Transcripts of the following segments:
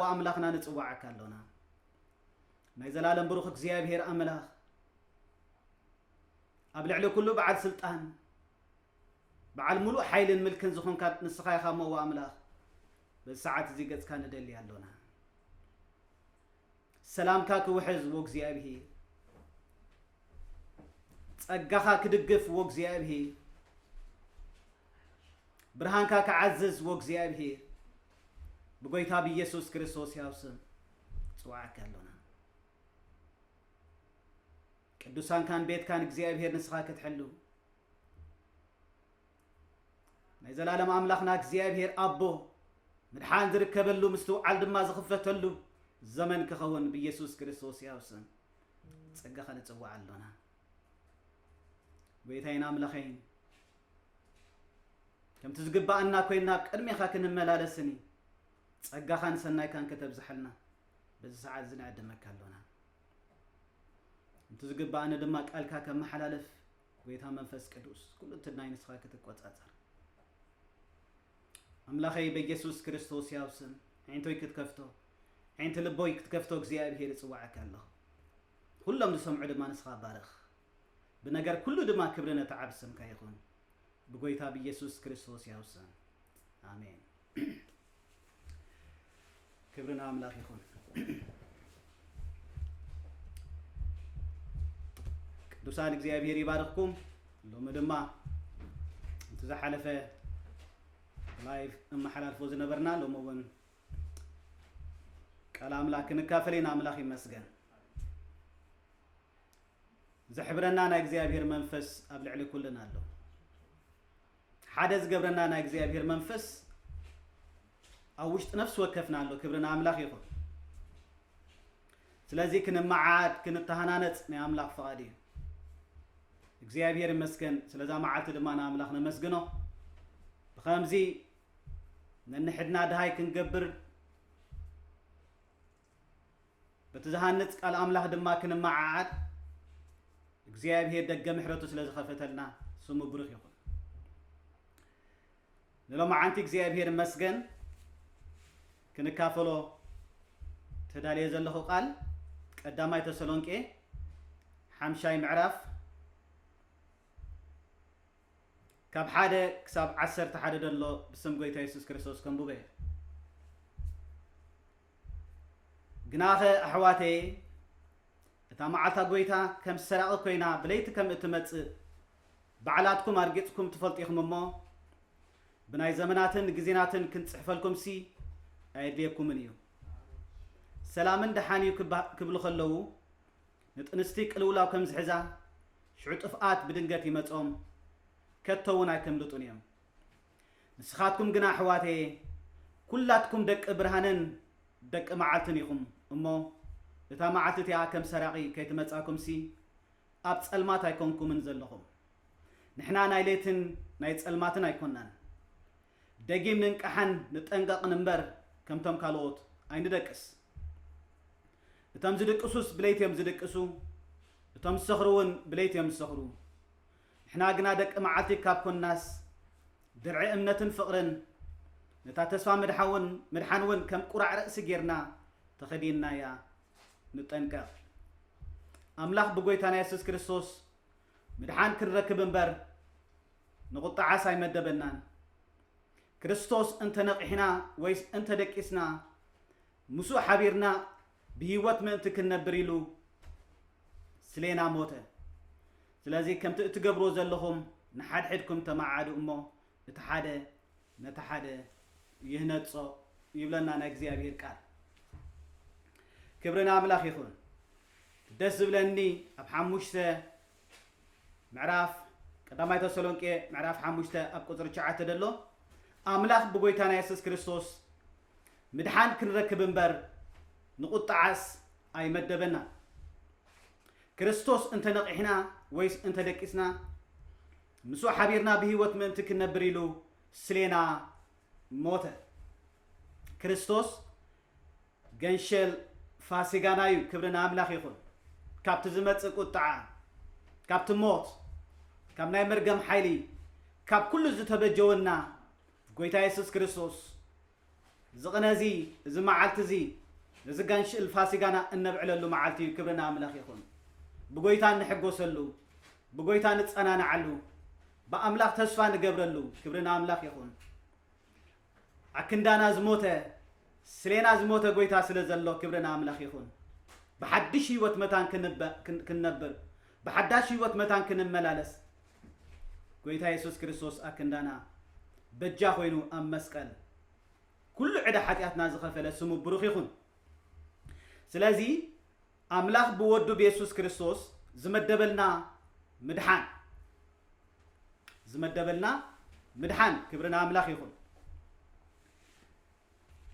ወኣምላኽና ንጽዋዓካ ኣሎና። ናይ ዘላለም ብሩኽ እግዚኣብሔር ኣምላኽ፣ ኣብ ልዕሊ ኩሉ በዓል ስልጣን፣ በዓል ሙሉእ ሓይልን ምልክን ዝኾንካ ንስኻ ኢኻ እሞ ወኣምላኽ፣ በዚ ሰዓት እዚ ገጽካ ንደሊ ኣሎና። ሰላምካ ክውሕዝ ወእግዚኣብሔር፣ ጸጋኻ ክድግፍ ወእግዚኣብሔር፣ ብርሃንካ ክዓዝዝ ወእግዚኣብሔር፣ ብጎይታ ብኢየሱስ ክርስቶስ ሕያው ስም ጽዋዓካ ኣሎና። ቅዱሳንካን ቤትካን እግዚኣብሔር ንስኻ ክትሕሉ፣ ናይ ዘላለም ኣምላኽና እግዚኣብሔር ኣቦ፣ ምድሓን ዝርከበሉ ምስትውዓል ድማ ዝኽፈተሉ ዘመን ክኸውን ብኢየሱስ ክርስቶስ ሕያው ስም ጸጋኻ ንጽውዕ ኣሎና። ጎይታይን ኣምላኸይን፣ ከምቲ ዝግብኣና ኮይንና ኣብ ቅድሜኻ ክንመላለስን እዩ። ጸጋኻን ሰናይካን ከተብዝሓልና በዚ ሰዓት እዚ ንዕድመካ ኣሎና። ከምቲ ዝግብኣኒ ድማ ቃልካ ከመሓላልፍ፣ ጎይታ መንፈስ ቅዱስ፣ ኩሉ እንትናይ ንስኻ ክትቆጻጸር። ኣምላኸይ፣ በኢየሱስ ክርስቶስ ሕያው ስም፣ ኣዒንቶይ ክትከፍቶ፣ ኣዒንቲ ልቦይ ክትከፍቶ እግዚኣብሔር እጽዋዓካ ኣለኹ። ኩሎም ዝሰምዑ ድማ ንስኻ ባርኽ። ብነገር ኩሉ ድማ ክብሪ ነቲ ዓቢ ስምካ ይኹን። ብጎይታ ብኢየሱስ ክርስቶስ ሕያው ስም። ኣሜን። ክብሪ ንኣምላኽ ይኹን። ቅዱሳን እግዚኣብሔር ይባርኽኩም። ሎሚ ድማ እቲ ዝሓለፈ ላይቭ እመሓላልፎ ዝነበርና ሎሚ እውን ቃል ኣምላኽ ክንካፈል ኢና። ኣምላኽ ይመስገን። ዘሕብረና ናይ እግዚኣብሔር መንፈስ ኣብ ልዕሊ ኩልና ኣሎ። ሓደ ዝገብረና ናይ እግዚኣብሔር መንፈስ ኣብ ውሽጢ ነፍሲ ወከፍና ኣሎ። ክብሪ ንኣምላኽ ይኹን። ስለዚ ክንመዓድ፣ ክንተሃናነጽ ናይ ኣምላኽ ፍቓድ እዩ። እግዚኣብሔር ይመስገን። ስለዛ መዓልቲ ድማ ንኣምላኽ ነመስግኖ። ብኸምዚ ነንሕድና ድሃይ ክንገብር፣ በቲ ዝሃንጽ ቃል ኣምላኽ ድማ ክንመዓዓድ እግዚኣብሔር ደገ ምሕረቱ ስለ ዝኸፈተልና ስሙ ብሩኽ ይኹን። ንሎማዓንቲ እግዚኣብሔር ይመስገን። ክንካፈሎ ተዳልየ ዘለኹ ቃል ቀዳማይ ተሰሎንቄ ሓምሻይ ምዕራፍ ካብ ሓደ ክሳብ ዓሰርተ ሓደ ዘሎ ብስም ጎይታ የሱስ ክርስቶስ ከንብቦ እየ። ግናኸ ኣሕዋተየ፣ እታ መዓልታ ጎይታ ከም ሰራቒ ኮይና ብለይቲ ከም እትመጽእ ባዕላትኩም ኣርጊጽኩም ትፈልጡ ኢኹም እሞ፣ ብናይ ዘመናትን ግዜናትን ክንጽሕፈልኩምሲ ኣየድልየኩምን እዩ። ሰላምን ደሓን እዩ ክባ-፣ ክብሉ ከለዉ፣ ንጥንስቲ ቅልውላው ከም ዝሕዛ፣ ሽዑ ጥፍኣት ብድንገት ይመጾም፣ ከቶ እውን ኣይከምልጡን እዮም። ንስኻትኩም ግና ኣሕዋተየ፣ ኩላትኩም ደቂ ብርሃንን ደቂ መዓልትን ኢኹም እሞ፣ እታ መዓልቲ እቲኣ ከም ሰራቒ ከይትመጻኩምሲ፣ ኣብ ጸልማት ኣይኮንኩምን ዘለኹም። ንሕና ናይ ለይትን ናይ ጸልማትን ኣይኮናን። ደጊም ንንቃሕን ንጠንቀቕን እምበር፣ ከምቶም ካልኦት ኣይንደቅስ። እቶም ዝድቅሱስ ብለይቲ እዮም ዝድቅሱ፣ እቶም ዝሰኽሩ እውን ብለይቲ እዮም ዝሰኽሩ። ንሕና ግና ደቂ መዓልቲ ካብ ኮንናስ፣ ድርዒ እምነትን ፍቕርን፣ ነታ ተስፋ ምድሓውን-፣ ምድሓን እውን ከም ቁራዕ ርእሲ ጌርና ተኸዲንናያ። ንጠንቀቕ። ኣምላኽ ብጎይታና የሱስ ክርስቶስ ምድሓን ክንረክብ እምበር፣ ንቁጥዓስ ኣይመደበናን። ክርስቶስ እንተ ነቒሕና ወይስ እንተ ደቂስና፣ ምስኡ ሓቢርና ብህይወት ምእንቲ ክንነብር ኢሉ ስሌና ሞተ። ስለዚ ከምቲ እትገብርዎ ዘለኹም ንሓድሕድኩም ተመዓዱ እሞ፣ እቲ ሓደ ነቲ ሓደ ይህነጾ ይብለና ናይ እግዚኣብሔር ቃል። ክብሪ ንኣምላኽ ይኹን። ደስ ዝብለኒ ኣብ ሓሙሽተ ምዕራፍ ቀዳማይ ተሰሎንቄ ምዕራፍ ሓሙሽተ ኣብ ቁጽሪ ትሽዓተ ዘሎ፣ ኣምላኽ ብጎይታና የሱስ ክርስቶስ ምድሓን ክንረክብ እምበር ንቁጥዓስ ኣይመደበና። ክርስቶስ እንተ ነቒሕና ወይስ እንተ ደቂስና፣ ምስኡ ሓቢርና ብህይወት ምእንቲ ክንነብር ኢሉ ስሌና ሞተ። ክርስቶስ ገንሸል ፋሲጋና እዩ። ክብሪ ንኣምላኽ ይኹን። ካብቲ ዝመጽእ ቁጥዓ፣ ካብቲ ሞት፣ ካብ ናይ መርገም ሓይሊ፣ ካብ ኩሉ ዝተበጀወና ጎይታ የሱስ ክርስቶስ እዚ ቅነ እዚ፣ እዚ መዓልቲ እዚ፣ እዚ ጋንሽእል ፋሲጋና እነብዕለሉ መዓልቲ እዩ። ክብሪ ንኣምላኽ ይኹን። ብጎይታ እንሕጎሰሉ፣ ብጎይታ ንጸናንዓሉ፣ ብኣምላኽ ተስፋ ንገብረሉ፣ ክብሪ ንኣምላኽ ይኹን። ኣክንዳና ዝሞተ፣ ስሌና ዝሞተ ጎይታ ስለ ዘሎ፣ ክብሪ ንኣምላኽ ይኹን። ብሓድሽ ህይወት መታን ክንበ-፣ ክን-፣ ክንነብር፣ ብሓዳሽ ህይወት መታን ክንመላለስ፣ ጎይታ የሱስ ክርስቶስ ኣክንዳና በጃ ኮይኑ ኣብ መስቀል ኩሉ ዕዳ ሓጢኣትና ዝኸፈለ ስሙ ብሩኽ ይኹን። ስለዚ ኣምላኽ ብወዱ ብየሱስ ክርስቶስ ዝመደበልና ምድሓን፣ ዝመደበልና ምድሓን፣ ክብሪ ንኣምላኽ ይኹን።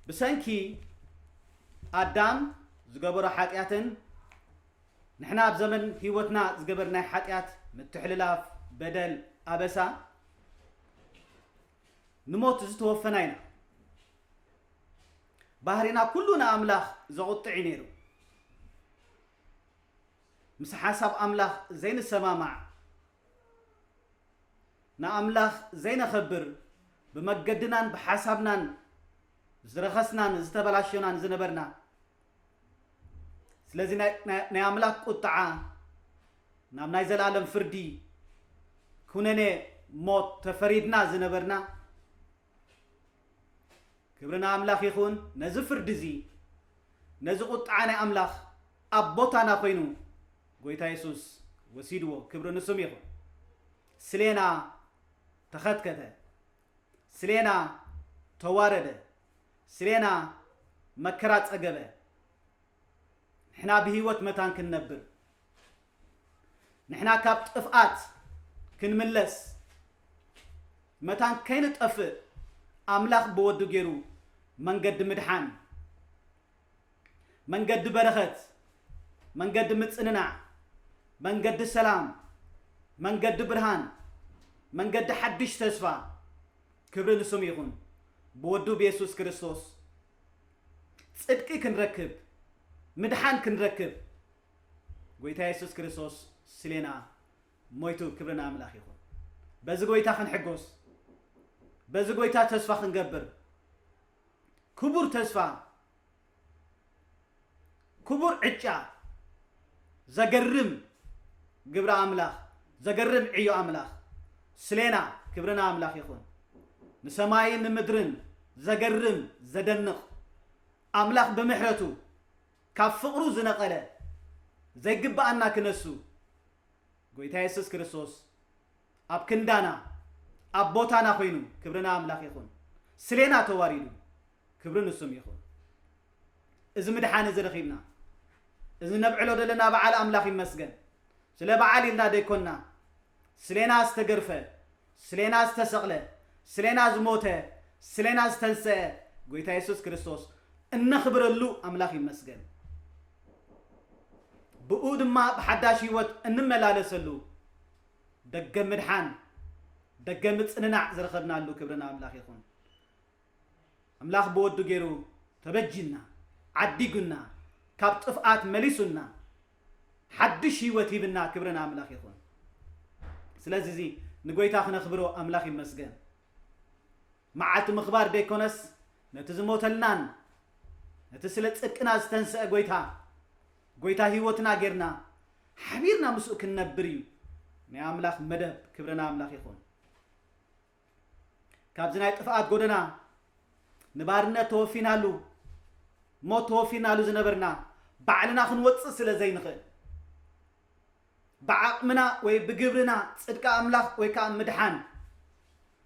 ብሰንኪ ኣዳም ዝገበሮ ሓጢኣትን ንሕና ኣብ ዘመን ህይወትና ዝገበርናይ ሓጢኣት፣ ምትሕልላፍ፣ በደል፣ ኣበሳ፣ ንሞት ዝተወፈና ኢና። ባህሪና ኩሉ ንኣምላኽ ዘቑጥዕ እዩ ነይሩ። ምስ ሓሳብ ኣምላኽ ዘይንሰማማዕ፣ ንኣምላኽ ዘይነኸብር፣ ብመገድናን ብሓሳብናን ዝረኸስናን ዝተበላሸናን ዝነበርና። ስለዚ ናይ፣ ናይ፣ ናይ ኣምላኽ ቁጥዓ ናብ ናይ ዘላለም ፍርዲ ኩነኔ ሞት ተፈሪድና ዝነበርና፣ ክብሪ ንኣምላኽ ይኹን። ነዚ ፍርዲ እዚ፣ ነዚ ቁጥዓ ናይ ኣምላኽ ኣብ ቦታና ኮይኑ ጎይታ የሱስ ወሲድዎ። ክብሪ ንስም ይኹን። ስሌና ተኸትከተ፣ ስሌና ተዋረደ፣ ስሌና መከራ ጸገበ። ንሕና ብህይወት መታን ክንነብር፣ ንሕና ካብ ጥፍኣት ክንምለስ፣ መታን ከይንጠፍእ ኣምላኽ ብወዱ ገይሩ መንገዲ ምድሓን፣ መንገዲ በረኸት፣ መንገዲ ምጽንናዕ፣ መንገዲ ሰላም፣ መንገዲ ብርሃን፣ መንገዲ ሓድሽ ተስፋ፣ ክብሪ ንስሙ ይኹን። ብወዱ ብየሱስ ክርስቶስ ጽድቂ ክንረክብ፣ ምድሓን ክንረክብ፣ ጎይታ የሱስ ክርስቶስ ስሌና ሞይቱ። ክብሪ ንኣምላኽ ይኹን። በዚ ጎይታ ክንሕጎስ፣ በዚ ጎይታ ተስፋ ክንገብር፣ ክቡር ተስፋ፣ ክቡር ዕጫ፣ ዘገርም ግብሪ ኣምላኽ፣ ዘገርም ዕዮ ኣምላኽ ስሌና። ክብሪ ንኣምላኽ ይኹን። ንሰማይን ንምድርን ዘገርም፣ ዘደንቕ ኣምላኽ ብምሕረቱ ካብ ፍቕሩ ዝነቐለ ዘይግብኣና ክነሱ ጎይታ የሱስ ክርስቶስ ኣብ ክንዳና፣ ኣብ ቦታና ኮይኑ፣ ክብሪ ንኣምላኽ ይኹን። ስሌና ተዋሪዱ። ክብሪ ንስም ይኹን። እዚ ምድሓን እዚ ረኺብና፣ እዚ ነብዕሎ ዘለና በዓል ኣምላኽ ይመስገን። ስለ በዓል ኢልና ደይኮንና፣ ስሌና ዝተገርፈ፣ ስሌና ዝተሰቕለ፣ ስሌና ዝሞተ፣ ስሌና ዝተንስአ ጎይታ የሱስ ክርስቶስ እነኽብረሉ ኣምላኽ ይመስገን። ብኡ ድማ ብሓዳሽ ህይወት እንመላለሰሉ ደገ ምድሓን፣ ደገ ምጽንናዕ ዝረኸብናሉ ክብሪ ንኣምላኽ ይኹን። ኣምላኽ ብወዱ ገይሩ ተበጂና፣ ዓዲጉና፣ ካብ ጥፍኣት መሊሱና፣ ሓድሽ ህይወት ሂብና፣ ክብሪ ንኣምላኽ ይኹን። ስለዚ እዚ ንጎይታ ክነኽብሮ ኣምላኽ ይመስገን። መዓልቲ ምኽባር ደይኮነስ፣ ነቲ ዝሞተልናን ነቲ ስለ ጽድቅና ዝተንስአ ጎይታ፣ ጎይታ ህይወትና ጌርና፣ ሓቢርና ምስኡ ክንነብር እዩ ናይ ኣምላኽ መደብ። ክብሪ ንኣምላኽ ይኹን። ካብዚ ናይ ጥፍኣት ጎደና ንባርነት ተወፊናሉ፣ ሞት ተወፊናሉ ዝነበርና፣ ባዕልና ክንወጽእ ስለ ዘይንኽእል፣ ብዓቕምና ወይ ብግብርና ጽድቂ ኣምላኽ ወይ ከኣ ምድሓን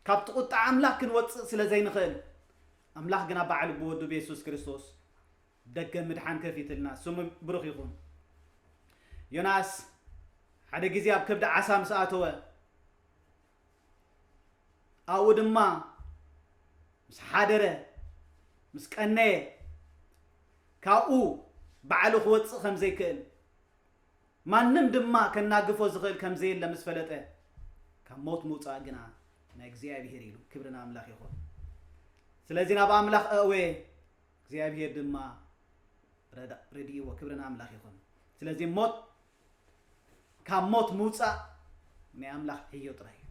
ካብቲ ቁጣ ኣምላኽ ክንወጽእ ስለ ዘይንኽእል፣ ኣምላኽ ግና ባዕሉ ብወዱ ብየሱስ ክርስቶስ ደገ ምድሓን ከፊትልና፣ ስሙ ብሩኽ ይኹን። ዮናስ ሓደ ግዜ ኣብ ከብዲ ዓሳ ምስ ኣተወ፣ ኣብኡ ድማ ምስ ሓደረ፣ ምስ ቀነየ፣ ካብኡ ባዕሉ ክወጽእ ከም ዘይክእል፣ ማንም ድማ ከናግፎ ዝኽእል ከም ዘየለ ምስ ፈለጠ፣ ካብ ሞት ምውጻእ ግና ናይ እግዚኣብሄር ኢሉ። ክብሪ ንኣምላኽ ይኹን። ስለዚ ናብ ኣምላኽ ኣእወየ፣ እግዚኣብሄር ድማ ረዳ-፣ ረድእዎ። ክብሪ ንኣምላኽ ይኹን። ስለዚ ሞት፣ ካብ ሞት ምውጻእ ናይ ኣምላኽ ዕዮ ጥራይ እዩ።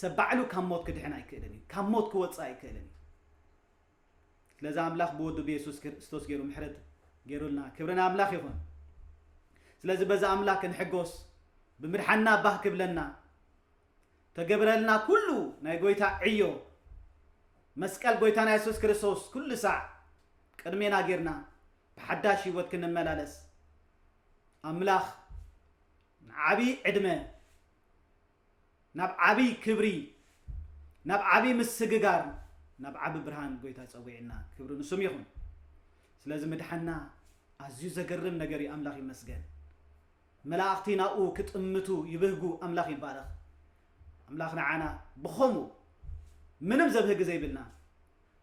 ሰብ ባዕሉ ካብ ሞት ክድሕን ኣይክእልን እዩ። ካብ ሞት ክወጽእ ኣይክእልን እዩ። ስለዚ ኣምላኽ ብወዱ ብየሱስ ክርስቶስ ገይሩ ምሕረት ገይሩልና። ክብሪ ንኣምላኽ ይኹን። ስለዚ በዚ ኣምላኽ ክንሕጎስ፣ ብምድሓንና ባህ ክብለና፣ ተገብረልና ኩሉ ናይ ጎይታ ዕዮ፣ መስቀል ጎይታና የሱስ ክርስቶስ ኩሉ ሳዕ ቅድሜና ጌርና ብሓዳሽ ህይወት ክንመላለስ፣ ኣምላኽ ንዓቢ ዕድመ፣ ናብ ዓቢ ክብሪ፣ ናብ ዓቢ ምስግጋር፣ ናብ ዓቢ ብርሃን ጎይታ ጸዊዕና። ክብሪ ንስም ይኹን። ስለዚ ምድሓንና ኣዝዩ ዘገርም ነገር እዩ። ኣምላኽ ይመስገን። መላእኽቲ ናብኡ ክጥምቱ ይብህጉ። ኣምላኽ ይባረኽ። ኣምላኽ ንዓና ብኸምኡ ምንም ዘብህግ ዘይብልና፣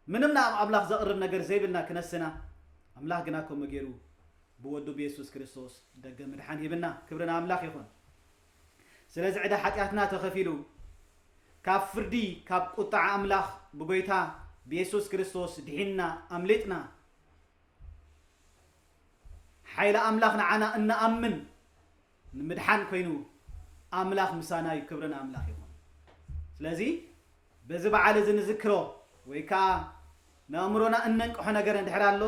ምንም ናብ ኣምላኽ ዘቕርብ ነገር ዘይብልና ክነስና፣ ኣምላኽ ግና ከምኡ ገይሩ ብወዱ ብየሱስ ክርስቶስ ደገ ምድሓን ሂብና። ክብሪ ንኣምላኽ ይኹን። ስለዚ ዕዳ ሓጢኣትና ተኸፊሉ፣ ካብ ፍርዲ፣ ካብ ቁጥዓ ኣምላኽ ብጎይታ ብየሱስ ክርስቶስ ድሒንና፣ ኣምሊጥና። ሓይሊ ኣምላኽ ንዓና እንኣምን ንምድሓን ኮይኑ፣ ኣምላኽ ምሳና እዩ። ክብሪ ንኣምላኽ ይኹን። ስለዚ በዚ በዓል እዚ ንዝክሮ ወይ ከዓ ንኣእምሮና እነንቅሖ ነገር እንድሕር ኣሎ፣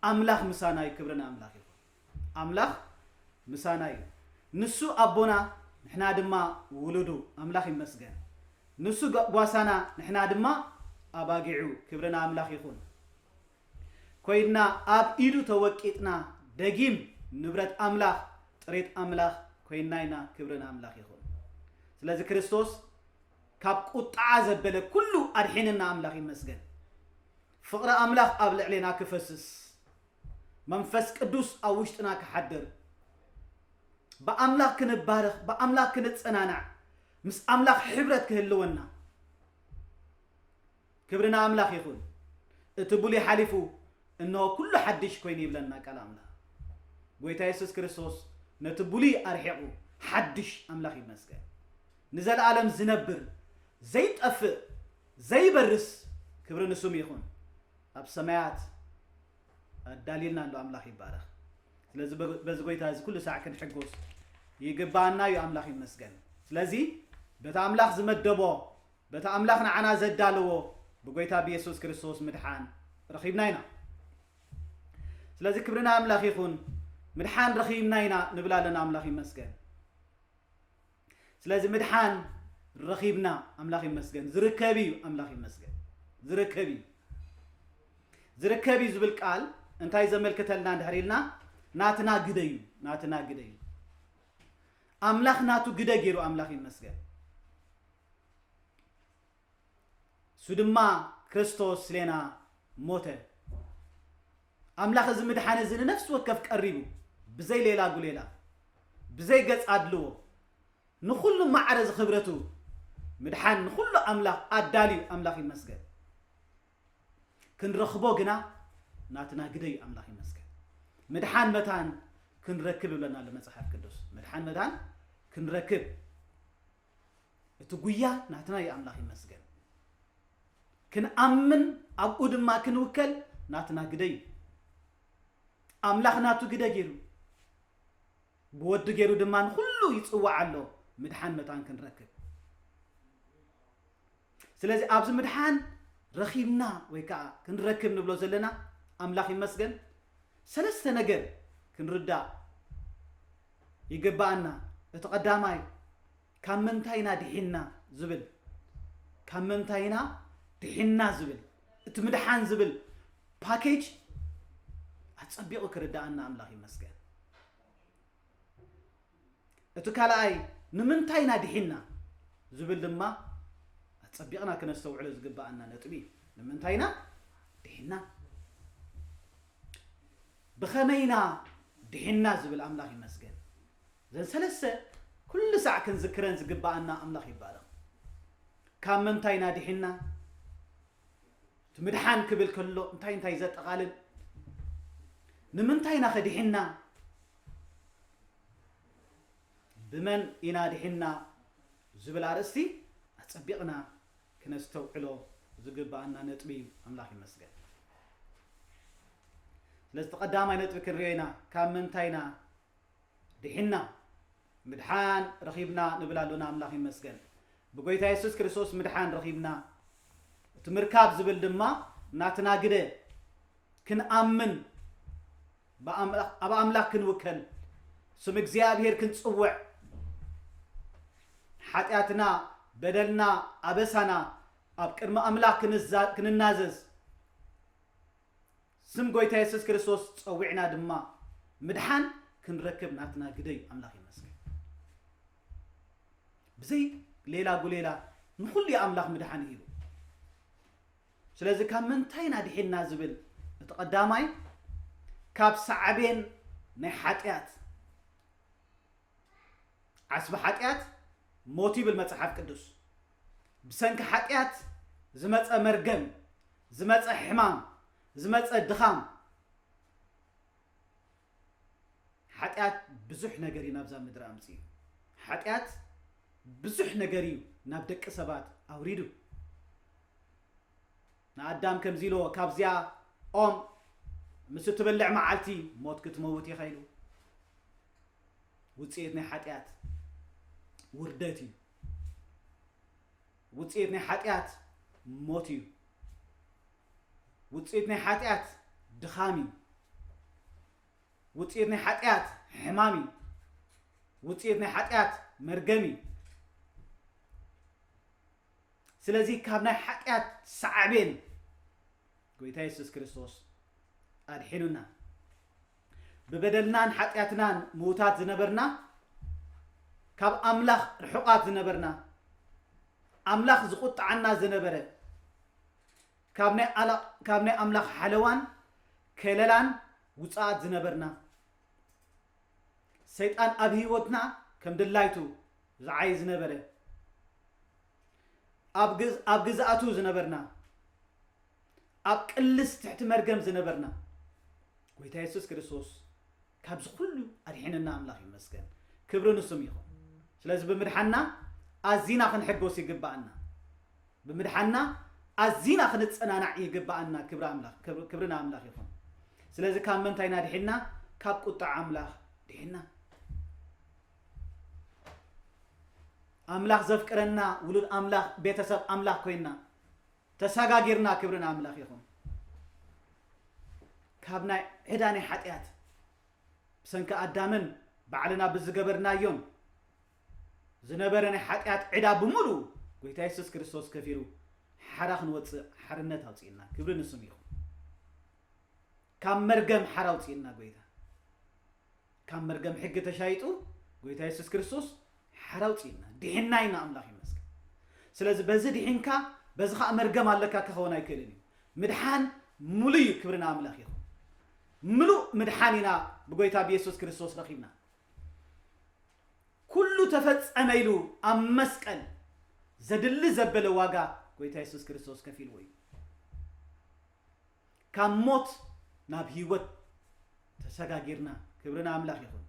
ኣምላኽ ምሳና እዩ። ክብሪ ንኣምላኽ ይኹን። ኣምላኽ ምሳና እዩ። ንሱ ኣቦና፣ ንሕና ድማ ውሉዱ። ኣምላኽ ይመስገን። ንሱ ጓ-፣ ጓሳና፣ ንሕና ድማ ኣባጊዑ። ክብሪ ንኣምላኽ ይኹን። ኮይንና፣ ኣብ ኢዱ ተወቂጥና፣ ደጊም ንብረት ኣምላኽ፣ ጥሪት ኣምላኽ ኮይንና ኢና። ክብሪ ንኣምላኽ ይኹን። ስለዚ ክርስቶስ ካብ ቁጥዓ ዘበለ ኩሉ ኣድሒንና። ኣምላኽ ይመስገን። ፍቕሪ ኣምላኽ ኣብ ልዕሌና ክፈስስ፣ መንፈስ ቅዱስ ኣብ ውሽጥና ክሓድር፣ ብኣምላኽ ክንባረኽ፣ ብኣምላኽ ክንጸናናዕ፣ ምስ ኣምላኽ ሕብረት ክህልወና። ክብሪ ንኣምላኽ ይኹን። እቲ ብሉይ ሓሊፉ፣ እንሆ ኩሉ ሓድሽ ኮይኑ ይብለና ቃል ኣምላኽ። ጎይታ የሱስ ክርስቶስ ነቲ ብሉይ ኣርሒቑ ሓድሽ፣ ኣምላኽ ይመስገን። ንዘለኣለም ዝነብር፣ ዘይጠፍእ፣ ዘይበርስ፣ ክብሪ ንስሙ ይኹን። ኣብ ሰማያት ኣዳልዩልና ኣሎ። ኣምላኽ ይባረኽ። ስለዚ በ-፣ በዚ ጎይታ እዚ ኩሉ ሳዕ ክንሕጎስ ይግባኣና እዩ። ኣምላኽ ይመስገን። ስለዚ በቲ ኣምላኽ ዝመደቦ፣ በቲ ኣምላኽ ንዓና ዘዳለዎ ብጎይታ ብየሱስ ክርስቶስ ምድሓን ረኺብና ኢና። ስለዚ ክብሪ ንኣምላኽ ይኹን። ምድሓን ረኺብና ኢና ንብል ኣለና። ኣምላኽ ይመስገን። ስለዚ ምድሓን ረኺብና፣ ኣምላኽ ይመስገን። ዝርከብ እዩ፣ ኣምላኽ ይመስገን። ዝርከብ እዩ። ዝርከብ እዩ ዝብል ቃል እንታይ ዘመልክተልና እንድሕር ኢልና፣ ናትና ግደ እዩ፣ ናትና ግደ እዩ። ኣምላኽ ናቱ ግደ ገይሩ፣ ኣምላኽ ይመስገን። እሱ ድማ ክርስቶስ ስሌና ሞተ። ኣምላኽ እዚ ምድሓን እዚ ንነፍሲ ወከፍ ቀሪቡ፣ ብዘይ ሌላ ጉሌላ፣ ብዘይ ገጽ ኣድልዎ፣ ንኹሉ ማዕረ ዝኽብረቱ ምድሓን ንኹሉ ኣምላኽ ኣዳልዩ፣ ኣምላኽ ይመስገን። ክንረኽቦ ግና ናትና ግደ እዩ፣ ኣምላኽ ይመስገን። ምድሓን መታን ክንረክብ ይብለና ኣሎ መጽሓፍ ቅዱስ። ምድሓን መታን ክንረክብ፣ እቲ ጉያ ናትና እዩ፣ ኣምላኽ ይመስገን። ክንኣምን ኣብኡ ድማ ክንውከል ናትና ግደ እዩ። ኣምላኽ ናቱ ግደ ገይሩ፣ ብወዱ ገይሩ ድማ ንኹሉ ይጽዋዕ ኣሎ፣ ምድሓን መታን ክንረክብ። ስለዚ ኣብዚ ምድሓን ረኺብና ወይ ከዓ ክንረክብ ንብሎ ዘለና፣ ኣምላኽ ይመስገን፣ ሰለስተ ነገር ክንርዳእ ይግባኣና። እቲ ቀዳማይ፣ ካብ ምንታይ ኢና ድሒንና ዝብል፣ ካብ ምንታይ ኢና ድሒንና ዝብል፣ እቲ ምድሓን ዝብል ፓኬጅ ኣጸቢቑ ክርዳኣና ኣምላኽ ይመስገን። እቲ ካልኣይ፣ ንምንታይ ኢና ድሒንና ዝብል ድማ ኣጸቢቕና ክነስተውዕሎ ዝግባኣና ነጥቢ እዩ። ንምንታይ ኢና ድሒንና? ብኸመይ ኢና ድሒንና ዝብል ኣምላኽ ይመስገን። እዘን ሰለስተ ኩሉ ሳዕ ክንዝክረን ዝግባኣና ኣምላኽ ይባረኽ። ካብ ምንታይ ኢና ድሒንና? እቲ ምድሓን ክብል ከሎ እንታይ እንታይ ዘጠቓልል? ንምንታይ ኢና ከ ድሒንና? ብመን ኢና ድሒንና ዝብል ኣርእስቲ ኣጸቢቕና ክነስተውዕሎ ዝግባኣና ነጥቢ እዩ። ኣምላኽ ይመስገን። ስለዚ እቲ ቀዳማይ ነጥቢ ክንሪኦ ኢና። ካብ ምንታይ ኢና ድሒንና? ምድሓን ረኺብና ንብል ኣሎና። ኣምላኽ ይመስገን። ብጎይታ የሱስ ክርስቶስ ምድሓን ረኺብና። እቲ ምርካብ ዝብል ድማ ናትና ግደ ክንኣምን፣ ብኣምላኽ፣ ኣብ ኣምላኽ ክንውከል፣ ስም እግዚኣብሔር ክንጽውዕ፣ ሓጢኣትና፣ በደልና፣ ኣበሳና ኣብ ቅድሚ ኣምላኽ ክንዛ-፣ ክንናዘዝ፣ ስም ጎይታ የሱስ ክርስቶስ ጸዊዕና ድማ ምድሓን ክንረክብ ናትና ግደ እዩ። ኣምላኽ ይመስገን። ብዘይ ሌላ ጉሌላ ንኹሉ ኣምላኽ ምድሓን ሂቡ። ስለዚ ካብ ምንታይ ኢና ድሒንና ዝብል እቲ ቀዳማይ ካብ ሳዕቤን ናይ ሓጢኣት። ዓስቢ ሓጢኣት ሞት ይብል መጽሓፍ ቅዱስ። ብሰንኪ ሓጢኣት ዝመጸ መርገም፣ ዝመጸ ሕማም፣ ዝመጸ ድኻም። ሓጢኣት ብዙሕ ነገር እዩ ናብዛ ምድሪ ኣምጺኡ። ሓጢኣት ብዙሕ ነገር እዩ ናብ ደቂ ሰባት ኣውሪዱ። ንኣዳም ከምዚ ኢልዎ፣ ካብዚኣ ኦም ምስ እትበልዕ መዓልቲ ሞት ክትመውት ኢኻ ኢሉ። ውጽኢት ናይ ሓጢኣት ውርደት እዩ። ውጽኢት ናይ ሓጢኣት ሞት እዩ። ውጽኢት ናይ ሓጢኣት ድኻም እዩ። ውጽኢት ናይ ሓጢኣት ሕማም እዩ። ውጽኢት ናይ ሓጢኣት መርገም እዩ። ስለዚ ካብ ናይ ሓጢኣት ሳዕቤን ጎይታ የሱስ ክርስቶስ ኣድሒኑና። ብበደልናን ሓጢኣትናን ምዉታት ዝነበርና፣ ካብ ኣምላኽ ርሑቓት ዝነበርና፣ ኣምላኽ ዝቑጥዓና ዝነበረ፣ ካብ ናይ ኣላ-፣ ካብ ናይ ኣምላኽ ሓለዋን ከለላን ውጽኣት ዝነበርና፣ ሰይጣን ኣብ ህይወትና ከም ድላይቱ ዝዓይ ዝነበረ፣ ኣብ ግዝ-፣ ኣብ ግዝኣቱ ዝነበርና፣ ኣብ ቅልስ ትሕቲ መርገም ዝነበርና፣ ጎይታ የሱስ ክርስቶስ ካብዚ ኩሉ ኣድሒንና ኣምላኽ ይመስገን። ክብሪ ንስም ይኹን። ስለዚ ብምድሓንና ኣዚና ክንሕጎስ ይግብኣና። ብምድሓንና ኣዚና ክንጸናናዕ ይግብኣና። ክብሪ ኣምላኽ፣ ክብሪ፣ ክብሪ ንኣምላኽ ይኹን። ስለዚ ካብ ምንታይ ኢና ድሒንና? ካብ ቁጥዓ ኣምላኽ ድሒንና። ኣምላኽ ዘፍቅረና፣ ውሉድ ኣምላኽ፣ ቤተሰብ ኣምላኽ ኮይንና፣ ተሰጋጊርና። ክብሪ ንኣምላኽ ይኹን። ካብ ናይ ዕዳ ናይ ሓጢኣት ብሰንኪ ኣዳምን ባዕልና ብዝገበርናዮን ዝነበረ ናይ ሓጢኣት ዕዳ ብምሉኡ ጎይታ የሱስ ክርስቶስ ከፊሉ ሓራ ክንወጽእ ሓርነት ኣውጽእና። ክብሪ ንስም ይኹን። ካብ መርገም ሓራ ኣውጽእና ጎይታ። ካብ መርገም ሕጊ ተሻይጡ ጎይታ የሱስ ክርስቶስ ሓራ ኣውጽእና። ድሒንና ኢና፣ ኣምላኽ ይመስገን። ስለዚ በዚ ድሒንካ፣ በዚ ኸኣ መርገም ኣለካ ክኸውን ኣይክእልን እዩ። ምድሓን ሙሉ እዩ። ክብሪ ንኣምላኽ ይኹን። ምሉእ ምድሓን ኢና ብጎይታ ብየሱስ ክርስቶስ ረኺብና። ኩሉ ተፈጸመ ኢሉ ኣብ መስቀል ዘድሊ ዘበለ ዋጋ ጎይታ የሱስ ክርስቶስ ከፊልዎ እዩ። ካብ ሞት ናብ ህይወት ተሰጋጊርና። ክብሪ ንኣምላኽ ይኹን።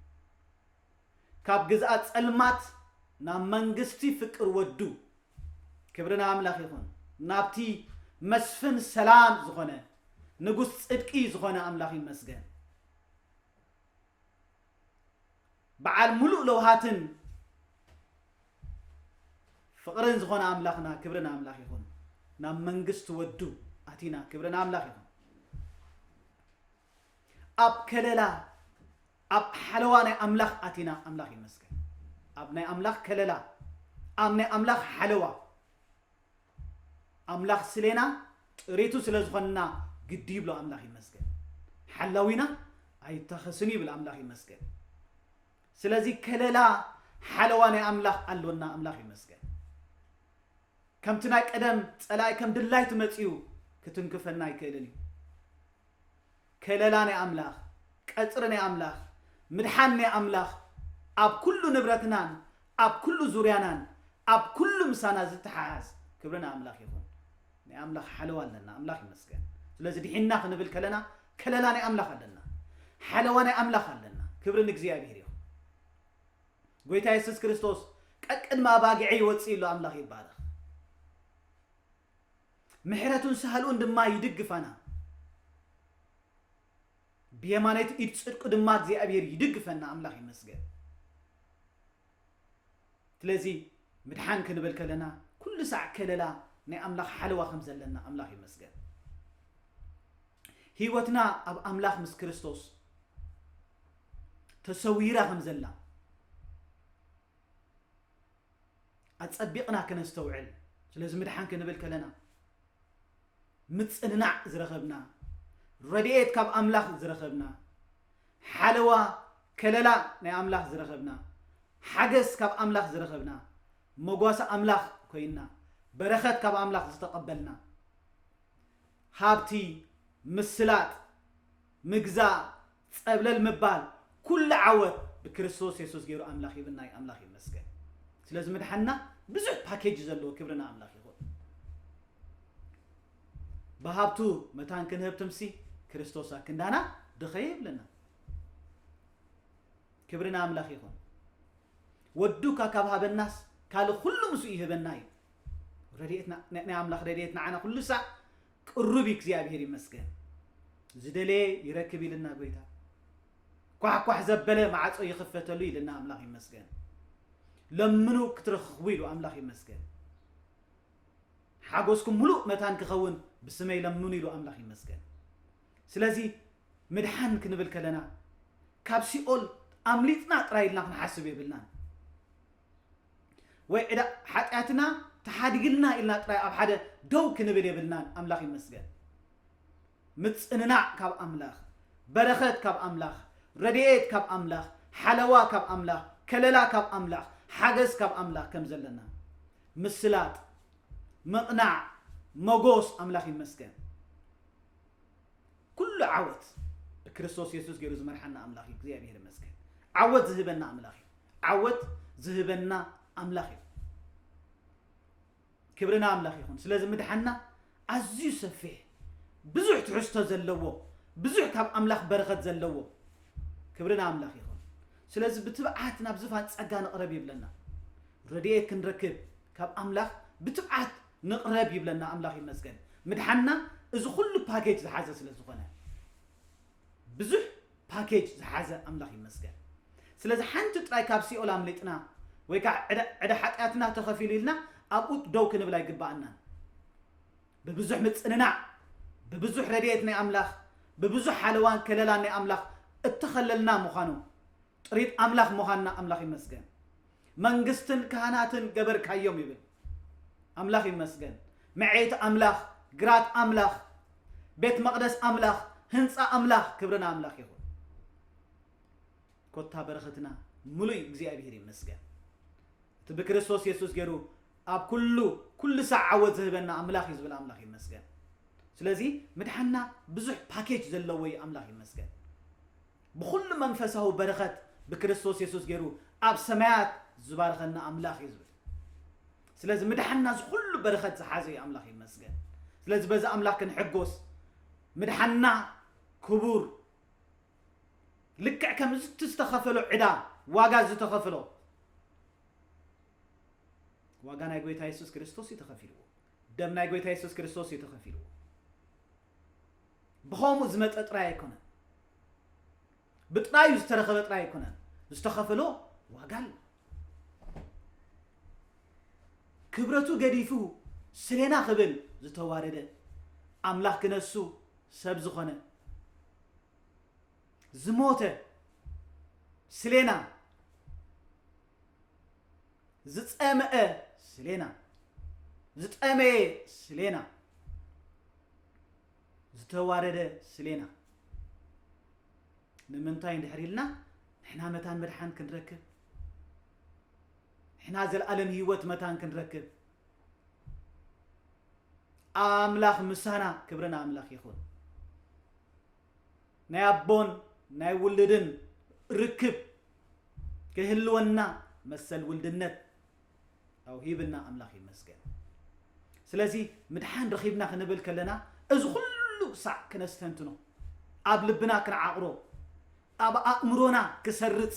ካብ ግዝኣት ጸልማት ናብ መንግስቲ ፍቅር ወዱ። ክብሪ ንኣምላኽ ይኹን። ናብቲ መስፍን ሰላም ዝኾነ፣ ንጉስ ጽድቂ ዝኾነ ኣምላኽ ይመስገን። በዓል ሙሉእ ለውሃትን ፍቕርን ዝኾነ ኣምላኽና፣ ክብሪ ንኣምላኽ ይኹን። ናብ መንግስቲ ወዱ ኣቲና። ክብሪ ንኣምላኽ ይኹን። ኣብ ከለላ፣ ኣብ ሓለዋ ናይ ኣምላኽ ኣቲና። ኣምላኽ ይመስገን። ኣብ ናይ ኣምላኽ ከለላ፣ ኣብ ናይ ኣምላኽ ሓለዋ፣ ኣምላኽ ስሌና ጥሪቱ ስለ ዝኾንና ግዲ ይብሎ። ኣምላኽ ይመስገን። ሓላዊና ኣይታኸስን ይብል። ኣምላኽ ይመስገን። ስለዚ ከለላ ሓለዋ ናይ ኣምላኽ ኣሎና። ኣምላኽ ይመስገን። ከምቲ ናይ ቀደም ጸላኢ ከም ድላይቱ መጺኡ ክትንክፈና ኣይክእልን እዩ። ከለላ ናይ ኣምላኽ፣ ቀጽሪ ናይ ኣምላኽ፣ ምድሓን ናይ ኣምላኽ ኣብ ኩሉ ንብረትናን ኣብ ኩሉ ዙርያናን ኣብ ኩሉ ምሳና ዝተሓሓዝ። ክብሪ ንኣምላኽ ይኹን። ናይ ኣምላኽ ሓለዋ ኣለና። ኣምላኽ ይመስገን። ስለዚ ድሒንና ክንብል ከለና ከለላ ናይ ኣምላኽ ኣለና። ሓለዋ ናይ ኣምላኽ ኣለና። ክብሪ ንእግዚኣብሔር ይኹን። ጎይታ የሱስ ክርስቶስ ቀቅድሚ ኣባጊዐ ይወጽእ ኣሎ። ኣምላኽ ይባረኽ። ምሕረቱን ሳህልኡን ድማ ይድግፋና። ብየማነይቲ ኢድ ጽድቁ ድማ እግዚኣብሔር ይድግፈና። ኣምላኽ ይመስገን። ስለዚ ምድሓን ክንብል ከለና ኩሉ ሳዕ ከለላ ናይ ኣምላኽ ሓለዋ ከም ዘለና ኣምላኽ ይመስገን። ህይወትና ኣብ ኣምላኽ ምስ ክርስቶስ ተሰዊራ ከም ዘላ ኣጸቢቕና ክነስተውዕል። ስለዚ ምድሓን ክንብል ከለና ምጽንናዕ ዝረኸብና፣ ረድኤት ካብ ኣምላኽ ዝረኸብና፣ ሓለዋ ከለላ ናይ ኣምላኽ ዝረኸብና፣ ሓገዝ ካብ ኣምላኽ ዝረኸብና፣ መጓሰ ኣምላኽ ኮይንና፣ በረኸት ካብ ኣምላኽ ዝተቐበልና፣ ሃብቲ፣ ምስላጥ፣ ምግዛእ፣ ጸብለል ምባል፣ ኩሉ ዓወት ብክርስቶስ የሱስ ገይሩ ኣምላኽ ይብና እዩ። ኣምላኽ ይመስገን። ስለዚ ምድሓንና ብዙሕ ፓኬጅ ዘለዎ፣ ክብርና ኣምላኽ ይኹን። ብሃብቱ መታን ክንህብ ትምሲ ክርስቶስ ኣክንዳና ድኸ ይብለና። ክብርና ኣምላኽ ይኹን። ወዱ ካብ ሃበናስ ካልእ ኩሉ ምስኡ ይህበና እዩ። ረድኤትና፣ ናይ ኣምላኽ ረድኤት ንዓና ኩሉ ሳዕ ቅሩብ እዩ። እግዚኣብሔር ይመስገን። ዝደለየ ይረክብ ኢልና ጎይታ። ኳሕኳሕ ዘበለ ማዕጾ ይኽፈተሉ ኢልና ኣምላኽ ይመስገን። ለምኑ ክትረኽቡ ኢሉ ኣምላኽ ይመስገን። ሓጎስኩም ምሉእ መታን ክኸውን ብስመይ ለምኑ ኢሉ ኣምላኽ ይመስገን። ስለዚ ምድሓን ክንብል ከለና ካብ ሲኦል ኣምሊጥና ጥራይ ኢልና ክንሓስብ የብልናን። ወይ ዕዳ ሓጢኣትና ተሓዲግልና ኢልና ጥራይ ኣብ ሓደ ደው ክንብል የብልናን። ኣምላኽ ይመስገን። ምጽንናዕ ካብ ኣምላኽ፣ በረኸት ካብ ኣምላኽ፣ ረድኤት ካብ ኣምላኽ፣ ሓለዋ ካብ ኣምላኽ፣ ከለላ ካብ ኣምላኽ፣ ሓገዝ ካብ ኣምላኽ ከም ዘለና ምስላጥ፣ ምቕናዕ፣ መጎስ ኣምላኽ ይመስገን። ኩሉ ዓወት ብክርስቶስ የሱስ ገይሩ ዝመርሓና ኣምላኽ እዩ። እግዚኣብሔር ይመስገን። ዓወት ዝህበና ኣምላኽ እዩ። ዓወት ዝህበና ኣምላኽ እዩ። ክብርና ኣምላኽ ይኹን። ስለዚ ምድሓንና ኣዝዩ ሰፊሕ፣ ብዙሕ ትሕዝቶ ዘለዎ፣ ብዙሕ ካብ ኣምላኽ በረኸት ዘለዎ። ክብርና ኣምላኽ ይኹን። ስለዚ ብትብዓት ናብ ዝፋን ጸጋ ንቕረብ ይብለና። ረድኤት ክንረክብ ካብ ኣምላኽ ብትብዓት ንቕረብ ይብለና። ኣምላኽ ይመስገን። ምድሓንና እዚ ኩሉ ፓኬጅ ዝሓዘ ስለ ዝኾነ፣ ብዙሕ ፓኬጅ ዝሓዘ ኣምላኽ ይመስገን። ስለዚ ሓንቲ ጥራይ ካብ ሲኦል ኣምሊጥና ወይ ከዓ ዕዳ፣ ዕዳ ሓጢኣትና ተኸፊሉ ኢልና ኣብኡ ደው ክንብል ኣይግባኣናን። ብብዙሕ ምጽንናዕ፣ ብብዙሕ ረድኤት ናይ ኣምላኽ፣ ብብዙሕ ሓለዋን ከለላን ናይ ኣምላኽ እተኸለልና ምዃኑ፣ ጥሪት ኣምላኽ ምዃንና ኣምላኽ ይመስገን። መንግስትን ካህናትን ገበርካዮም ይብል። ኣምላኽ ይመስገን። መዐይቲ ኣምላኽ፣ ግራት ኣምላኽ፣ ቤት መቕደስ ኣምላኽ፣ ህንጻ ኣምላኽ፣ ክብሪ ንኣምላኽ ይኹን። ኮታ በረኸትና ምሉእ እዩ፣ እግዚኣብሔር ይመስገን። እቲ ብክርስቶስ የሱስ ገይሩ ኣብ ኩሉ፣ ኩሉ ሳዕ ዓወት ዝህበና ኣምላኽ እዩ ዝብል ኣምላኽ ይመስገን። ስለዚ ምድሓንና ብዙሕ ፓኬጅ ዘለዎ እዩ፣ ኣምላኽ ይመስገን። ብኹሉ መንፈሳዊ በረኸት ብክርስቶስ የሱስ ገይሩ ኣብ ሰማያት ዝባርኸና ኣምላኽ እዩ ዝብል። ስለዚ ምድሓንና እዚ ኩሉ በረኸት ዝሓዘ እዩ፣ ኣምላኽ ይመስገን። ስለዚ በዚ ኣምላኽ ክንሕጎስ፣ ምድሓንና ክቡር፣ ልክዕ ከም እቲ ዝተኸፈሎ ዕዳ፣ ዋጋ ዝተኸፍሎ፣ ዋጋ ናይ ጎይታ የሱስ ክርስቶስ እዩ ተኸፊልዎ። ደም ናይ ጎይታ የሱስ ክርስቶስ እዩ ተኸፊልዎ። ብኸምኡ ዝመጠ ጥራይ ኣይኮነን። ብጥራዩ ዝተረኸበ ጥራይ ኣይኮነን። ዝተኸፈሎ ዋጋ ኣሎ። ክብረቱ ገዲፉ ስሌና ክብል ዝተዋረደ፣ ኣምላኽ ክነሱ ሰብ ዝኾነ፣ ዝሞተ ስሌና፣ ዝጸመአ ስሌና፣ ዝጠመየ ስሌና፣ ዝተዋረደ ስሌና። ንምንታይ እንድሕር ኢልና፣ ንሕና መታን መድሓን ክንረክብ፣ ንሕና ዘለኣለም ህይወት መታን ክንረክብ፣ ኣምላኽ ምሳና፣ ክብሪ ንኣምላኽ ይኹን። ናይ ኣቦን ናይ ውልድን ርክብ ክህልወና መሰል ውልድነት ኣውሂብና ኣምላኽ ይመስገን። ስለዚ ምድሓን ረኺብና ክንብል ከለና፣ እዚ ኩሉ ሳዕ ክነስተንትኖ፣ ኣብ ልብና ክንዓቕሮ፣ ኣብ ኣእምሮና ክሰርጽ፣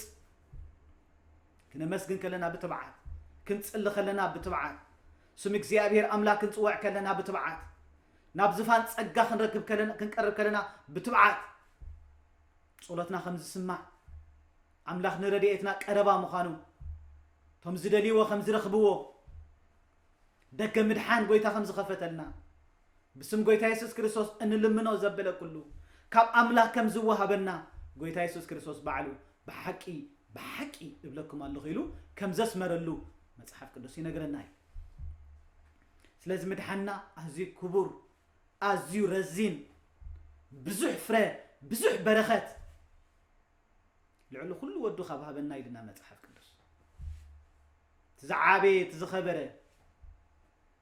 ክነመስግን ከለና ብትብዓት፣ ክንጽሊ ከለና ብትብዓት፣ ስም እግዚኣብሔር ኣምላኽ ክንጽውዕ ከለና ብትብዓት፣ ናብ ዝፋን ጸጋ ክንረክብ ከለና፣ ክንቀርብ ከለና ብትብዓት፣ ጸሎትና ከም ዝስማዕ፣ ኣምላኽ ንረድኤትና ቀረባ ምዃኑ፣ እቶም ዝደልይዎ ከም ዝረኽብዎ፣ ደገ ምድሓን ጎይታ ከም ዝኸፈተልና፣ ብስም ጎይታ የሱስ ክርስቶስ እንልምኖ ዘበለ ኩሉ፣ ካብ ኣምላኽ ከም ዝወሃበና ጎይታ የሱስ ክርስቶስ ባዕሉ ብሓቂ ብሓቂ እብለኩም ኣለኹ ኢሉ ከም ዘስመረሉ መጽሓፍ ቅዱስ ይነግረና እዩ። ስለዚ ምድሓንና ኣዝዩ ክቡር፣ ኣዝዩ ረዚን፣ ብዙሕ ፍረ፣ ብዙሕ በረኸት፣ ልዕሊ ኩሉ ወዱ ካብ ሃበና ኢልና መጽሓፍ ቅዱስ። እቲ ዝዓበየ፣ እቲ ዝኸበረ፣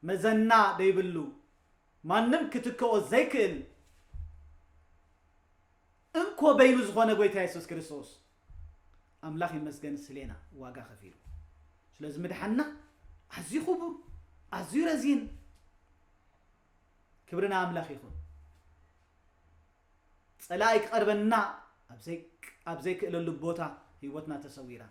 መዘና ዘይብሉ፣ ማንም ክትክኦ ዘይክእል እንኮ በይኑ ዝኾነ ጎይታ የሱስ ክርስቶስ ኣምላኽ ይመስገን፣ ስሌና ዋጋ ከፊሉ። ስለዚ ምድሓንና ኣዝዩ ክቡር፣ ኣዝዩ ረዚን። ክብሪ ንኣምላኽ ይኹን። ጸላኢ ክቐርበና ኣብ ዘይ-፣ ኣብ ዘይክእለሉ ቦታ ህይወትና ተሰዊራ።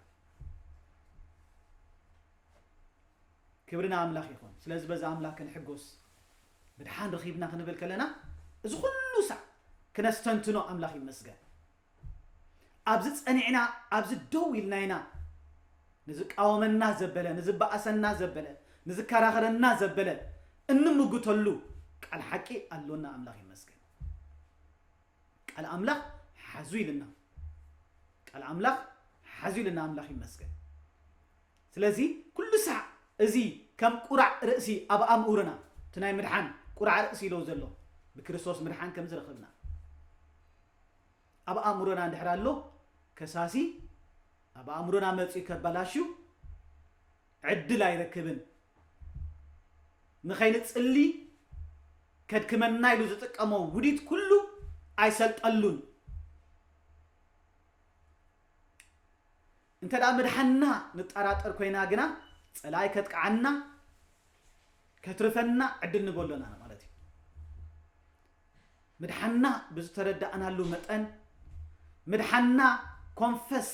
ክብሪ ንኣምላኽ ይኹን። ስለዚ በዚ ኣምላኽ ክንሕጎስ፣ ብድሓን ረኺብና ክንብል ከለና፣ እዚ ኩሉ ሳዕ ክነስተንትኖ ኣምላኽ ይመስገን። ኣብዚ ጸኒዕና፣ ኣብዚ ደው ኢልና ኢና ንዝቃወመና ዘበለ፣ ንዝበኣሰና ዘበለ፣ ንዝከራኸረና ዘበለ እንምጉተሉ ቃል ሓቂ ኣሎና። ኣምላኽ ይመስገን። ቃል ኣምላኽ ሓዙ ኢልና። ቃል ኣምላኽ ሓዙ ኢልና። ኣምላኽ ይመስገን። ስለዚ ኩሉ ሳዕ እዚ ከም ቁራዕ ርእሲ ኣብ ኣእምሮና፣ እቲ ናይ ምድሓን ቁራዕ ርእሲ ኢሎ ዘሎ፣ ብክርስቶስ ምድሓን ከም ዝረኽብና ኣብ ኣእምሮና እንድሕር ኣሎ፣ ከሳሲ ኣብ ኣእምሮና መጺኡ ከበላሹ ዕድል ኣይረክብን። ንኸይንጽሊ ከድክመና ኢሉ ዝጥቀሞ ውዲት ኩሉ ኣይሰልጠሉን። እንተ ደኣ ምድሓንና ንጠራጠር ኮይና ግና፣ ጸላኢ ከጥቅዓና፣ ከትርፈና ዕድል ንበሎ ኣለና ማለት እዩ። ምድሓንና ብዝተረዳእናሉ መጠን፣ ምድሓንና ኮንፈስ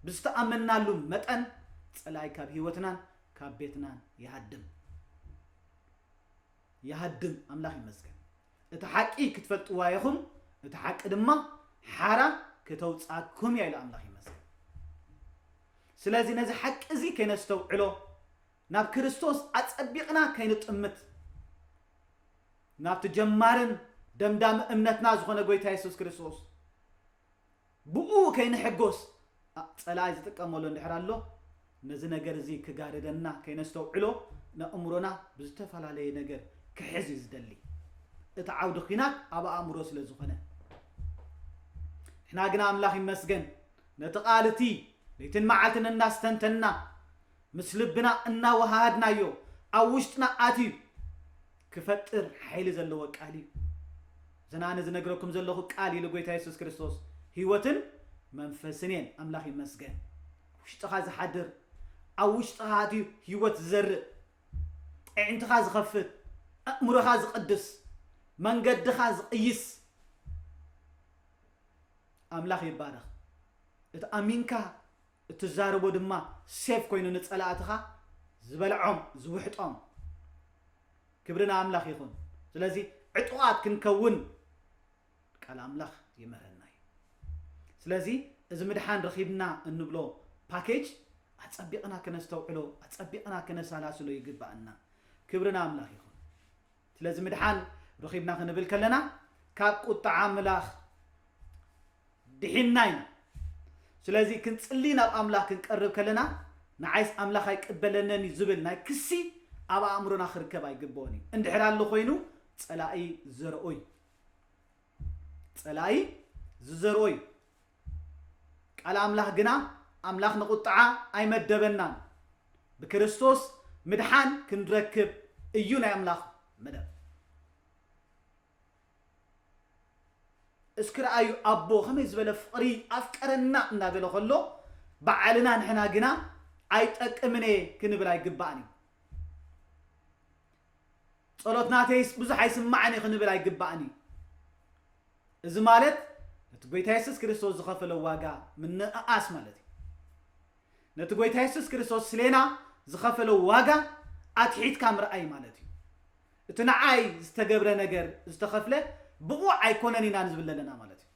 ብዝተኣመንናሉ መጠን፣ ጸላኢ ካብ ህይወትናን ካብ ቤትናን ይሃድም። ይሃድም። ኣምላኽ ይመስገን። እቲ ሓቂ ክትፈልጥዋ ኢኹም፣ እቲ ሓቂ ድማ ሓራ ክተውጻኩም እያ ኢሉ ኣምላኽ ይመስገን። ስለዚ ነዚ ሓቂ እዚ ከይነስተውዕሎ፣ ናብ ክርስቶስ ኣጸቢቕና ከይንጥምት፣ ናብቲ ጀማርን ደምዳሚ እምነትና ዝኾነ ጎይታ የሱስ ክርስቶስ ብኡ ከይንሕጎስ ጸላኢ ዝጥቀመሉ እንድሕር ኣሎ፣ ነዚ ነገር እዚ ክጋርደና ከይነስተውዕሎ፣ ነእምሮና ብዝተፈላለየ ነገር ክሕዝ እዩ ዝደሊ። እቲ ዓውዲ ኲናት ኣብ ኣእምሮ ስለ ዝኾነ። ንሕና ግና ኣምላኽ ይመስገን፣ ነቲ ቃል እቲ ለይትን መዓልትን እናስተንተንና፣ ምስ ልብና እናወሃሃድናዮ፣ ኣብ ውሽጥና ኣትዩ ክፈጥር ሓይሊ ዘለዎ ቃል እዩ። እዚ ኣነ ዝነግረኩም ዘለኹ ቃል ኢሉ ጎይታ የሱስ ክርስቶስ፣ ህይወትን መንፈስን እየን። ኣምላኽ ይመስገን። ኣብ ውሽጥኻ ዝሓድር፣ ኣብ ውሽጥኻ ኣትዩ ህይወት ዝዘርእ፣ ኣዒንትኻ ዝኸፍት፣ ኣእምሮኻ ዝቕድስ፣ መንገድኻ ዝቕይስ ኣምላኽ ይባረኽ። እቲ ኣሚንካ እትዛረቦ ድማ ሴፍ ኮይኑ ንጸላእትኻ ዝበልዖም፣ ዝውሕጦም። ክብሪ ንኣምላኽ ይኹን። ስለዚ ዕጡቓት ክንከውን ቃል ኣምላኽ ይምህረና እዩ። ስለዚ እዚ ምድሓን ረኺብና እንብሎ ፓኬጅ ኣጸቢቕና ክነስተውዕሎ፣ ኣጸቢቕና ክነሰላስሎ ይግባኣና። ክብሪ ንኣምላኽ ይኹን። ስለዚ ምድሓን ረኺብና ክንብል ከለና ካብ ቁጥዓ ኣምላኽ ድሒንና ኢና። ስለዚ ክንጽሊ ናብ ኣምላኽ ክንቀርብ ከለና ንዓይስ ኣምላኽ ኣይቅበለንን እዩ ዝብል ናይ ክሲ ኣብ ኣእምሮና ክርከብ ኣይግብኦን እዩ። እንድሕር ኣሎ ኮይኑ ጸላኢ ዘርኦ እዩ። ጸላኢ ዝዘርኦ እዩ። ቃል ኣምላኽ ግና ኣምላኽ ንቁጥዓ ኣይመደበናን። ብክርስቶስ ምድሓን ክንረክብ እዩ ናይ ኣምላኽ መደብ። እስኪ ረኣዩ ኣቦ ከመይ ዝበለ ፍቕሪ ኣፍቀረና እናበለ ከሎ ባዕልና ንሕና ግና ኣይጠቅምን እየ ክንብል ኣይግባእን እዩ። ጸሎት ናተይስ ብዙሕ ኣይስማዕን እዩ ክንብል ኣይግባእን እዩ። እዚ ማለት ነቲ ጎይታ የሱስ ክርስቶስ ዝኸፈለ ዋጋ ምንእኣስ ማለት እዩ። ነቲ ጎይታ የሱስ ክርስቶስ ስሌና ዝኸፈለ ዋጋ ኣትሒትካ ምርኣይ ማለት እዩ። እቲ ንዓይ ዝተገብረ ነገር ዝተኸፍለ ብቑዕ ኣይኮነን ኢና ንዝብል ዘለና ማለት እዩ።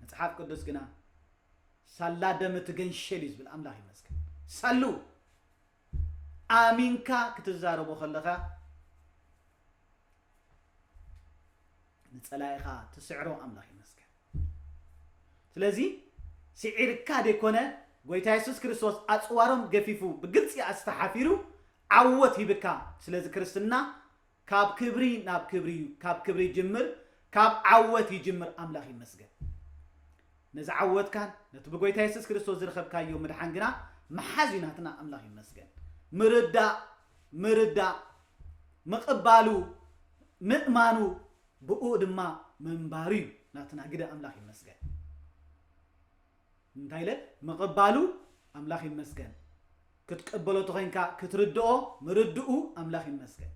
መጽሓፍ ቅዱስ ግና ሳላ ደም እቲ ገንሸል እዩ ዝብል። ኣምላኽ ይመስገን። ሳሉ ኣሚንካ ክትዛረቦ ከለኻ ንጸላኢኻ ትስዕሮ። ኣምላኽ ይመስገን። ስለዚ ስዒርካ ደይኮነ፣ ጎይታ የሱስ ክርስቶስ ኣጽዋሮም ገፊፉ ብግልጺ ኣስተሓፊሩ ዓወት ሂብካ። ስለዚ ክርስትና ካብ ክብሪ ናብ ክብሪ እዩ። ካብ ክብሪ ይጅምር፣ ካብ ዓወት ይጅምር። ኣምላኽ ይመስገን። ነዚ ዓወትካን ነቲ ብጎይታ የሱስ ክርስቶስ ዝረኸብካዮ ምድሓን ግና ምሓዝ እዩ ናትና። ኣምላኽ ይመስገን። ምርዳእ፣ ምርዳእ፣ ምቕባሉ፣ ምእማኑ፣ ብኡ ድማ ምንባሩ እዩ ናትና ግደ። ኣምላኽ ይመስገን። እንታይ ኢለ? ምቕባሉ ኣምላኽ ይመስገን። ክትቀበሎ ተኾይንካ ክትርድኦ ምርድኡ ኣምላኽ ይመስገን።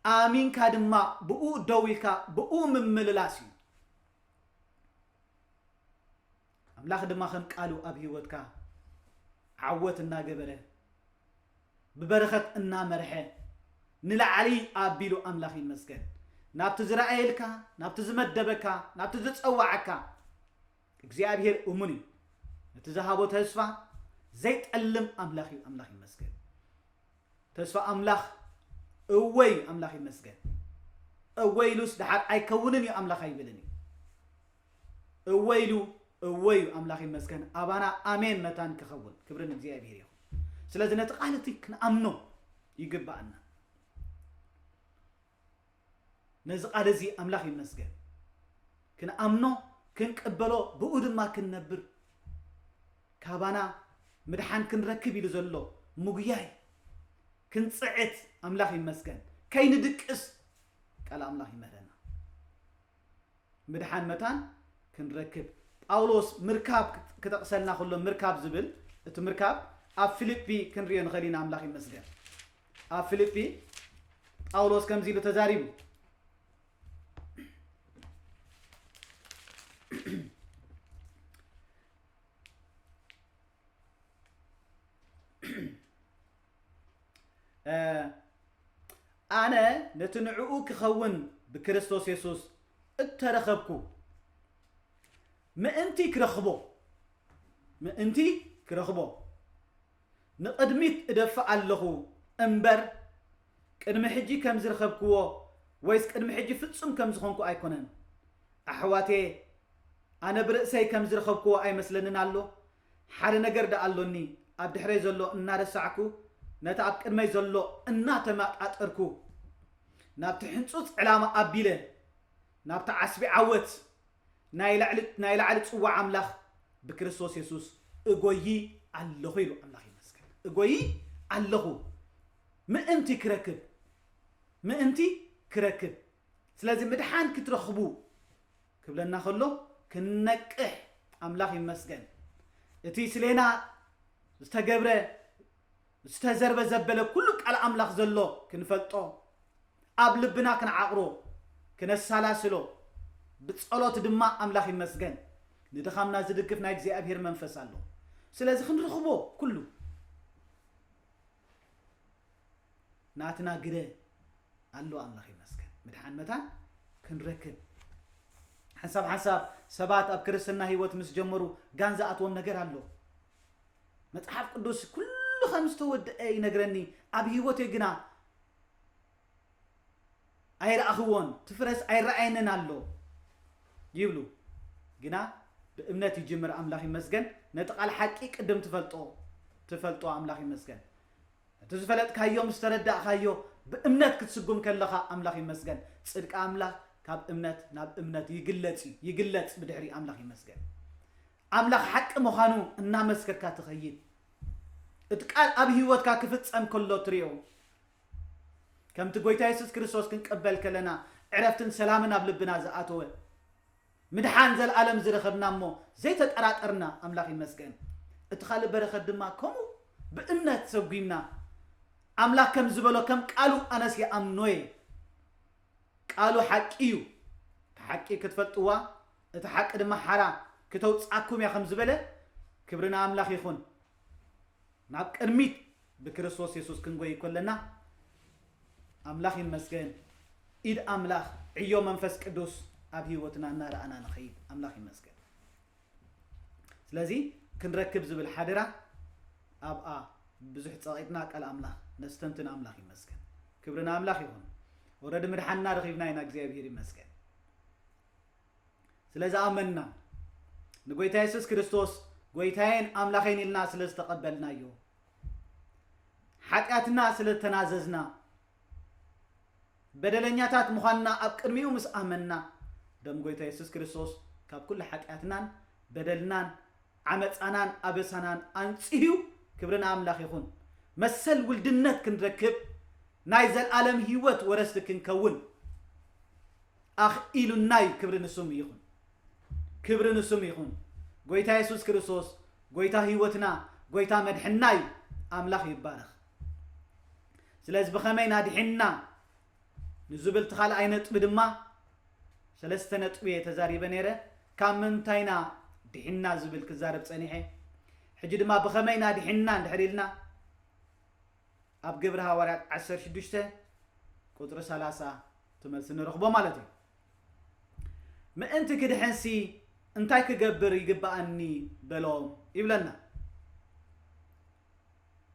ኣሚንካ ድማ ብኡ ደው ኢልካ ብኡ ምምልላስ እዩ። ኣምላኽ ድማ ከም ቃሉ ኣብ ህይወትካ ዓወት እናገበረ፣ ብበረኸት እናመርሐ፣ ንላዕሊ ኣቢሉ ኣምላኽ ይመስገን። ናብቲ ዝረኣየልካ፣ ናብቲ ዝመደበካ፣ ናብቲ ዝጸዋዓካ እግዚኣብሔር እሙን እዩ። ነቲ ዝሃቦ ተስፋ ዘይጠልም ኣምላኽ እዩ። ኣምላኽ ይመስገን። ተስፋ ኣምላኽ እወ እዩ። ኣምላኽ ይመስገን። እወ ኢሉስ ደሓር ኣይከውንን እዩ ኣምላኽ ኣይብልን እዩ። እወ ኢሉ እወ እዩ። ኣምላኽ ይመስገን። ኣባና ኣሜን መታን ክኸውን ክብሪ ንእግዚኣብሔር ይኹን። ስለዚ ነቲ ቃል እቲ ክንኣምኖ ይግባኣና። ነዚ ቃል እዚ ኣምላኽ ይመስገን። ክንኣምኖ፣ ክንቅበሎ፣ ብኡ ድማ ክንነብር፣ ካባና ምድሓን ክንረክብ ኢሉ ዘሎ ምጉያይ ክንጽዕት ኣምላኽ ይመስገን። ከይንድቅስ ቃል ኣምላኽ ይምህረና። ምድሓን መታን ክንረክብ ጳውሎስ ምርካብ ክጠቕሰልና ከሎ ምርካብ ዝብል እቲ ምርካብ ኣብ ፊልጲ ክንሪኦ ንኽእል ኢና። ኣምላኽ ይመስገን። ኣብ ፊልጲ ጳውሎስ ከምዚ ኢሉ ተዛሪቡ። ኣነ ነቲ ንዕኡ ክኸውን ብክርስቶስ የሱስ እተረኸብኩ ምእንቲ ክረኽቦ ምእንቲ ክረኽቦ ንቕድሚት እደፍእ ኣለኹ እምበር ቅድሚ ሕጂ ከም ዝረኸብክዎ ወይስ ቅድሚ ሕጂ ፍጹም ከም ዝኾንኩ ኣይኮነን። ኣሕዋቴ፣ ኣነ ብርእሰይ ከም ዝረኸብክዎ ኣይመስለንን ኣሎ። ሓደ ነገር ደኣ ኣሎኒ፣ ኣብ ድሕረይ ዘሎ እናረሳዕኩ ነቲ ኣብ ቅድመይ ዘሎ እናተመጣጠርኩ ናብቲ ሕንጹጽ ዕላማ ኣቢለ ናብቲ ዓስቢ ዓወት ናይ ላዕሊ ናይ ላዕሊ ጽዋዕ ኣምላኽ ብክርስቶስ የሱስ እጎዪ ኣለኹ ኢሉ። ኣምላኽ ይመስገን። እጎዪ ኣለኹ ምእንቲ ክረክብ ምእንቲ ክረክብ። ስለዚ ምድሓን ክትረኽቡ ክብለና ከሎ ክንነቅሕ ኣምላኽ ይመስገን። እቲ ስሌና ዝተገብረ ዝተዘርበ ዘበለ ኩሉ ቃል ኣምላኽ ዘሎ ክንፈልጦ ኣብ ልብና ክንዓቕሮ ክነሳላስሎ ብጸሎት ድማ ኣምላኽ ይመስገን ንድኻምና ዝድግፍ ናይ እግዚኣብሔር መንፈስ ኣሎ። ስለዚ ክንረኽቦ ኩሉ ናትና ግደ ኣሎ። ኣምላኽ ይመስገን ምድሓን መታን ክንረክብ ሓንሳብ ሓንሳብ ሰባት ኣብ ክርስትና ህይወት ምስ ጀመሩ ጋን ዝኣትዎም ነገር ኣሎ። መጽሓፍ ቅዱስ ኩሉ ከም ዝተወደአ ይነግረኒ፣ ኣብ ህይወተይ ግና ኣይረኣኽዎን፣ ትፍረስ ኣይረኣየንን ኣሎ ይብሉ። ግና ብእምነት ይጅምር። ኣምላኽ ይመስገን። ነቲ ቃል ሓቂ ቅድም ትፈልጦ ትፈልጦ። ኣምላኽ ይመስገን። እቲ ዝፈለጥካዮ ምስ ተረዳእካዮ ብእምነት ክትስጉም ከለኻ ኣምላኽ ይመስገን። ጽድቂ ኣምላኽ ካብ እምነት ናብ እምነት ይግለጽ እዩ። ይግለጽ ብድሕሪ ኣምላኽ ይመስገን። ኣምላኽ ሓቂ ምዃኑ እናመስከርካ ትኸይድ። እቲ ቃል ኣብ ህይወትካ ክፍጸም ከሎ ትሪኦ። ከምቲ ጎይታ የሱስ ክርስቶስ ክንቀበል ከለና ዕረፍትን ሰላምን ኣብ ልብና ዝኣተወ ምድሓን ዘለኣለም ዝረኸብና እሞ ዘይተጠራጠርና ኣምላኽ ይመስገን። እቲ ካልእ በረኸት ድማ ከምኡ ብእምነት ሰጒምና ኣምላኽ ከም ዝበሎ ከም ቃሉ ኣነስ ይኣምኖ እየ። ቃሉ ሓቂ እዩ። እቲ ሓቂ ክትፈልጥዋ እቲ ሓቂ ድማ ሓራ ክተውፅኣኩም እያ ከም ዝበለ ክብሪ ንኣምላኽ ይኹን። ናብ ቅድሚት ብክርስቶስ የሱስ ክንጎይ ከለና ኣምላኽ ይመስገን። ኢድ ኣምላኽ ዕዮ መንፈስ ቅዱስ ኣብ ህይወትና እናረኣና ንኸይድ ኣምላኽ ይመስገን። ስለዚ ክንረክብ ዝብል ሓደራ ኣብኣ ብዙሕ ፀቒጥና ቃል ኣምላኽ ነስተንትን ኣምላኽ ይመስገን። ክብሪ ንኣምላኽ ይኹን። ኦረዲ ምድሓንና ረኺብና ኢና፣ እግዚኣብሔር ይመስገን። ስለ ዝኣመንና፣ ንጎይታ የሱስ ክርስቶስ ጎይታዬን ኣምላኸይን ኢልና ስለ ዝተቐበልናዮ፣ ሓጢኣትና ስለ እተናዘዝና፣ በደለኛታት ምዃንና ኣብ ቅድሚኡ ምስ ኣመንና፣ ደም ጎይታ የሱስ ክርስቶስ ካብ ኩሉ ሓጢኣትናን በደልናን ዓመጻናን ኣበሳናን ኣንጽህዩ፣ ክብሪ ንኣምላኽ ይኹን፣ መሰል ውልድነት ክንረክብ፣ ናይ ዘልኣለም ህይወት ወረስቲ ክንከውን ኣኽኢሉና እዩ። ክብሪ ንስሙ ይኹን። ክብሪ ንስሙ ይኹን። ጎይታ የሱስ ክርስቶስ ጎይታ ህይወትና፣ ጎይታ መድሕንና እዩ። ኣምላኽ ይባረኽ። ስለዚ ብኸመይ ናድሒንና ንዝብል እቲ ካልኣይ ነጥቢ ድማ ሰለስተ ነጥቢ እየ ተዛሪበ ነይረ። ካብ ምንታይና ድሒንና ዝብል ክዛረብ ጸኒሐ። ሕጂ ድማ ብኸመይና ድሒንና እንድሕር ኢልና ኣብ ግብሪ ሃዋርያት ዓሰርተ ሽዱሽተ ቁጽሪ ሰላሳ እቲ መልሲ ንረኽቦ ማለት እዩ። ምእንቲ ክድሕንሲ እንታይ ክገብር ይግብኣኒ በሎም ይብለና።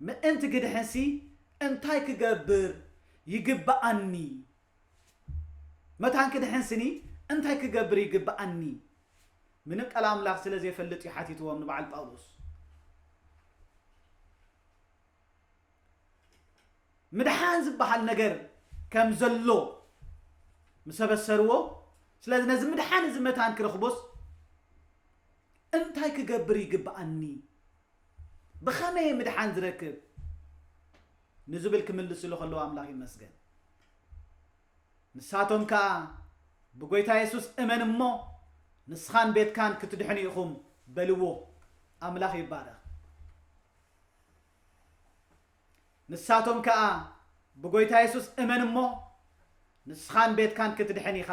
ምእንቲ ክድሕንሲ እንታይ ክገብር ይግብኣኒ? መታን ክድሕንስኒ እንታይ ክገብር ይግብኣኒ? ምንም ቃል ኣምላኽ ስለ ዘይፈልጥ እዩ ሓቲትዎም ንበዓል ጳውሎስ። ምድሓን ዝበሃል ነገር ከም ዘሎ ምስ ኣበሰርዎ፣ ስለዚ ነዚ ምድሓን እዚ መታን ክረኽቦስ እንታይ ክገብር ይግብኣኒ? ብኸመይ ምድሓን ዝረክብ? ንዝብል ክምልስሉ ከለዉ ኣምላኽ ይመስገን። ንሳቶም ከኣ ብጎይታ የሱስ እመን እሞ ንስኻን ቤትካን ክትድሕኑ ኢኹም በልዎ። ኣምላኽ ይባረኽ። ንሳቶም ከኣ ብጎይታ የሱስ እመን እሞ ንስኻን ቤትካን ክትድሕን ኢኻ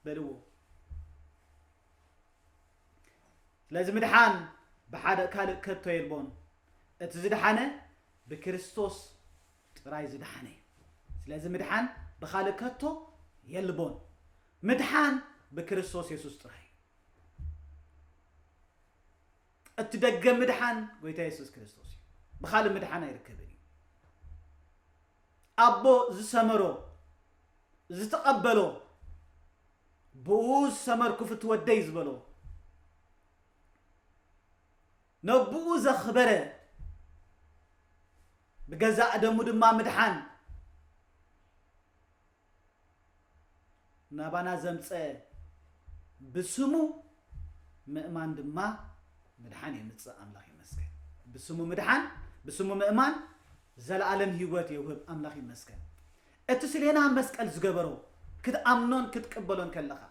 በልዎ። ስለዚ ምድሓን ብሓደ ካልእ ከቶ የልቦን። እቲ ዝድሓነ ብክርስቶስ ጥራይ ዝድሓነ እዩ። ስለዚ ምድሓን ብኻልእ ከቶ የልቦን። ምድሓን ብክርስቶስ የሱስ ጥራይ እዩ። እቲ ደገ ምድሓን ጎይታ የሱስ ክርስቶስ እዩ። ብኻልእ ምድሓን ኣይርከብን እዩ። ኣቦ ዝሰመሮ፣ ዝተቐበሎ፣ ብኡ ዝሰመርኩ ፍትወደይ ዝበሎ፣ ነብኡ ዘኽበረ፣ ብገዛእ ደሙ ድማ ምድሓን ናባና ዘምጸ፣ ብስሙ ምእማን ድማ ምድሓን የምጽእ። ኣምላኽ ይመስገን። ብስሙ ምድሓን፣ ብስሙ ምእማን ዘለኣለም ህይወት የውህብ። ኣምላኽ ይመስገን። እቲ ስሌና መስቀል ዝገበሮ ክትኣምኖን ክትቅበሎን ከለኻ፣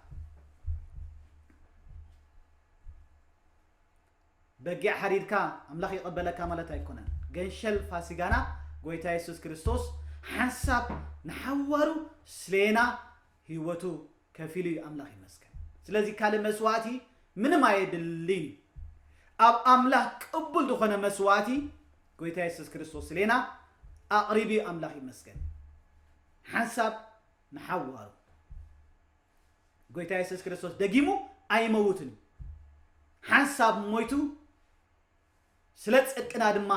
በጊዕ ሓሪድካ ኣምላኽ ይቐበለካ ማለት ኣይኮነን። ገንሸል ፋሲጋና ጎይታ የሱስ ክርስቶስ ሓንሳብ ንሓዋሩ ስሌና ህይወቱ ከፊሉ እዩ። ኣምላኽ ይመስገን። ስለዚ ካልእ መስዋእቲ ምንም ኣየድልን እዩ። ኣብ ኣምላኽ ቅቡል ዝኾነ መስዋእቲ ጎይታ የሱስ ክርስቶስ ስሌና ኣቕሪቡ እዩ። ኣምላኽ ይመስገን። ሓንሳብ ንሓዋሩ ጎይታ የሱስ ክርስቶስ ደጊሙ ኣይመውትን እዩ። ሓንሳብ ሞይቱ ስለ ጽድቅና ድማ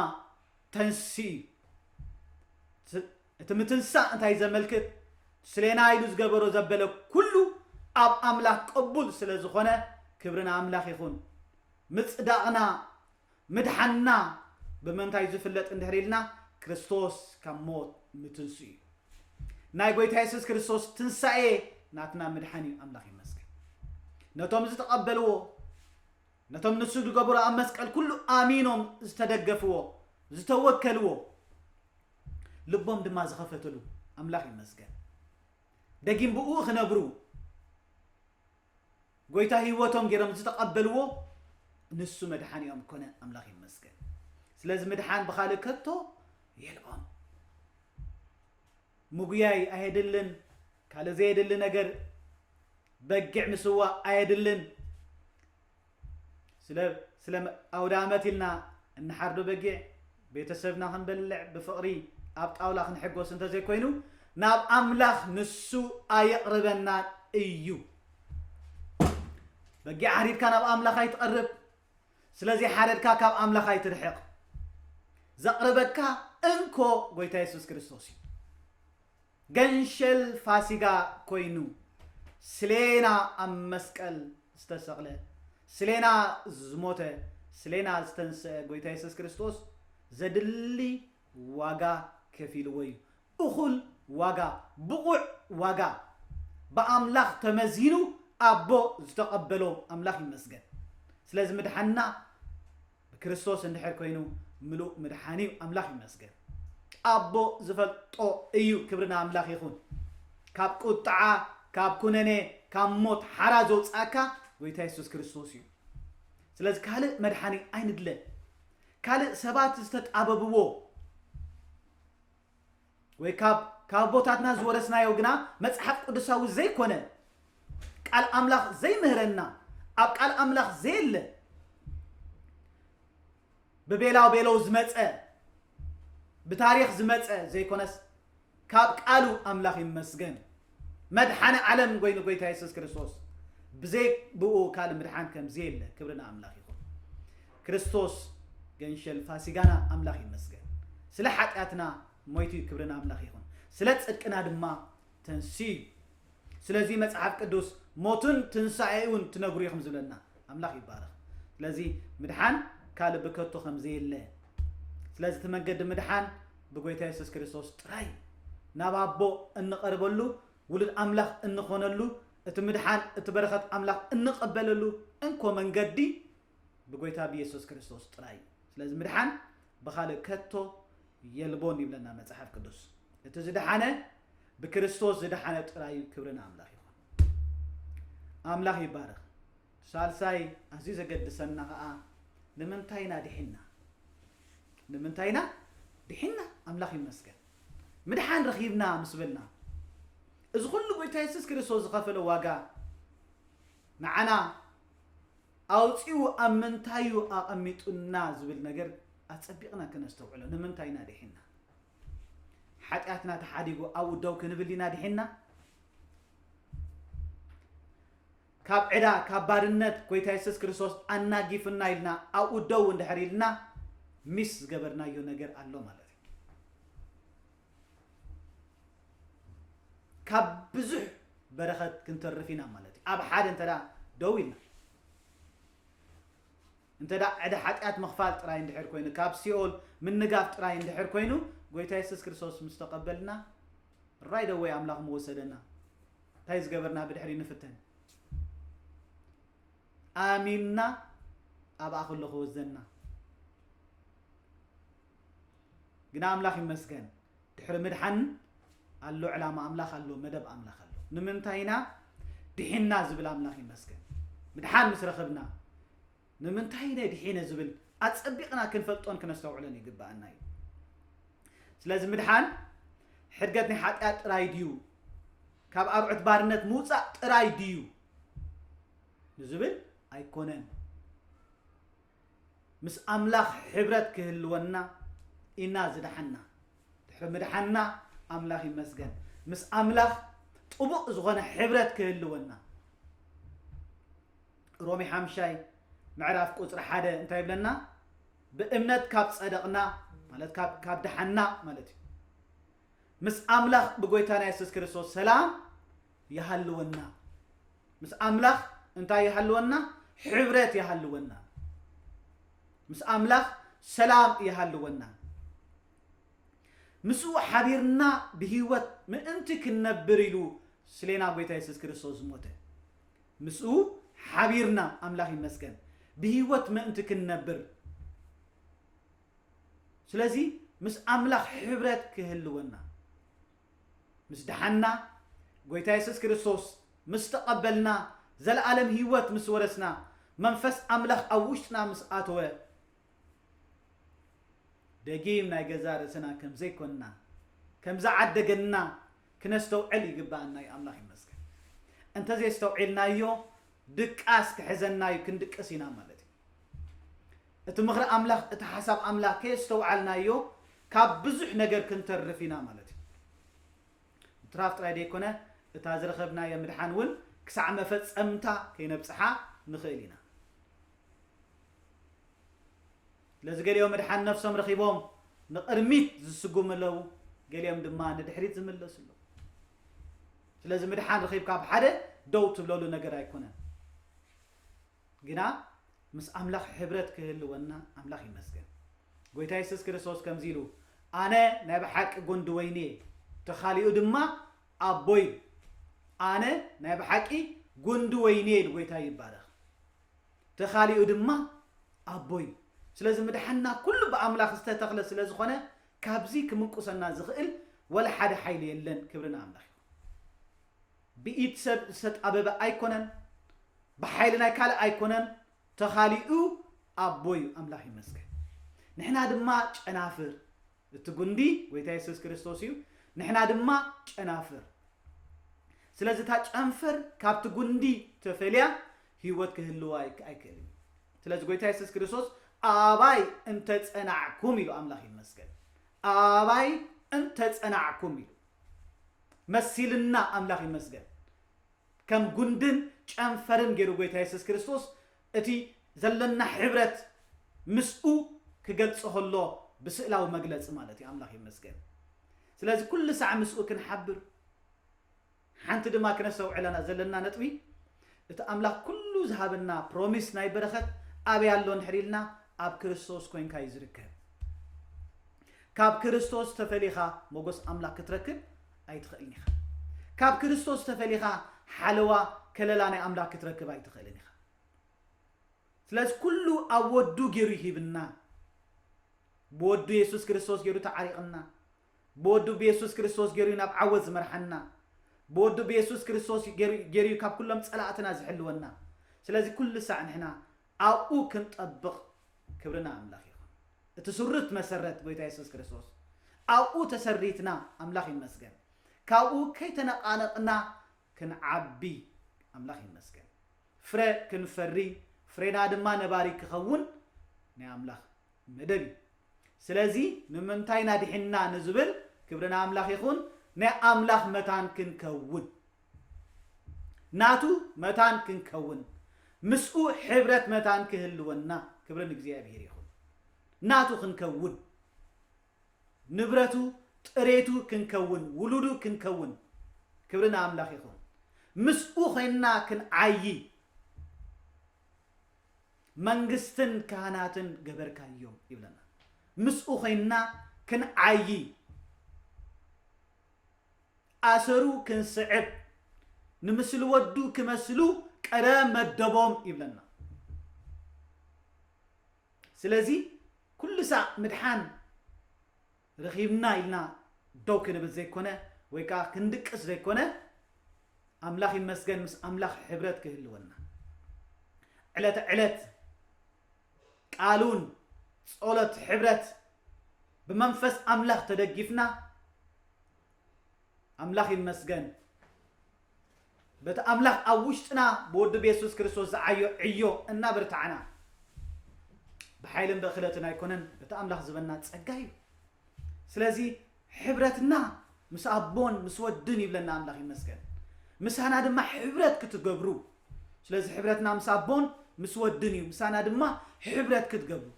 ተንስኡ እዩ። ስ-፣ እቲ ምትንሳእ እንታይ ዘመልክት? ስሌና ኢሉ ዝገበሮ ዘበለ ኩሉ ኣብ ኣምላኽ ቅቡል ስለ ዝኾነ ክብሪ ንኣምላኽ ይኹን። ምጽዳቕና፣ ምድሓንና ብምንታይ ዝፍለጥ እንድሕር ኢልና፣ ክርስቶስ ካብ ሞት ምትንስኡ እዩ። ናይ ጎይታ የሱስ ክርስቶስ ትንሳኤ ናትና ምድሓን እዩ። ኣምላኽ ይመስገን። ነቶም ዝተቐበልዎ፣ ነቶም ንሱ ዝገበሮ ኣብ መስቀል ኩሉ ኣሚኖም ዝተደገፍዎ፣ ዝተወከልዎ፣ ልቦም ድማ ዝኸፈተሉ ኣምላኽ ይመስገን። ደጊም ብኡ ክነብሩ ጎይታ ህይወቶም ገይሮም ዝተቐበልዎ ንሱ መድሓኒኦም ኮነ። ኣምላኽ ይመስገን። ስለዚ ምድሓን ብኻልእ ከቶ የልቦን። ምጉያይ ኣየድልን፣ ካልእ ዘየድሊ ነገር በጊዕ ምስዋእ ኣየድልን። ስለ፣ ስለ ኣውደ ኣመት ኢልና እንሓርዶ በጊዕ ቤተሰብና ክንበልዕ ብፍቕሪ ኣብ ጣውላ ክንሕጎስ እንተዘይኮይኑ ናብ ኣምላኽ ንሱ ኣየቕርበናን እዩ። በጊዕ ኣሪድካ ናብ ኣምላኽ ኣይትቐርብ። ስለዚ ሓረድካ ካብ ኣምላኽ ኣይትርሕቕ። ዘቕርበካ እንኮ ጎይታ የሱስ ክርስቶስ እዩ። ገንሸል ፋሲጋ ኮይኑ፣ ስሌና ኣብ መስቀል ዝተሰቕለ፣ ስሌና ዝሞተ፣ ስሌና ዝተንስአ ጎይታ የሱስ ክርስቶስ ዘድሊ ዋጋ ከፊልዎ እዩ። እኹል ዋጋ፣ ብቑዕ ዋጋ፣ ብኣምላኽ ተመዚኑ ኣቦ ዝተቐበሎ ኣምላኽ ይመስገን። ስለዚ ምድሓንና ብክርስቶስ እንድሕር ኮይኑ ምሉእ ምድሓን እዩ። ኣምላኽ ይመስገን። ኣቦ ዝፈልጦ እዩ። ክብሪ ንኣምላኽ ይኹን። ካብ ቁጥዓ፣ ካብ ኩነኔ፣ ካብ ሞት ሓራ ዘውፅኣካ ጎይታ የሱስ ክርስቶስ እዩ። ስለዚ ካልእ መድሓኒ ኣይንድለ። ካልእ ሰባት ዝተጣበብዎ ወይ ካብ ካብ ኣቦታትና ዝወረስናዮ ግና መጽሓፍ ቅዱሳዊ ዘይኮነ፣ ቃል ኣምላኽ ዘይምህረና፣ ኣብ ቃል ኣምላኽ ዘየለ፣ ብቤላው ቤለው ዝመጸ፣ ብታሪኽ ዝመጸ ዘይኮነስ፣ ካብ ቃሉ ኣምላኽ ይመስገን። መድሓኒ ዓለም ኮይኑ ጎይታ የሱስ ክርስቶስ፣ ብዘይ ብኡ ካልእ ምድሓን ከም ዘየለ ክብሪ ንኣምላኽ ይኹን። ክርስቶስ ገንሸል ፋሲጋና ኣምላኽ ይመስገን። ስለ ሓጢኣትና ሞይቱ እዩ፣ ክብሪ ንኣምላኽ ይኹን። ስለ ጽድቅና ድማ ተንስዩ እዩ። ስለዚ መጽሓፍ ቅዱስ ሞቱን ትንሳኤኡን ትነግሩ ኢኹም ዝብለና ኣምላኽ ይባረኽ። ስለዚ ምድሓን ካልእ ብከቶ ከም ዘየለ፣ ስለዚ እቲ መንገዲ ምድሓን ብጎይታ የሱስ ክርስቶስ ጥራይ እዩ። ናብ ኣቦ እንቐርበሉ፣ ውሉድ ኣምላኽ እንኾነሉ፣ እቲ ምድሓን፣ እቲ በረኸት ኣምላኽ እንቐበለሉ እንኮ መንገዲ ብጎይታ ብየሱስ ክርስቶስ ጥራይ እዩ። ስለዚ ምድሓን ብኻልእ ከቶ የልቦን ይብለና መጽሓፍ ቅዱስ። እቲ ዝደሓነ ብክርስቶስ ዝደሓነ ጥራይ እዩ። ክብሪ ንኣምላኽ ይኹን። ኣምላኽ ይባረኽ። ሳልሳይ ኣዝዩ ዘገድሰና ኸኣ ንምንታይ ኢና ድሒንና? ንምንታይ ኢና ድሒንና? ኣምላኽ ይመስገን። ምድሓን ረኺብና ምስ በልና፣ እዚ ኩሉ ጎይታ የሱስ ክርስቶስ ዝኸፈለ ዋጋ ንዓና ኣውጺኡ ኣብ ምንታይ እዩ ኣቐሚጡና ዝብል ነገር ኣጸቢቕና ክነስተውዕሎ። ንምንታይ ኢና ድሒንና? ሓጢኣትና ተሓዲጉ ኣብኡ ደው ክንብል ኢና ድሒንና? ካብ ዕዳ፣ ካብ ባርነት ጎይታ የሱስ ክርስቶስ ኣናጊፍና ኢልና ኣብኡ ደው እንድሕር ኢልና፣ ሚስ ዝገበርናዮ ነገር ኣሎ ማለት እዩ። ካብ ብዙሕ በረኸት ክንተርፍ ኢና ማለት እዩ። ኣብ ሓደ እንተ ደኣ ደው ኢልና፣ እንተ ደኣ ዕዳ ሓጢኣት ምኽፋል ጥራይ እንድሕር ኮይኑ፣ ካብ ሲኦል ምንጋፍ ጥራይ እንድሕር ኮይኑ፣ ጎይታ የሱስ ክርስቶስ ምስ ተቐበልና፣ ራይት ኣወይ ኣምላኽ ምወሰደና። እንታይ ዝገበርና ብድሕሪ ንፍተን። ኣሚንና ኣብኣ ከሎ ክወስደና። ግና ኣምላኽ ይመስገን፣ ድሕሪ ምድሓን ኣሎ ዕላማ ኣምላኽ፣ ኣሎ መደብ ኣምላኽ ኣሎ። ንምንታይ ኢና ድሒንና ዝብል ኣምላኽ ይመስገን። ምድሓን ምስ ረኸብና፣ ንምንታይ ኢነ ድሒነ ዝብል ኣጸቢቕና ክንፈልጦን ክነስተውዕሎን ይግብኣና እዩ። ስለዚ ምድሓን ሕድገት ናይ ሓጢኣት ጥራይ ድዩ? ካብ ኣርዑት ባርነት ምውጻእ ጥራይ ድዩ? ንዝብል ኣይኮነን። ምስ ኣምላኽ ሕብረት ክህልወና ኢና ዝደሓንና። ድሕሪ ምድሓንና ኣምላኽ ይመስገን። ምስ ኣምላኽ ጥቡቕ ዝኾነ ሕብረት ክህልወና። ሮሜ ሓምሻይ ምዕራፍ ቁጽሪ ሓደ እንታይ ይብለና? ብእምነት ካብ ጸደቕና፣ ማለት ካብ፣ ካብ ደሓንና ማለት እዩ። ምስ ኣምላኽ ብጎይታና የሱስ ክርስቶስ ሰላም ይሃልወና። ምስ ኣምላኽ እንታይ ይሃልወና? ሕብረት ይሃልወና። ምስ ኣምላኽ ሰላም ይሃልወና። ምስኡ ሓቢርና ብህይወት ምእንቲ ክንነብር ኢሉ ስሌና ጎይታ የሱስ ክርስቶስ ዝሞተ። ምስኡ ሓቢርና፣ ኣምላኽ ይመስገን፣ ብህይወት ምእንቲ ክንነብር። ስለዚ ምስ ኣምላኽ ሕብረት ክህልወና፣ ምስ ደሓንና፣ ጎይታ የሱስ ክርስቶስ ምስ ተቐበልና፣ ዘለኣለም ህይወት ምስ ወረስና፣ መንፈስ ኣምላኽ ኣብ ውሽጥና ምስ ኣተወ፣ ደጊም ናይ ገዛእ ርእስና ከም ዘይኮንና፣ ከም ዝዓደገና ክነስተውዕል ይግብኣና እዩ። ኣምላኽ ይመስገን። እንተዘየስተውዒልናዮ፣ ድቃስ ክሕዘና እዩ፣ ክንድቅስ ኢና ማለት እዩ። እቲ ምኽሪ ኣምላኽ፣ እቲ ሓሳብ ኣምላኽ ከየስተውዓልናዮ፣ ካብ ብዙሕ ነገር ክንተርፍ ኢና ማለት እዩ። ምትራፍ ጥራይ ደይኮነ፣ እታ ዝረኸብናዮ ምድሓን እውን ክሳዕ መፈጸምታ ከይነብጽሓ ንኽእል ኢና። ስለዚ ገሊኦም ምድሓን ነፍሶም ረኺቦም ንቕድሚት ዝስጉሙ ኣለዉ፣ ገሊኦም ድማ ንድሕሪት ዝምለሱ ኣለዉ። ስለዚ ምድሓን ረኺብካ ኣብ ሓደ ደው ትብለሉ ነገር ኣይኮነን። ግና ምስ ኣምላኽ ሕብረት ክህልወና ኣምላኽ ይመስገን። ጎይታ የሱስ ክርስቶስ ከምዚ ኢሉ፣ "ኣነ ናይ ብሓቂ ጉንዲ ወይኒ እየ፣ ተኻሊኡ ድማ ኣቦይ እዩ። ኣነ ናይ ብሓቂ ጉንዲ ወይኒ እየ" ኢሉ ጎይታ ይባረኽ። ተኻሊኡ ድማ ኣቦይ እዩ። ስለዚ ምድሓንና ኩሉ ብኣምላኽ ዝተተኽለ ስለ ዝኾነ፣ ካብዚ ክምንቁሰና ዝኽእል ወላ ሓደ ሓይሊ የለን። ክብሪ ንኣምላኽ ይኹን። ብኢድ ሰብ ዝተጣበበ ኣይኮነን፣ ብሓይሊ ናይ ካልእ ኣይኮነን። ተኻሊኡ ኣቦ እዩ። ኣምላኽ ይመስገን። ንሕና ድማ ጨናፍር፣ እቲ ጉንዲ ጎይታ የሱስ ክርስቶስ እዩ። ንሕና ድማ ጨናፍር። ስለዚ እታ ጨንፈር ካብቲ ጉንዲ ተፈልያ ህይወት ክህልዋ ኣይክ-፣ ኣይክእልን እዩ። ስለዚ ጎይታ የሱስ ክርስቶስ፣ "ኣባይ እንተጸናዕኩም" ኢሉ፣ ኣምላኽ ይመስገን። "ኣባይ እንተጸናዕኩም" ኢሉ መሲልና፣ ኣምላኽ ይመስገን። ከም ጉንድን ጨንፈርን ገይሩ ጎይታ የሱስ ክርስቶስ እቲ ዘለና ሕብረት ምስኡ ክገልጾ ከሎ ብስእላዊ መግለጺ ማለት እዩ። ኣምላኽ ይመስገን። ስለዚ ኩሉ ሳዕ ምስኡ ክንሓብር፣ ሓንቲ ድማ ክነስተውዕለና ዘለና ነጥቢ፣ እቲ ኣምላኽ ኩሉ ዝሃበና ፕሮሚስ ናይ በረኸት ኣበይ ኣሎ እንድሕር ኢልና፣ ኣብ ክርስቶስ ኮይንካ እዩ ዝርከብ። ካብ ክርስቶስ ተፈሊኻ ሞገስ ኣምላኽ ክትረክብ ኣይትኽእልን ኢኻ። ካብ ክርስቶስ ተፈሊኻ ሓለዋ፣ ከለላ ናይ ኣምላኽ ክትረክብ ኣይትኽእልን ኢኻ። ስለዚ ኩሉ ኣብ ወዱ ገይሩ ይሂብና። ብወዱ የሱስ ክርስቶስ ገይሩ ተዓሪቕና። ብወዱ ብየሱስ ክርስቶስ ገይሩ ናብ ዓወት ዝመርሓና። ብወዱ ብየሱስ ክርስቶስ ገይሩ፣ ገይሩ ካብ ኩሎም ጸላእትና ዝሕልወና። ስለዚ ኩሉ ሳዕ ንሕና ኣብኡ ክንጠብቕ ክብርና ኣምላኽ ይኹን። እቲ ስሩት መሰረት ጎይታ የሱስ ክርስቶስ። ኣብኡ ተሰሪትና ኣምላኽ ይመስገን። ካብኡ ከይተነቓነቕና ክንዓቢ ኣምላኽ ይመስገን። ፍረ ክንፈሪ፣ ፍሬና ድማ ነባሪ ክኸውን ናይ ኣምላኽ መደብ እዩ። ስለዚ ንምንታይ ኢና ድሒንና ንዝብል ክብሪ ንኣምላኽ ይኹን፣ ናይ ኣምላኽ መታን ክንከውን፣ ናቱ መታን ክንከውን፣ ምስኡ ሕብረት መታን ክህልወና ክብሪ ንእግዚኣብሔር ይኹን። ናቱ ክንከውን፣ ንብረቱ፣ ጥሬቱ ክንከውን፣ ውሉዱ ክንከውን፣ ክብሪ ንኣምላኽ ይኹን። ምስኡ ኮይንና ክንዓዪ፣ "መንግስትን ካህናትን ገበርካዮም" ይብለና። ምስኡ ኮይንና ክንዓዪ፣ ኣሰሩ ክንስዕብ፣ ንምስሊ ወዱ ክመስሉ ቀደም መደቦም ይብለና። ስለዚ ኩሉ ሳዕ ምድሓን ረኺብና ኢልና ደው ክንብል ዘይኮነ፣ ወይ ከኣ ክንድቅስ ዘይኮነ፣ ኣምላኽ ይመስገን፣ ምስ ኣምላኽ ሕብረት ክህልወና፣ ዕለተ ዕለት ቃሉን ጸሎት፣ ሕብረት፣ ብመንፈስ ኣምላኽ ተደጊፍና፣ ኣምላኽ ይመስገን፣ በቲ ኣምላኽ ኣብ ውሽጥና ብወዱ ብየሱስ ክርስቶስ ዝዓዮ ዕዮ እናበርታዕና፣ ብሓይልን ብእኽለትን ኣይኮነን፣ በቲ ኣምላኽ ዝበና ጸጋ እዩ። ስለዚ ሕብረትና ምስ ኣቦን ምስ ወድን ይብለና ኣምላኽ ይመስገን። ምሳና ድማ ሕብረት ክትገብሩ። ስለዚ ሕብረትና ምስ ኣቦን ምስ ወድን እዩ። ምሳና ድማ ሕብረት ክትገብሩ።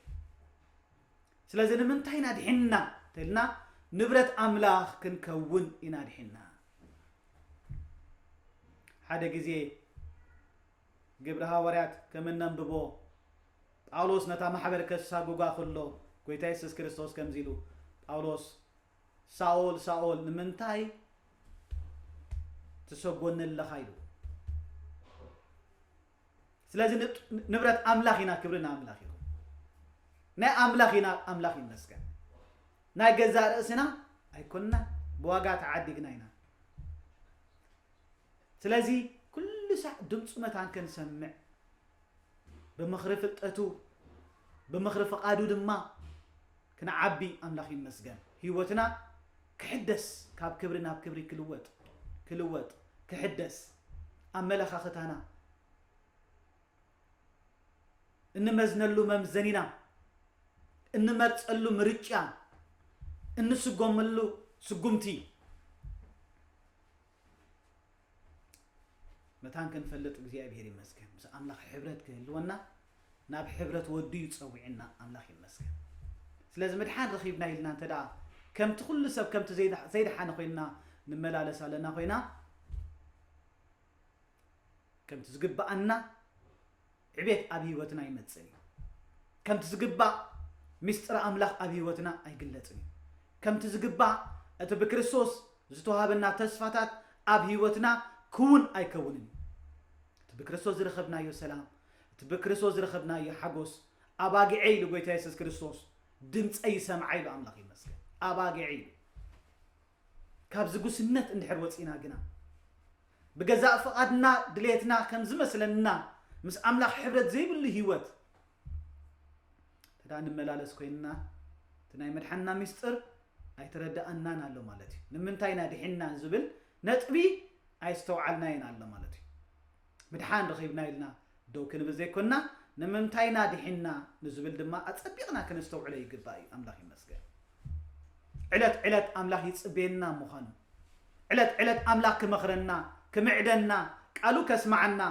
ስለዚ ንምንታይ ኢና ድሒንና እንተልና፣ ንብረት ኣምላኽ ክንከውን ኢና ድሒንና። ሓደ ግዜ ግብሪ ሃዋርያት ከም እነንብቦ፣ ጳውሎስ ነታ ማሕበር ከሳጉጋ ከሎ፣ ጎይታ የሱስ ክርስቶስ ከምዚ ኢሉ፣ ጳውሎስ፣ "ሳኦል፣ ሳኦል፣ ንምንታይ ትሰጎኒ ኣለኻ?" ኢሉ። ስለዚ ንብ-፣ ንብረት ኣምላኽ ኢና፣ ክብሪ ንኣምላኽ ይኹን። ናይ ኣምላኽ ኢና፣ ኣምላኽ ይመስገን። ናይ ገዛእ ርእስና ኣይኮንና፣ ብዋጋ ተዓዲግና ኢና። ስለዚ ኩሉ ሳዕ ድምፁ መታን ክንሰምዕ፣ ብምኽሪ ፍልጠቱ፣ ብምኽሪ ፍቓዱ ድማ ክንዓቢ ኣምላኽ ይመስገን። ህይወትና ክሕደስ፣ ካብ ክብሪ ናብ ክብሪ ክልወጥ፣ ክልወጥ፣ ክሕደስ፣ ኣመለኻኽታና፣ እንመዝነሉ መምዘኒና፣ እንመርጸሉ ምርጫ፣ እንስጎመሉ ስጉምቲ መታን ክንፈልጥ እግዚኣብሔር ይመስገን። ምስ ኣምላኽ ሕብረት ክህልወና፣ ናብ ሕብረት ወዱ እዩ ጸዊዕና፣ ኣምላኽ ይመስገን። ስለዚ ምድሓን ረኺብና ኢልና እንተ ደኣ ከምቲ ኩሉ ሰብ ከምቲ ዘይዳ-፣ ዘይደሓነ ኮይንና ንመላለስ ኣለና ኮይና፣ ከምቲ ዝግብኣና ዕቤት ኣብ ህይወትና ይመጽእ እዩ። ከምቲ ዝግባእ ምስጢር ኣምላኽ ኣብ ህይወትና ኣይግለጽን እዩ። ከምቲ ዝግባእ እቲ ብክርስቶስ ዝተዋሃበና ተስፋታት ኣብ ህይወትና ክውን ኣይከውንን እዩ። እቲ ብክርስቶስ ዝረኸብናዮ ሰላም፣ እቲ ብክርስቶስ ዝረኸብናዮ ሓጎስ፣ ኣባጊዐይ ኢሉ ጎይታ የሱስ ክርስቶስ፣ ድምፀይ ይሰምዓ ኢሉ ኣምላኽ ይመስገን። ኣባጊዐይ ኢሉ። ካብዚ ጉስነት እንድሕር ወፂና ግና፣ ብገዛእ ፍቓድና ድሌትና ከም ዝመስለና ምስ ኣምላኽ ሕብረት ዘይብሉ ህይወት ተዳ ንመላለስ ኮይንና፣ እቲ ናይ መድሓንና ምስጢር ኣይተረዳኣናን ኣሎ ማለት እዩ። ንምንታይ ኢና ድሒንና ዝብል ነጥቢ ኣይስተውዓልናዮን ኣሎ ማለት እዩ። ምድሓን ረኺብና ኢልና ደው ክንብል ዘይኮንና፣ ንምንታይ ኢና ድሒንና ንዝብል ድማ ኣጸቢቕና ከነስተውዕሎ ይግባእ እዩ። ኣምላኽ ይመስገን። ዕለት ዕለት ኣምላኽ ይጽበየና ምዃኑ፣ ዕለት ዕለት ኣምላኽ ክመኽረና፣ ክምዕደና፣ ቃሉ ከስምዓና፣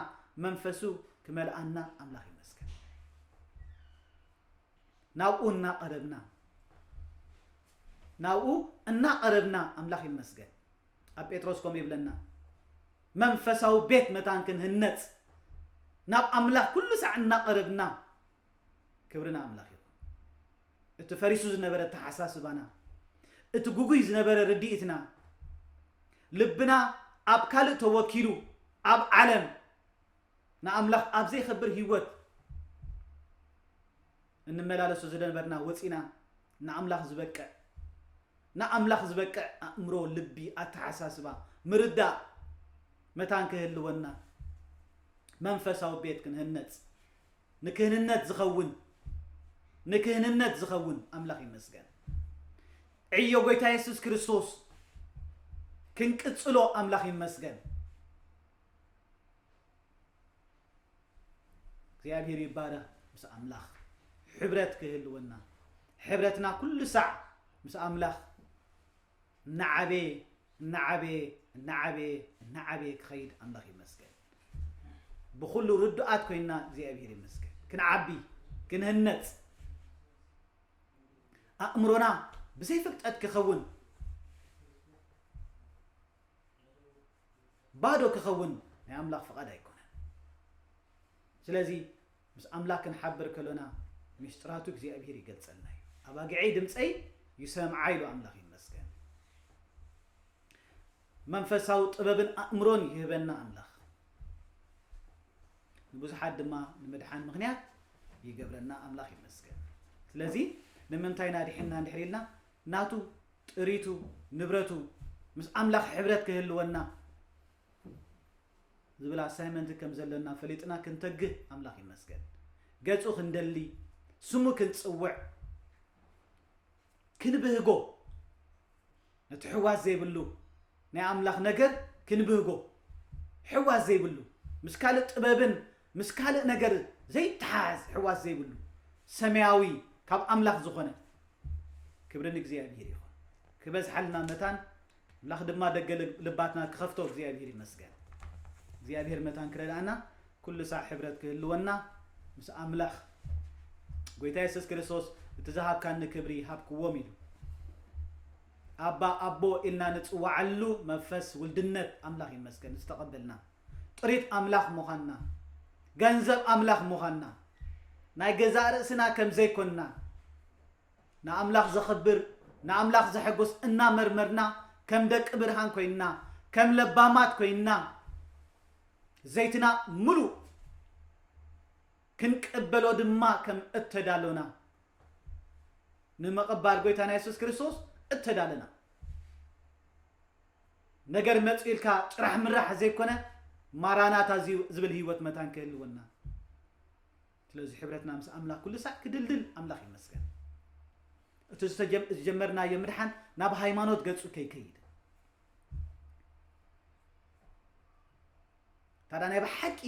መንፈሱ ክመልኣና ኣምላኽ ይመስገን። ናብኡ እናቐረብና፣ ናብኡ እናቐረብና ኣምላኽ ይመስገን። ኣብ ጴጥሮስ ከምኡ ይብለና፣ መንፈሳዊ ቤት መታን ክንህነጽ ናብ ኣምላኽ ኩሉ ሳዕ እናቐረብና፣ ክብሪ ንኣምላኽ ይኹን። እቲ ፈሪሱ ዝነበረ ኣተሓሳስባና፣ እቲ ጉጉይ ዝነበረ ርድኢትና፣ ልብና ኣብ ካልእ ተወኪሉ፣ ኣብ ዓለም፣ ንኣምላኽ ኣብ ዘይኸብር ህይወት እንመላለሶ ዝነበርና ወፂና ንኣምላኽ ዝበቅዕ፣ ንኣምላኽ ዝበቅዕ ኣእምሮ፣ ልቢ፣ ኣተሓሳስባ፣ ምርዳእ መታን ክህልወና፣ መንፈሳዊ ቤት ክንህነጽ፣ ንክህንነት ዝኸውን፣ ንክህንነት ዝኸውን ኣምላኽ ይመስገን። ዕዮ ጎይታ የሱስ ክርስቶስ ክንቅጽሎ ኣምላኽ ይመስገን። እግዚኣብሔር ይባረኽ። ምስ ኣምላኽ ሕብረት ክህልወና፣ ሕብረትና ኩሉ ሳዕ ምስ ኣምላኽ እናዓበየ፣ እናዓበየ፣ እናዓበየ፣ እናዓበየ ክኸይድ ኣምላኽ ይመስገን። ብኹሉ ርዱኣት ኮይንና እግዚኣብሔር ይመስገን። ክንዓቢ፣ ክንህነጽ፣ ኣእምሮና ብዘይ ፍልጠት ክኸውን፣ ባዶ ክኸውን ናይ ኣምላኽ ፍቓድ ኣይኮነን። ስለዚ ምስ ኣምላኽ ክንሓብር ከሎና፣ ምስጢራቱ እግዚኣብሔር ይገልጸልና እዩ። ኣባጊዐይ ድምፀይ ይሰምዓ ኢሉ ኣምላኽ ይመስገን። መንፈሳዊ ጥበብን ኣእምሮን ይህበና ኣምላኽ። ንብዙሓት ድማ ንምድሓን ምኽንያት ይገብረና ኣምላኽ ይመስገን። ስለዚ ንምንታይ ኢና ድሒንና እንድሕር ኢልና፣ ናቱ፣ ጥሪቱ፣ ንብረቱ፣ ምስ ኣምላኽ ሕብረት ክህልወና ዝብል ኣሳይመንት ከም ዘለና ፈሊጥና ክንተግህ ኣምላኽ ይመስገን። ገጹ ክንደሊ፣ ስሙ ክንጽውዕ፣ ክንብህጎ፣ ነቲ ሕዋስ ዘይብሉ ናይ ኣምላኽ ነገር ክንብህጎ፣ ሕዋስ ዘይብሉ፣ ምስ ካልእ ጥበብን ምስ ካልእ ነገር ዘይተሓዝ ሕዋስ ዘይብሉ ሰማያዊ ካብ ኣምላኽ ዝኾነ ክብሪ ንእግዚኣብሔር ይኹን። ክበዝሓልና መታን ኣምላኽ ድማ ደገ ልብ-፣ ልባትና ክኸፍቶ እግዚኣብሔር ይመስገን። እግዚኣብሔር መታን ክረድኣና፣ ኩሉ ሳዕ ሕብረት ክህልወና ምስ ኣምላኽ። ጎይታ የሱስ ክርስቶስ፣ "እቲ ዝሃብካኒ ክብሪ ሃብክዎም" ኢሉ። ኣባ፣ ኣቦ ኢልና ንጽዋዓሉ መንፈስ ውልድነት ኣምላኽ ይመስገን ዝተቐበልና። ጥሪት ኣምላኽ ምዃንና፣ ገንዘብ ኣምላኽ ምዃንና፣ ናይ ገዛእ ርእስና ከም ዘይኮንና፣ ንኣምላኽ ዘኽብር፣ ንኣምላኽ ዘሐጉስ እናመርመርና፣ ከም ደቂ ብርሃን ኮይንና፣ ከም ለባማት ኮይንና፣ ዘይትና ምሉእ ክንቅበሎ ድማ ከም እተዳሎና፣ ንምቕባል ጎይታና የሱስ ክርስቶስ እተዳለና። ነገር መጽኡ ኢልካ ጭራሕ ምራሕ ዘይኮነ፣ ማራናታ ዝዩ-፣ ዝብል ህይወት መታን ክህልወና። ስለዚ ሕብረትና ምስ ኣምላኽ ኩሉ ሳዕ ክድልድል ኣምላኽ ይመስገን። እቲ ዝተጀም-፣ ዝጀመርናዮ ምድሓን ናብ ሃይማኖት ገጹ ከይከይድ። ታዲያ ናይ ብሓቂ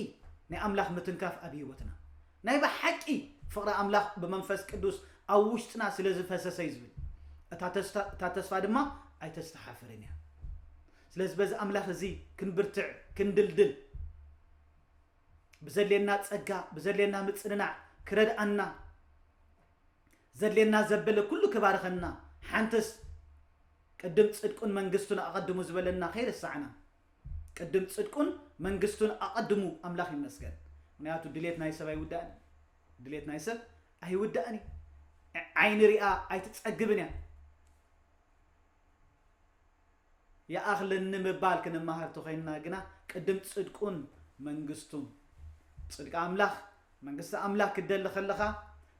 ናይ ኣምላኽ ምትንካፍ ኣብ ህይወትና፣ ናይ ብሓቂ ፍቕሪ ኣምላኽ ብመንፈስ ቅዱስ ኣብ ውሽጥና ስለ ዝፈሰሰ እዩ ዝብል። እታ ተስፋ፣ እታ ተስፋ ድማ ኣይተስተሓፍርን እያ። ስለዚ በዚ ኣምላኽ እዚ ክንብርትዕ፣ ክንድልድል፣ ብዘድልየና ጸጋ፣ ብዘድልየና ምጽንናዕ ክረድኣና፣ ዘድልየና ዘበለ ኩሉ ክባርኸና፣ ሓንትስ ቅድም ጽድቁን መንግስቱን ኣቐድሙ ዝበለና ከይረሳዕና፣ ቅድም ጽድቁን መንግስቱን ኣቐድሙ ኣምላኽ ይመስገን። ምክንያቱ ድሌት ናይ ሰብ ኣይውዳእን። ድሌት ናይ ሰብ ኣይውዳእን እዩ። ዓይኒ ሪኣ ኣይትጸግብን እያ። ይኣኽለኒ ምባል ክንመሃር ተኾይንና ግና ቅድም ጽድቁን መንግስቱን፣ ጽድቂ ኣምላኽ፣ መንግስቲ ኣምላኽ ክደሊ ከለኻ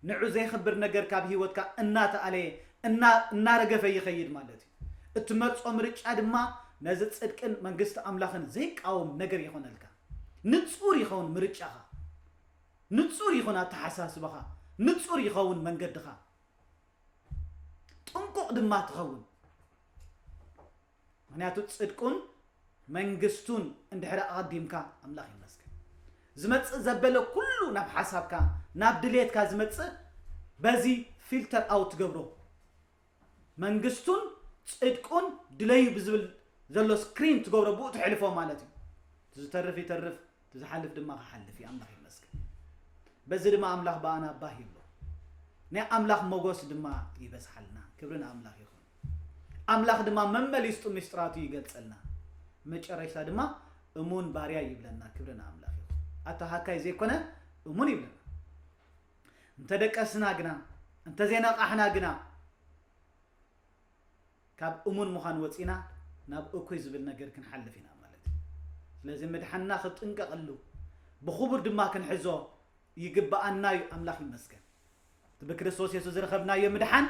ንዑ ዘይኽብር ነገር ካብ ህይወትካ እናተኣለየ፣ እና-፣ እናረገፈ ይኸይድ ማለት እዩ። እትመርጾ ምርጫ ድማ ነዚ ጽድቅን መንግስቲ ኣምላኽን ዘይቃወም ነገር ይኾነልካ። ንጹር ይኸውን ምርጫኻ፣ ንጹር ይኹን ኣተሓሳስባኻ፣ ንጹር ይኸውን መንገድኻ፣ ጥንቁቕ ድማ ትኸውን። ምክንያቱ ጽድቁን መንግስቱን እንድሕር ኣቐዲምካ ኣምላኽ ይመስገን። ዝመጽእ ዘበለ ኩሉ ናብ ሓሳብካ፣ ናብ ድሌትካ ዝመጽእ በዚ ፊልተር ኣውት ትገብሮ። መንግስቱን ጽድቁን ድለዩ ብዝብል ዘሎ ስክሪን ትገብሮ፣ ብኡ ትሕልፎ ማለት እዩ። እቲ ዝተርፍ ይተርፍ፣ እቲ ዝሓልፍ ድማ ክሓልፍ እዩ። ኣምላኽ ይመስገን። በዚ ድማ ኣምላኽ ብኣና ባህ ይብሎ። ናይ ኣምላኽ ሞጎስ ድማ ይበዝሓልና። ክብሪ ንኣምላኽ ይኹን። ኣምላኽ ድማ መመሊስጡ ምስጢራቱ ይገልጸልና። መጨረሽታ ድማ እሙን ባርያ ይብለና። ክብሪ ንኣምላኽ ይኹን። ኣታ ሃካይ ዘይኮነ እሙን ይብለና። እንተ ደቀስና ግና፣ እንተ ዘይነቓሕና ግና፣ ካብ እሙን ምዃን ወጺና ናብ እኩይ ዝብል ነገር ክንሓልፍ ኢና ማለት እዩ። ስለዚ ምድሓንና ክጥንቀቐሉ፣ ብኽቡር ድማ ክንሕዞ ይግብኣና እዩ። ኣምላኽ ይመስገን። እቲ ብክርስቶስ የሱስ ዝረኸብናዮ ምድሓን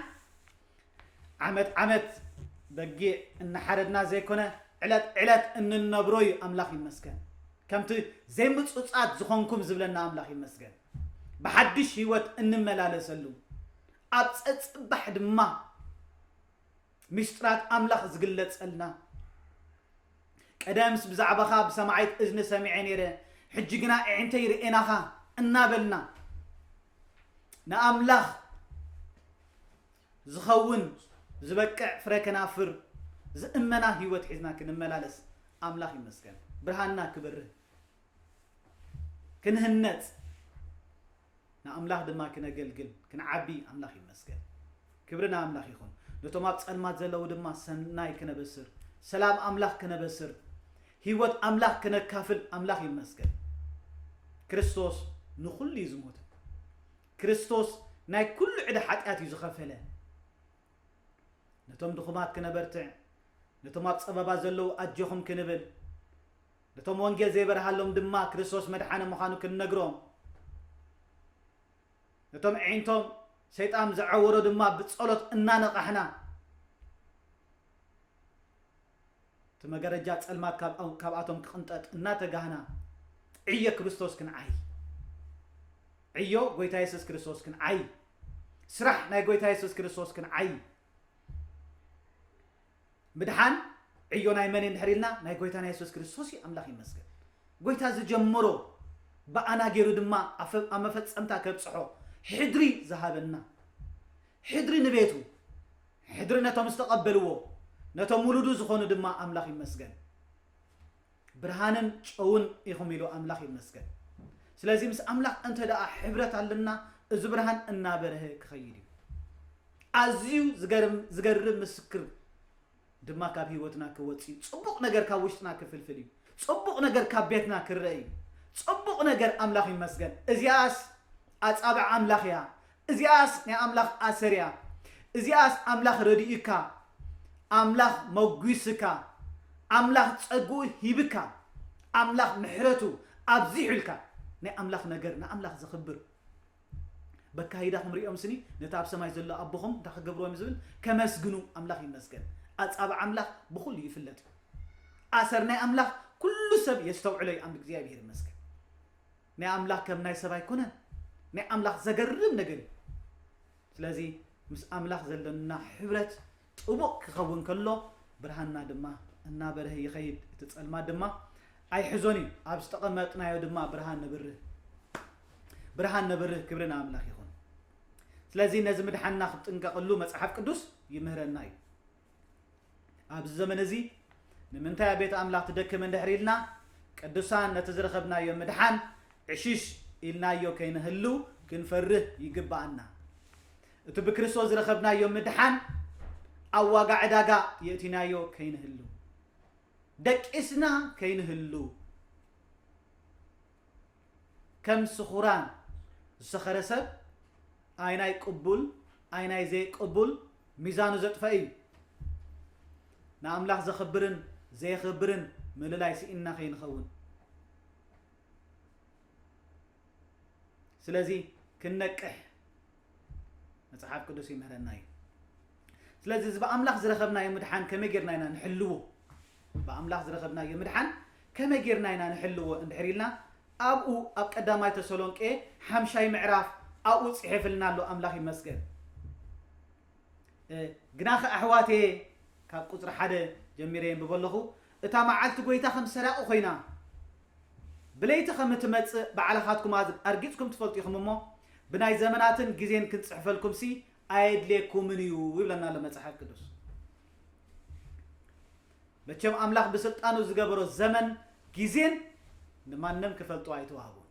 ዓመት ዓመት በጊዕ እናሓረድና ዘይኮነ፣ ዕለት ዕለት እንነብሮ እዩ። ኣምላኽ ይመስገን። ከምቲ ዘይምጹጻት ዝኾንኩም ዝብለና ኣምላኽ ይመስገን። ብሓድሽ ህይወት እንመላለሰሉ፣ ኣብ ጸጽባሕ ድማ ምስጢራት ኣምላኽ ዝግለጸልና፣ ቀደምስ ብዛዕባኻ ብሰማዒት እዝኒ ሰሚዐ ነይረ፣ ሕጂ ግና ኣዒንተይ ርእየናኻ እናበልና፣ ንኣምላኽ ዝኸውን ዝበቅዕ ፍረ ከናፍር ዝእመና ህይወት ሒዝና ክንመላለስ ኣምላኽ ይመስገን። ብርሃንና ክበርህ፣ ክንህነጽ፣ ንኣምላኽ ድማ ክነገልግል፣ ክንዓቢ ኣምላኽ ይመስገን። ክብሪ ንኣምላኽ ይኹን። ነቶም ኣብ ጸልማት ዘለዉ ድማ ሰናይ ክነበስር፣ ሰላም ኣምላኽ ክነበስር፣ ህይወት ኣምላኽ ክነካፍል ኣምላኽ ይመስገን። ክርስቶስ ንኹሉ እዩ ዝሞተ። ክርስቶስ ናይ ኩሉ ዕዳ ሓጢኣት እዩ ዝኸፈለ። ነቶም ድኹማት ክነበርትዕ፣ ነቶም ኣብ ጸበባ ዘለዉ ኣጆኹም ክንብል፣ ነቶም ወንጌል ዘይበርሃሎም ድማ ክርስቶስ መድሓኒ ምዃኑ ክንነግሮም፣ ነቶም ኣዒንቶም ሰይጣን ዝዓወሮ ድማ ብጸሎት እናነቓሕና፣ እቲ መጋረጃ ጸልማት ካብ-፣ ካብኣቶም ክቕንጠጥ እናተጋህና፣ ዕዮ ክርስቶስ ክንዓይ፣ ዕዮ ጎይታ የሱስ ክርስቶስ ክንዓይ፣ ስራሕ ናይ ጎይታ የሱስ ክርስቶስ ክንዓይ። ምድሓን ዕዮ ናይ መን እንድሕር ኢልና፣ ናይ ጎይታና የሱስ ክርስቶስ እዩ። ኣምላኽ ይመስገን። ጎይታ ዝጀመሮ ብኣና ገይሩ ድማ ኣፈ-፣ ኣብ መፈጸምታ ከብጽሖ ሕድሪ ዝሃበና፣ ሕድሪ ንቤቱ፣ ሕድሪ ነቶም ዝተቐበልዎ፣ ነቶም ውሉዱ ዝኾኑ ድማ ኣምላኽ ይመስገን። ብርሃንን ጨውን ኢኹም ኢሉ ኣምላኽ ይመስገን። ስለዚ ምስ ኣምላኽ እንተ ደኣ ሕብረት ኣለና፣ እዚ ብርሃን እናበርሀ ክኸይድ እዩ። ኣዝዩ ዝገርም፣ ዝገርም ምስክር ድማ ካብ ህይወትና ክወጽእ እዩ። ጽቡቕ ነገር ካብ ውሽጥና ክፍልፍል እዩ። ጽቡቕ ነገር ካብ ቤትና ክረአ እዩ። ጽቡቕ ነገር ኣምላኽ ይመስገን። እዚኣስ ኣጻብዕ ኣምላኽ እያ። እዚኣስ ናይ ኣምላኽ ኣሰር እያ። እዚኣስ ኣምላኽ ረዲኡካ፣ ኣምላኽ መጒስካ፣ ኣምላኽ ጸግኡ ሂብካ፣ ኣምላኽ ምሕረቱ ኣብዚሑልካ፣ ናይ ኣምላኽ ነገር ንኣምላኽ ዘኽብር በካይዳኹም ሪኦም ስኒ ነቲ ኣብ ሰማይ ዘሎ ኣቦኹም እንታይ ክገብርዎ እዮም ዝብል ከመስግኑ ኣምላኽ ይመስገን። ኣጻብዕ ኣምላኽ ብኹሉ ይፍለጥ እዩ። ኣሰር ናይ ኣምላኽ ኩሉ ሰብ የስተውዕሎ እዩ። ኣም እግዚኣብሔር ይመስገን። ናይ ኣምላኽ ከም ናይ ሰብ ኣይኮነን። ናይ ኣምላኽ ዘገርም ነገር እዩ። ስለዚ ምስ ኣምላኽ ዘለና ሕብረት ጥቡቕ ክኸውን ከሎ ብርሃንና ድማ እናበርሀ ይኸይድ፣ እቲ ጸልማት ድማ ኣይሕዞን እዩ። ኣብ ዝተቐመጥናዮ ድማ ብርሃን ነብርህ፣ ብርሃን ነብርህ። ክብሪ ንኣምላኽ ይኹን። ስለዚ ነዚ ምድሓንና ክንጥንቀቕሉ መጽሓፍ ቅዱስ ይምህረና እዩ። ኣብዚ ዘመን እዚ ንምንታይ ኣብ ቤት ኣምላኽ ትደክም እንድሕር ኢልና፣ ቅዱሳን ነቲ ዝረኸብናዮ ምድሓን ዕሽሽ ኢልናዮ ከይንህሉ ክንፈርህ ይግብኣና። እቲ ብክርስቶስ ዝረኸብናዮ ምድሓን ኣብ ዋጋ ዕዳጋ የእቲናዮ ከይንህሉ። ደቂስና ከይንህሉ፣ ከም ስኹራን ዝሰኸረ ሰብ ኣይናይ ቅቡል ኣይናይ ዘይቅቡል ሚዛኑ ዘጥፈእ እዩ። ንኣምላኽ ዘኽብርን ዘየኽብርን ምልላይ ስኢንና ከይንኸውን። ስለዚ ክንነቅሕ መጽሓፍ ቅዱስ ይምህረና እዩ። ስለዚ እዚ ብኣምላኽ ዝረኸብናዮ ምድሓን ከመይ ጌርና ኢና ንሕልዎ? ብኣምላኽ ዝረኸብናዮ ምድሓን ከመይ ጌርና ኢና ንሕልዎ እንድሕር ኢልና፣ ኣብኡ ኣብ ቀዳማይ ተሰሎንቄ ሓምሻይ ምዕራፍ ኣብኡ ጽሒፍልና ኣሎ። ኣምላኽ ይመስገን። እ፣ ግናኸ ኣሕዋተየ፣ ካብ ቁጽሪ ሓደ ጀሚረ የንብቦ ኣለኹ፣ እታ መዓልቲ ጐይታ ከም ሰራቒ ኾይና፣ ብለይቲ ከም እትመጽእ ባዕልኻትኩም ኣዝ-፣ ኣርጊጽኩም ትፈልጡ ኢኹም እሞ፣ ብናይ ዘመናትን ግዜን ክንጽሕፈልኩምሲ ኣየድልየኩምን እዩ ይብለና ኣሎ መጽሓፍ ቅዱስ። መቸም ኣምላኽ ብስልጣኑ ዝገበሮ ዘመን ግዜን ንማንም ክፈልጡ ኣይተዋህቡን።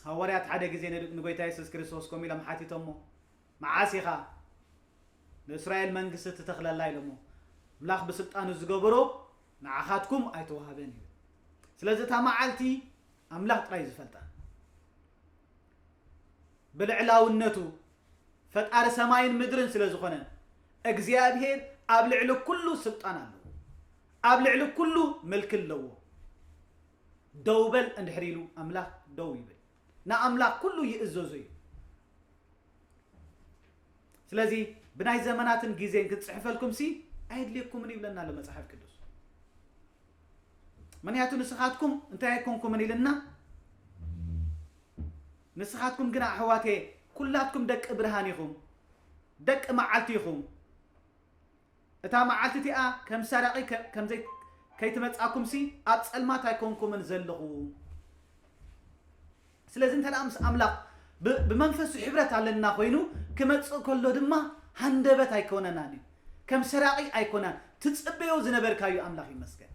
ሃዋርያት ሓደ ግዜ ንድ-፣ ንጎይታ የሱስ ክርስቶስ ከምኡ ኢሎም ሓቲቶሞ፣ "መዓስ ኢኻ ንእስራኤል መንግስቲ ትተኽለላ?" ኢሎሞ። "ኣምላኽ ብስልጣኑ ዝገበሮ ንዓኻትኩም ኣይተዋህበን" እዩ። ስለዚ እታ መዓልቲ ኣምላኽ ጥራይ ዝፈልጣ። ብልዕላውነቱ ፈጣሪ ሰማይን ምድርን ስለ ዝኾነ፣ እግዚኣብሔር ኣብ ልዕሊ ኩሉ ስልጣን ኣለዎ። ኣብ ልዕሊ ኩሉ ምልኪ ኣለዎ። ደው በል እንድሕር ኢሉ ኣምላኽ ደው ይብል። ንኣምላኽ ኩሉ ይእዘዞ እዩ። ስለዚ ብናይ ዘመናትን ግዜን ክጽሕፈልኩምሲ ኣየድልየኩምን ይብለና ኣሎ መጽሓፍ ቅዱስ። ምኽንያቱ ንስኻትኩም እንታይ ኣይኮንኩምን ኢልና፣ ንስኻትኩም ግና ኣሕዋተየ ኩላትኩም ደቂ ብርሃን ኢኹም፣ ደቂ መዓልቲ ኢኹም። እታ መዓልቲ እቲኣ ከም ሰራቒ ከ-፣ ከም ዘይ-፣ ከይትመጽኣኩምሲ ኣብ ጸልማት ኣይኮንኩምን ዘለኹ። ስለዚ እንተ ደኣ ምስ ኣምላኽ ብ-፣ ብመንፈሱ ሕብረት ኣለና ኮይኑ ክመጽእ ከሎ ድማ ሃንደበት ኣይኮነናን እዩ። ከም ሰራቒ ኣይኮናን። ትጽበዮ ዝነበርካዩ ኣምላኽ ይመስገን።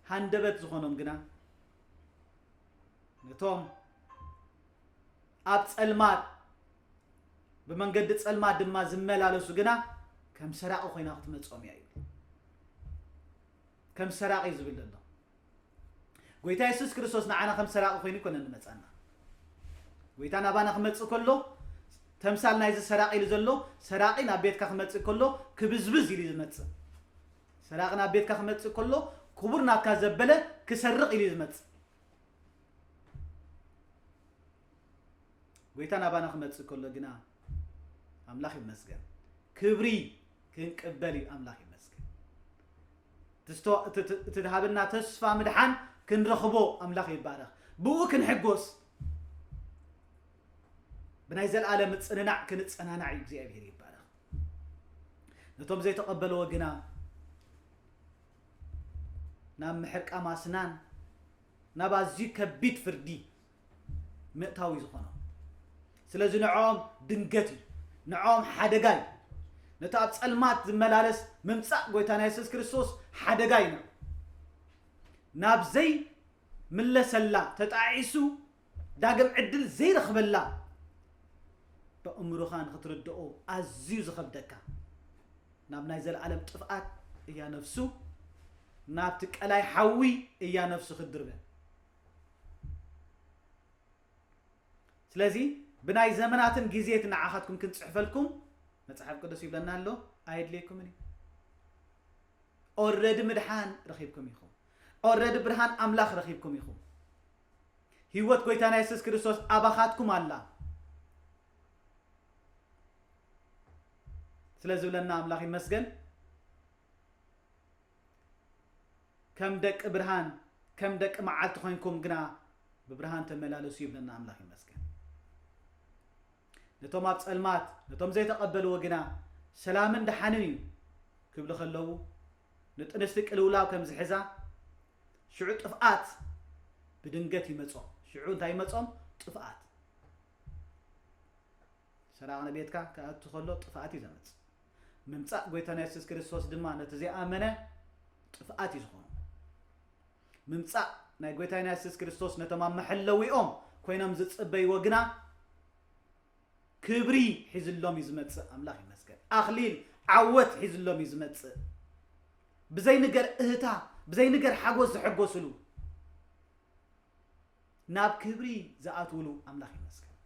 ሃንደበት ዝኾኖም ግና ነቶም ኣብ ጸልማት ብመንገዲ ጸልማት ድማ ዝመላለሱ ግና ከም ሰራቒ ኮይና ክትመጾም እያ ይብል። ከም ሰራቒ ዝብል ዘሎ ጎይታ የሱስ ክርስቶስ ንዓና ከም ሰራቒ ኮይኑ ይኮነን ዝመጻና። ጎይታ ናባና ክመጽእ ከሎ ተምሳል ናይዚ ሰራቒ ኢሉ ዘሎ ሰራቒ ናብ ቤትካ ክመጽእ ከሎ ክብዝብዝ ኢሉ ዝመጽእ። ሰራቒ ናብ ቤትካ ክመጽእ ከሎ ክቡር ናትካ ዘበለ ክሰርቕ ኢሉ ዝመጽእ። ጎይታ ናባና ክመጽእ ከሎ ግና ኣምላኽ ይመስገን ክብሪ ክንቅበል እዩ። ኣምላኽ ይመስገን። እቲ ዝሃበና ተስፋ ምድሓን ክንረኽቦ ኣምላኽ ይባረኽ። ብኡ ክንሕጎስ፣ ብናይ ዘለኣለም ምጽንናዕ ክንጸናናዕ እዩ። እግዚኣብሔር ይባረኽ። ነቶም ዘይተቐበልዎ ግና ናብ ምሕርቃም ኣስናን ናብ ኣዝዩ ከቢድ ፍርዲ ምእታው እዩ ዝኾኖም። ስለዚ ንዕኦም ድንገት እዩ፣ ንዕኦም ሓደጋ እዩ። ነቲ ኣብ ጸልማት ዝመላለስ ምምጻእ ጎይታና የሱስ ክርስቶስ ሓደጋ እዩ። ንዑ ናብ ዘይምለሰላ ተጣዒሱ ዳግም ዕድል ዘይረኽበላ ብእምሮኻ ንኽትርድኦ ኣዝዩ ዝኸብደካ ናብ ናይ ዘለኣለም ጥፍኣት እያ ነፍሱ፣ ናብቲ ቀላይ ሓዊ እያ ነፍሱ ክትድርበ። ስለዚ ብናይ ዘመናትን ግዜትን ንዓኻትኩም ክንጽሕፈልኩም መጽሓፍ ቅዱስ ይብለና ኣሎ፣ ኣየድልየኩምን እዩ። ኦረዲ ምድሓን ረኺብኩም ኢኹም። ኦረዲ ብርሃን ኣምላኽ ረኺብኩም ኢኹም። ህይወት ጎይታና የሱስ ክርስቶስ ኣባኻትኩም ኣላ። ስለ ዝብለና ኣምላኽ ይመስገን። ከም ደቂ ብርሃን፣ ከም ደቂ መዓልቲ ኮይንኩም ግና ብብርሃን ተመላለሱ ይብለና ኣምላኽ ይመስገን። ነቶም ኣብ ጸልማት፣ ነቶም ዘይተቐበልዎ ግና ሰላምን ደሓንን እዩ ክብሉ ከለዉ፣ ንጥንስቲ ቅልውላው ከም ዝሕዛ፣ ሽዑ ጥፍኣት ብድንገት ይመጾም። ሽዑ እንታይ ይመጾም? ጥፍኣት። ሰራቕ ንቤትካ ክኣቱ ከሎ ጥፍኣት እዩ ዘመጽእ። ምምጻእ ጎይታና የሱስ ክርስቶስ ድማ ነቲ ዘይኣመነ ጥፍኣት እዩ ዝኾኖ። ምምጻእ ናይ ጎይታና የሱስ ክርስቶስ ነቶም ኣብ መሐለዊኦም ኮይኖም ዝጽበይዎ ግና ክብሪ ሒዝሎም እዩ ዝመጽእ። ኣምላኽ ይመስገን። ኣኽሊል ዓወት ሒዝሎም እዩ ዝመጽእ። ብዘይ ነገር እህታ፣ ብዘይ ነገር ሓጎስ ዝሕጎስሉ፣ ናብ ክብሪ ዝኣትውሉ ኣምላኽ ይመስገን።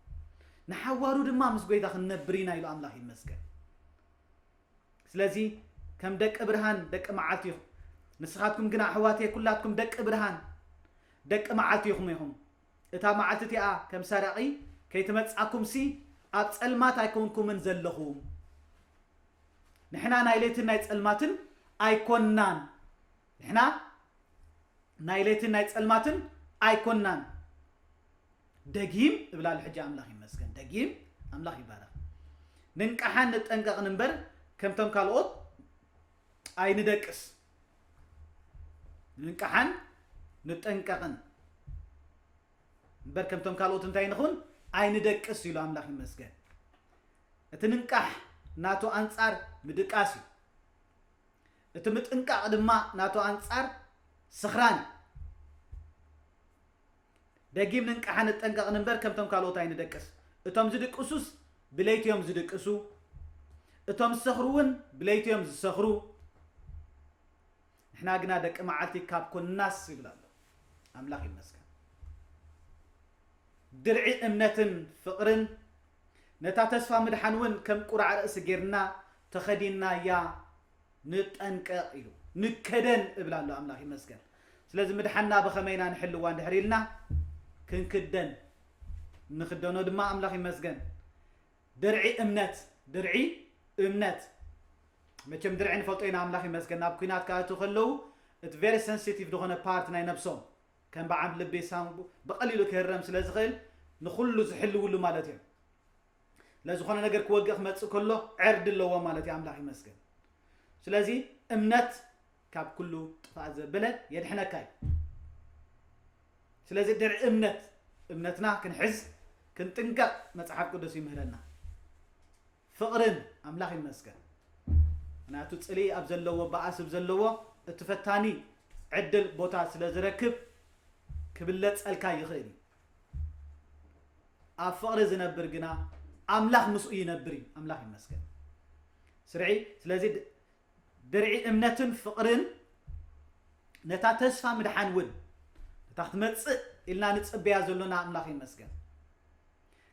ንሓዋሩ ድማ ምስ ጎይታ ክንነብር ኢና ኢሉ ኣምላኽ ይመስገን። ስለዚ ከም ደቂ ብርሃን ደቂ መዓልቲ ኢኹም። ንስኻትኩም ግና ኣሕዋት ኩላትኩም ደቂ ብርሃን ደቂ መዓልቲ ኢኹም ኢኹም። እታ መዓልቲ እቲኣ ከም ሰራቒ ከይትመጻኩም ሲ ኣብ ጸልማት ኣይኮንኩምን ዘለኹም። ንሕና ናይ ለይትን ናይ ጸልማትን ኣይኮናን። ንሕና ናይ ለይትን ናይ ጸልማትን ኣይኮናን። ደጊም እብላ ኣሎ ሕጂ። ኣምላኽ ይመስገን። ደጊም ኣምላኽ ይባረኽ። ንንቃሓን ንጠንቀቕን እምበር ከምቶም ካልኦት ኣይንደቅስ። ንንቃሓን ንጠንቀቕን እምበር ከምቶም ካልኦት እንታይ ንኹን ኣይንደቅስ ኢሉ ኣምላኽ ይመስገን። እቲ ንንቃሕ ናቱ ኣንጻር ምድቃስ እዩ። እቲ ምጥንቃቕ ድማ ናቱ ኣንጻር ስኽራን እዩ። ደጊም ንንቃሕ ንጠንቀቕን እምበር ከምቶም ካልኦት ኣይንደቅስ። እቶም ዝድቅሱስ ብለይቲ እዮም ዝድቅሱ፣ እቶም ዝሰኽሩ እውን ብለይቲ እዮም ዝሰኽሩ። ንሕና ግና ደቂ መዓልቲ ካብ ኮንናስ ይብል ኣሎ። ኣምላኽ ይመስገን። ድርዒ እምነትን ፍቕርን ነታ ተስፋ ምድሓን እውን ከም ቁራዕ ርእሲ ጌርና ተኸዲንናያ ንጠንቀቕ ኢሉ። ንከደን እብል ኣሎ። ኣምላኽ ይመስገን። ስለዚ ምድሓንና ብኸመይና ንሕልዋ እንድሕር ኢልና ክንክደን ንኽደኖ ድማ ኣምላኽ ይመስገን። ድርዒ እምነት፣ ድርዒ እምነት። መቸም ድርዒ ንፈልጦ ኢና። ኣምላኽ ይመስገን። ናብ ኲናት ክኣትዉ ከለዉ እቲ very sensitive ዝኾነ part ናይ ነብሶም ከም በዓል ልቢ ሳንቡ ብቐሊሉ ክህረም ስለ ዝኽእል ንኹሉ ዝሕልውሉ ማለት እዮም። ለዝኾነ ነገር ክወግእ ክመጽእ ከሎ ዕርዲ ኣለዎ ማለት እዩ። ኣምላኽ ይመስገን። ስለዚ እምነት ካብ ኩሉ ጥፋእ ዘበለ የድሕነካ እዩ። ስለዚ ድርዒ እምነት፣ እምነትና ክንሕዝ ክንጥንቀቕ መጽሓፍ ቅዱስ ይምህረና። ፍቕርን ኣምላኽ ይመስገን። ምክንያቱ ጽልኢ ኣብ ዘለዎ፣ በኣስ ኣብ ዘለዎ፣ እቲ ፈታኒ ዕድል ቦታ ስለ ዝረክብ ክብለጸልካ ይኽእል እዩ። ኣብ ፍቕሪ ዝነብር ግና ኣምላኽ ምስኡ ይነብር እዩ። ኣምላኽ ይመስገን። ስርዒ፣ ስለዚ ድ-፣ ድርዒ እምነትን ፍቕርን ነታ ተስፋ ምድሓን እውን ነታ ክትመጽእ ኢልና ንጽበያ ዘሎና ኣምላኽ ይመስገን።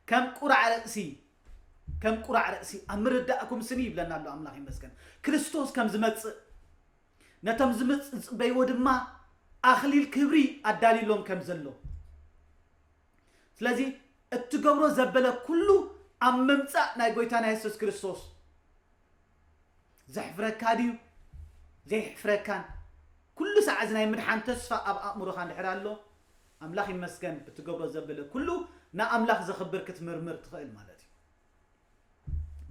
ከም ቁራዕ ርእሲ፣ ከም ቁራዕ ርእሲ ኣብ ምርዳእኩም ስኒ ይብለና ኣሎ ኣምላኽ ይመስገን። ክርስቶስ ከም ዝመጽእ፣ ነቶም ዝምጽ-፣ ዝጽበይዎ ድማ ኣኽሊል ክብሪ ኣዳልዩሎም ከም ዘሎ። ስለዚ እትገብሮ ዘበለ ኩሉ ኣብ ምምጻእ ናይ ጎይታና የሱስ ክርስቶስ ዘሕፍረካ ድዩ? ዘየሕፍረካን? ኩሉ ሰዓት እዚ ናይ ምድሓን ተስፋ ኣብ ኣእምሮኻ እንድሕር ኣሎ፣ ኣምላኽ ይመስገን፣ እትገብሮ ዘበለ ኩሉ ንኣምላኽ ዘኽብር ክትምርምር ትኽእል ማለት እዩ።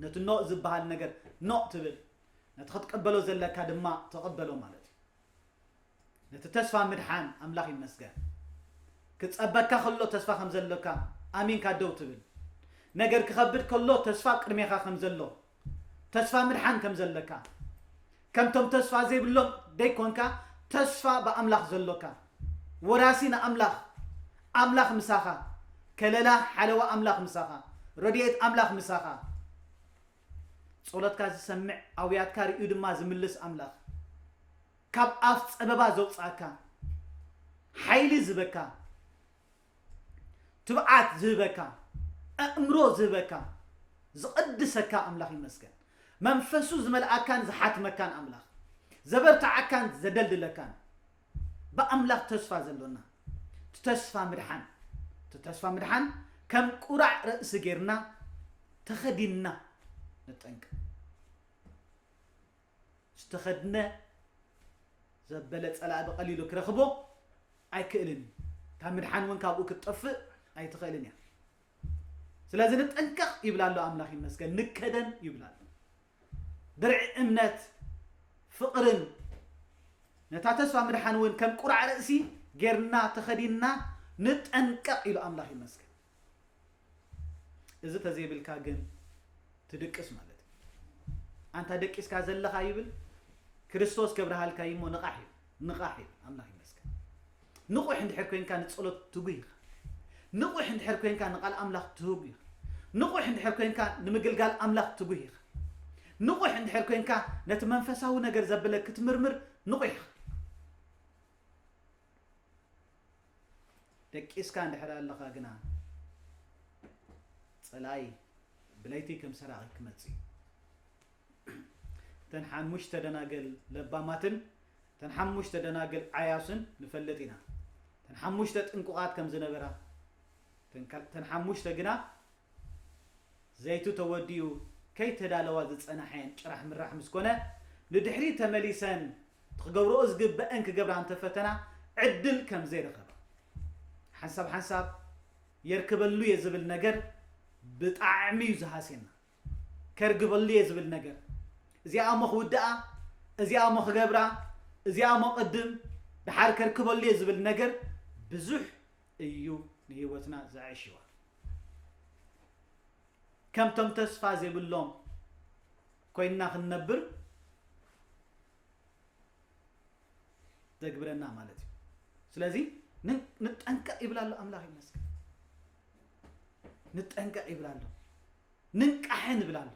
ነቲ ኖእ ዝበሃል ነገር ኖእ ትብል፣ ነቲ ክትቅበሎ ዘለካ ድማ ተቐበሎ ማለት እዩ። ነቲ ተስፋ ምድሓን ኣምላኽ ይመስገን። ክጸበካ ከሎ ተስፋ ከም ዘለካ ኣሚንካ ደው ትብል። ነገር ክኸብድ ከሎ ተስፋ ኣብ ቅድሜኻ ከም ዘሎ፣ ተስፋ ምድሓን ከም ዘለካ፣ ከምቶም ተስፋ ዘይብሎም ደይኮንካ፣ ተስፋ ብኣምላኽ ዘሎካ፣ ወራሲ ንኣምላኽ፣ ኣምላኽ ምሳኻ፣ ከለላ ሓለዋ ኣምላኽ ምሳኻ፣ ረድኤት ኣምላኽ ምሳኻ፣ ጸሎትካ ዝሰምዕ፣ ኣውያትካ ርእዩ ድማ ዝምልስ ኣምላኽ፣ ካብ ኣፍ ጸበባ ዘውጽኣካ፣ ሓይሊ ዝህበካ፣ ትብዓት ዝህበካ፣ ኣእምሮ ዝህበካ፣ ዝቐድሰካ ኣምላኽ ይመስገን። መንፈሱ ዝመልኣካን ዝሓትመካን ኣምላኽ፣ ዘበርትዓካን ዘደልድለካን፣ ብኣምላኽ ተስፋ ዘሎና፣ እቲ ተስፋ ምድሓን፣ እቲ ተስፋ ምድሓን ከም ቁራዕ ርእሲ ጌርና ተኸዲንና ንጠንቀቕ። ዝተኸድነ ዘበለ ጸላኢ ብቐሊሉ ክረኽቦ ኣይክእልን እዩ። እታ ምድሓን እውን ካብኡ ክትጠፍእ ኣይትኽእልን እያ። ስለዚ ንጠንቀቕ ይብል ኣሎ ኣምላኽ ይመስገን። ንከደን ይብል ኣሎ። ድርዒ እምነት፣ ፍቕርን ነታ ተስፋ ምድሓን እውን ከም ቁራዕ ርእሲ ጌርና ተኸዲንና ንጠንቀቕ ኢሉ ኣምላኽ ይመስገን። እዚ ተዘይብልካ ግን ትድቅስ ማለት እዩ። ኣንታ ደቂስካ ዘለኻ ይብል፣ ክርስቶስ ከብርሃልካ እዩ እሞ ንቓሕ እዩ፣ ንቓሕ እዩ። ኣምላኽ ይመስገን። ንቑሕ እንድሕር ኮንካ ንጸሎት ትጉህ ኢኻ። ንቑሕ እንድሕር ኮንካ ንቓል ኣምላኽ ትጉህ ኢኻ። ንቑሕ እንድሕር ኮንካ ንምግልጋል ኣምላኽ ትጉህ ኢኻ። ንቑሕ እንድሕር ኮንካ፣ ነቲ መንፈሳዊ ነገር ዘብለክ ክትምርምር ንቑሕ ኢኻ። ደቂስካ እንድሕር ኣለኻ ግና፣ ጸላኢ ብለይቲ ከም ሰራቒ ክመጽእ እዩ። እተን ሓሙሽተ ደናግል ለባማትን እተን ሓሙሽተ ደናግል ዓያሱን ንፈልጥ ኢና። እተን ሓሙሽተ ጥንቁቓት ከም ዝነበራ፣ እተን ካል-፣ እተን ሓሙሽተ ግና፣ ዘይቲ ተወዲኡ ከይተዳለዋ ዝጸናሐን ጭራሕ ምራሕ ምስ ኮነ፣ ንድሕሪት ተመሊሰን እቲ ክገብርኦ ዝግበአን ክገብራ እንተፈተና፣ ዕድል ከም ዘይረኸባ፣ ሓንሳብ ሓንሳብ የርክበሉ እየ ዝብል ነገር ብጣዕሚ እዩ ዝሃስየና። ከርግበሉ እየ ዝብል ነገር፣ እዚኣ እሞ ክውድኣ፣ እዚኣ እሞ ክገብራ፣ እዚኣ እሞ ቅድም፣ ደሓር ከርክበሉ እየ ዝብል ነገር ብዙሕ እዩ ንህይወትና ዘዕሽዋ። ከምቶም ተስፋ ዘይብሎም ኮይንና ክንነብር ዘግብረና ማለት እዩ። ስለዚ ን-፣ ንጠንቀቕ ይብል ኣሎ ኣምላኽ ይመስገን። ንጠንቀቕ ይብል ኣሎ። ንንቃሕን ይብል ኣሎ።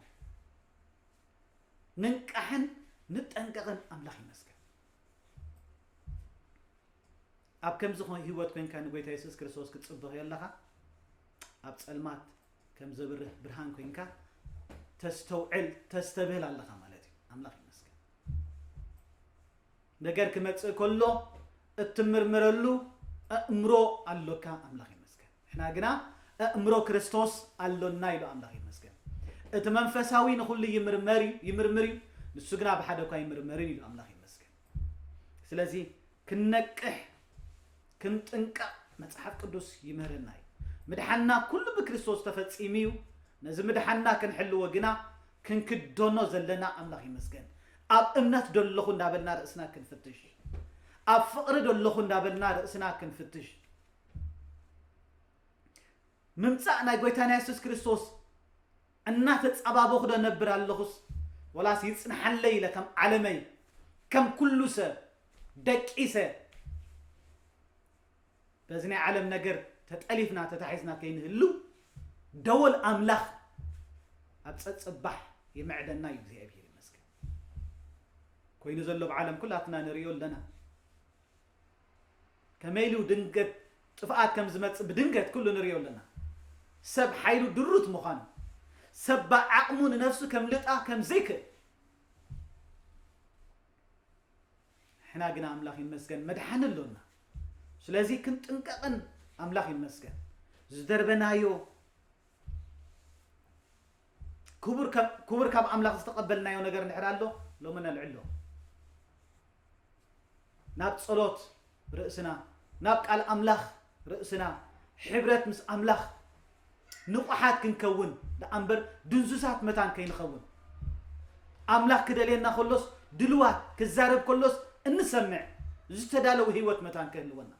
ንንቃሕን ንጠንቀቕን ኣምላኽ ይመስገን። ኣብ ከምዚ ኮ-፣ ህይወት ኮንካ ንጎይታ የሱስ ክርስቶስ ክትጽበ ከለኻ፣ ኣብ ጸልማት ከም ዘብርህ ብርሃን ኮንካ ተስተውዕል፣ ተስተብህል ኣለኻ ማለት እዩ። ኣምላኽ ይመስገን። ነገር ክመጽእ ከሎ እትምርምረሉ ኣእምሮ ኣሎካ፣ ኣምላኽ ይመስገን። ንሕና ግና ኣእምሮ ክርስቶስ ኣሎና ኢሉ፣ ኣምላኽ ይመስገን። እቲ መንፈሳዊ ንኹሉ ይምርመር እዩ፣ ይምርምር እዩ፣ ንሱ ግና ብሓደ እኳ ይምርመርን ኢሉ፣ ኣምላኽ ይመስገን። ስለዚ ክንነቅሕ፣ ክንጥንቀቕ መጽሓፍ ቅዱስ ይምህረና እዩ። ምድሓንና ኩሉ ብክርስቶስ ተፈጺሙ እዩ። ነዚ ምድሓንና ክንሕልዎ ግና ክንክደኖ ዘለና፣ ኣምላኽ ይመስገን፣ ኣብ እምነት ዶ ኣለኹ እንዳበልና ርእስና ክንፍትሽ፣ ኣብ ፍቕሪ ዶ ኣለኹ እንዳበልና ርእስና ክንፍትሽ፣ ምምጻእ ናይ ጎይታና የሱስ ክርስቶስ እናተጻባበኹ ዶ ነብር ኣለኹስ፣ ወላስ ይጽንሓለይ ኢለ ከም ዓለመይ፣ ከም ኩሉ ሰብ ደቂሰ፣ በዚ ናይ ዓለም ነገር ተጠሊፍና ተታሒዝና ከይንህሉ፣ ደወል ኣምላኽ ኣብ ጸጽባሕ ይምዕደና እዩ። እግዚኣብሔር ይመስገን። ኮይኑ ዘሎ ኣብ ዓለም ኩላትና ንርእዮ ኣለና። ከመይ ኢሉ ድንገት ጥፍኣት ከም ዝመጽእ ብድንገት ኩሉ ንርእዮ ኣለና። ሰብ ሓይሉ ድሩት ምዃኑ፣ ሰብ ብዓቕሙ ንነፍሱ ከምልጣ ከም ዘይክእል፣ ንሕና ግና ኣምላኽ ይመስገን መድሓኒ ኣሎና። ስለዚ ክንጥንቀቕን ኣምላኽ ይመስገን። ዝደርበናዮ ክቡር ካብ፣ ክቡር ካብ ኣምላኽ ዝተቐበልናዮ ነገር እንድሕር ኣሎ፣ ሎሚ ነልዕሎ። ናብ ጸሎት ርእስና፣ ናብ ቃል ኣምላኽ ርእስና፣ ሕብረት ምስ ኣምላኽ ንቑሓት ክንከውን ደኣ እምበር ድንዙሳት መታን ከይንኸውን። ኣምላኽ ክደልየና ከሎስ ድልዋት፣ ክዛረብ ከሎስ እንሰምዕ፣ ዝተዳለወ ህይወት መታን ክህልወና።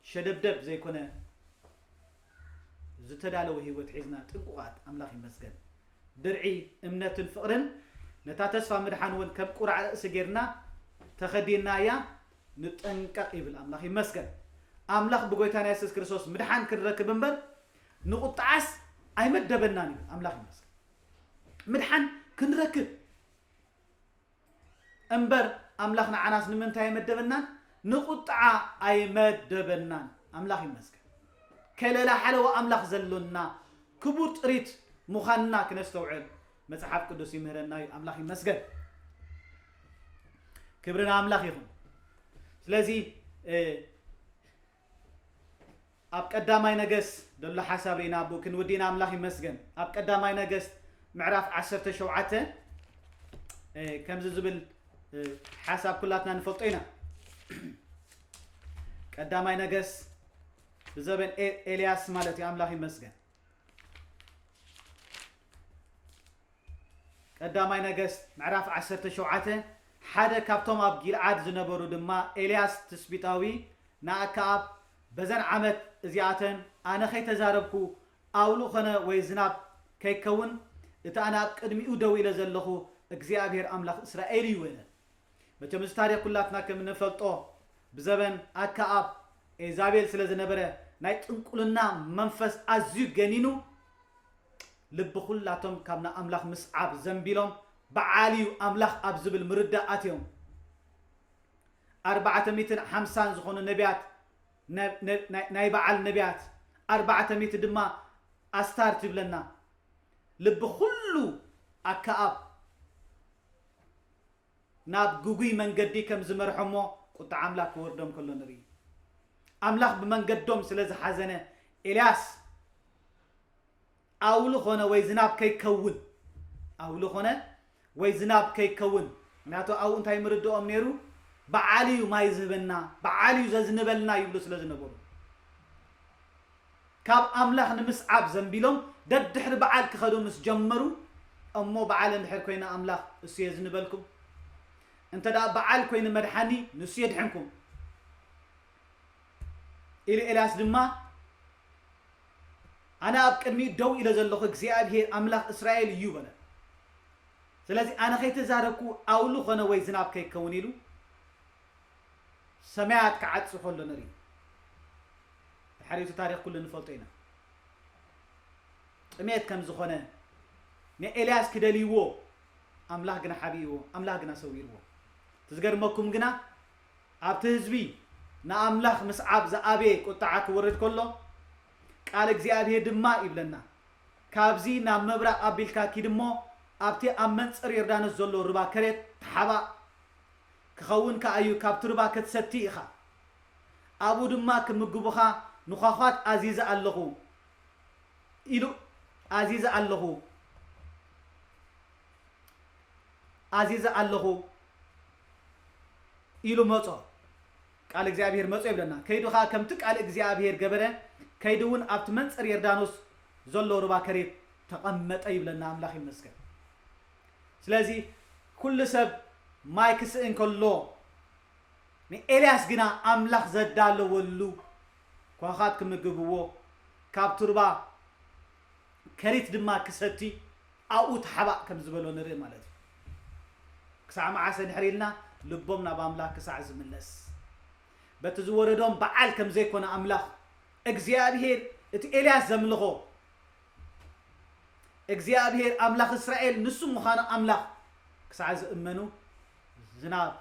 ሸደብደብ ዘይኮነ ዝተዳለወ ህይወት ሒዝና ጥንቁቓት፣ ኣምላኽ ይመስገን። ድርዒ እምነትን ፍቕርን ነታ ተስፋ ምድሓን እውን ከም ቁራዕ ርእሲ ጌርና ተኸዲንናያ ንጠንቀቕ ይብል። ኣምላኽ ይመስገን። ኣምላኽ ብጎይታና የሱስ ክርስቶስ ምድሓን ክንረክብ እምበር ንቁጥዓስ ኣይመደበናን ይብል። ኣምላኽ ይመስገን። ምድሓን ክንረክብ እምበር ኣምላኽ ንዓናስ ንምንታይ ኣይመደበናን? ንቁጥዓ ኣይመደበናን። ኣምላኽ ይመስገን። ከለላ ሓለዋ ኣምላኽ ዘሎና ክቡር ጥሪት ምዃንና ክነስተውዕል መጽሓፍ ቅዱስ ይምህረና እዩ። ኣምላኽ ይመስገን። ክብሪ ንኣምላኽ ይኹን። ስለዚ፣ እ፣ ኣብ ቀዳማይ ነገስት ዘሎ ሓሳብ ርኢና፣ ኣብኡ ክንውዲ ኢና። ኣምላኽ ይመስገን። ኣብ ቀዳማይ ነገስት ምዕራፍ ዓሰርተ ሸውዓተ፣ እ፣ ከምዚ ዝብል፣ እ፣ ሓሳብ ኩላትና ንፈልጦ ኢና። ቀዳማይ ነገስት ብዘበን ኤ-፣ ኤልያስ ማለት እዩ። ኣምላኽ ይመስገን። ቀዳማይ ነገስት ምዕራፍ ዓሰርተ ሸውዓተ፣ ሓደ ካብቶም ኣብ ጊልዓድ ዝነበሩ ድማ ኤልያስ ትስቢታዊ ንኣከኣብ፣ በዘን ዓመት እዚኣተን ኣነ ከይተዛረብኩ ኣውሎ ኾነ ወይ ዝናብ ከይከውን፣ እቲ ኣነ ኣብ ቅድሚኡ ደው ኢለ ዘለኹ እግዚኣብሔር ኣምላኽ እስራኤል እዩ በለ። መቸም እዚ ታሪኽ ኩላትና ከም እንፈልጦ፣ ብዘበን ኣከኣብ ኤዛቤል ስለ ዝነበረ፣ ናይ ጥንቁልና መንፈስ ኣዝዩ ገኒኑ፣ ልቢ ኩላቶም ካብ ንኣምላኽ ምስዓብ ዘንቢሎም፣ በዓል እዩ ኣምላኽ ኣብ ዝብል ምርዳእ ኣትዮም። ኣርባዕተ ሚእትን ሓምሳን ዝኾኑ ነቢያት፣ ነ-፣ ነ-፣ ናይ፣ ናይ በዓል ነቢያት፣ ኣርባዕተ ሚእቲ ድማ ኣስታርት ይብለና። ልቢ ኩሉ ኣከኣብ ናብ ግጉይ መንገዲ ከም ዝመርሖሞ ቁጥዓ ኣምላኽ ክወርዶም ከሎ ንርኢ። ኣምላኽ ብመንገዶም ስለ ዝሓዘነ፣ ኤልያስ ኣውሊ ኾነ ወይ ዝናብ ከይከውን፣ ኣውሊ ኾነ ወይ ዝናብ ከይከውን፣ ምክንያቱ ኣብኡ እንታይ ምርድኦም ነይሩ? በዓል እዩ ማይ ዝህበና፣ በዓል እዩ ዘዝንበልና ይብሉ ስለ ዝነበሩ፣ ካብ ኣምላኽ ንምስዓብ ዘንቢሎም ደድሕሪ በዓል ክኸዱ ምስ ጀመሩ፣ እሞ በዓል እንድሕር ኮይነ ኣምላኽ እሱ የዝንበልኩም፣ እንተ ደኣ በዓል ኮይኑ መድሓኒ ንሱ የድሕንኩም ኢሉ። ኤልያስ ድማ ኣነ ኣብ ቅድሚኡ ደው ኢለ ዘለኹ እግዚኣብሄር ኣምላኽ እስራኤል እዩ በለ። ስለዚ ኣነ ከይተዛረብኩ ኣውሊ ኾነ ወይ ዝናብ ከይከውን ኢሉ ሰማያት ክዓጽ ከሎ ንርኢ። ድሕሪኡ እቲ ታሪኽ ኩሉ ንፈልጦ ኢና። ጥሜት ከም ዝኾነ ንኤልያስ ክደልይዎ ኣምላኽ ግና ሓቢእዎ፣ ኣምላኽ ግና ሰዊርዎ። እቲ ዝገርመኩም ግና ኣብቲ ህዝቢ ንኣምላኽ ምስዓብ ዝኣበየ ቁጥዓ ክወርድ ከሎ ቃል እግዚኣብሄር ድማ ይብለና፣ ካብዚ ናብ ምብራቕ ኣቢልካ ኪድ እሞ ኣብቲ ኣብ መንጽር ዮርዳኖስ ዘሎ ሩባ ከሬት ተሓባእ፣ ክኸውን ከኣ እዩ፣ ካብቲ ሩባ ክትሰቲ ኢኻ። ኣብኡ ድማ ክምግቡኻ ንዃዃት ኣዚዘ ኣለኹ ኢሉ፣ ኣዚዘ ኣለኹ፣ ኣዚዘ ኣለኹ ኢሉ መጾ። ቃል እግዚኣብሔር መጾ ይብለና። ከይዱ ኸኣ ከምቲ ቃል እግዚኣብሔር ገበረ፣ ከይዱ እውን ኣብቲ መንጽር ዮርዳኖስ ዘሎ ሩባ ከሬት ተቐመጠ ይብለና። ኣምላኽ ይመስገን። ስለዚ ኩሉ ሰብ ማይ ክስእን ከሎ፣ ንኤልያስ ግና ኣምላኽ ዘዳለወሉ ኳኻት ክምግብዎ፣ ካብ ቱርባ ከሪት ድማ ክሰቲ ኣብኡ ተሓባእ ከም ዝበሎ ንርኢ ማለት እዩ። ክሳዕ መዓሰ ድሕር ኢልና ልቦም ናብ ኣምላኽ ክሳዕ ዝምለስ፣ በቲ ዝወረዶም በዓል ከም ዘይኮነ ኣምላኽ እግዚኣብሔር እቲ ኤልያስ ዘምልኾ እግዚኣብሔር ኣምላኽ እስራኤል ንሱ ምዃኑ ኣምላኽ ክሳዕ ዝእመኑ፣ ዝናብ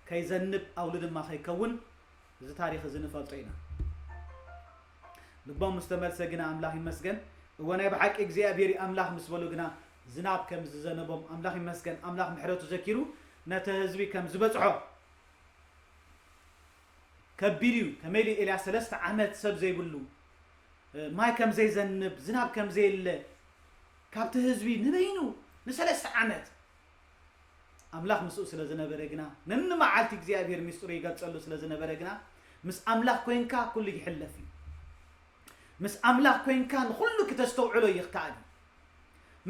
ከይዘንብ ኣውሊ ድማ ከይከውን፣ እዚ ታሪኽ እዚ ንፈልጦ ኢና። ልቦም ምስ ተመልሰ ግና ኣምላኽ ይመስገን። እወ፣ ናይ ብሓቂ እግዚኣብሔር እዩ ኣምላኽ ምስ በሉ ግና ዝናብ ከም ዝዘነቦም ኣምላኽ ይመስገን። ኣምላኽ ምሕረቱ ዘኪሩ ነቲ ህዝቢ ከም ዝበጽሖ። ከቢድ እዩ። ከመይ ኢሉ ኤልያስ ሰለስተ ዓመት ሰብ ዘይብሉ፣ ማይ ከም ዘይዘንብ፣ ዝናብ ከም ዘየለ፣ ካብቲ ህዝቢ ንበይኑ ንሰለስተ ዓመት ኣምላኽ ምስኡ ስለ ዝነበረ ግና፣ ነንመዓልቲ እግዚኣብሔር ምስጢሩ ይገልጸሉ ስለ ዝነበረ ግና፣ ምስ ኣምላኽ ኮይንካ ኩሉ ይሕለፍ እዩ። ምስ ኣምላኽ ኮይንካ ንኹሉ ክተስተውዕሎ ይከኣል እዩ።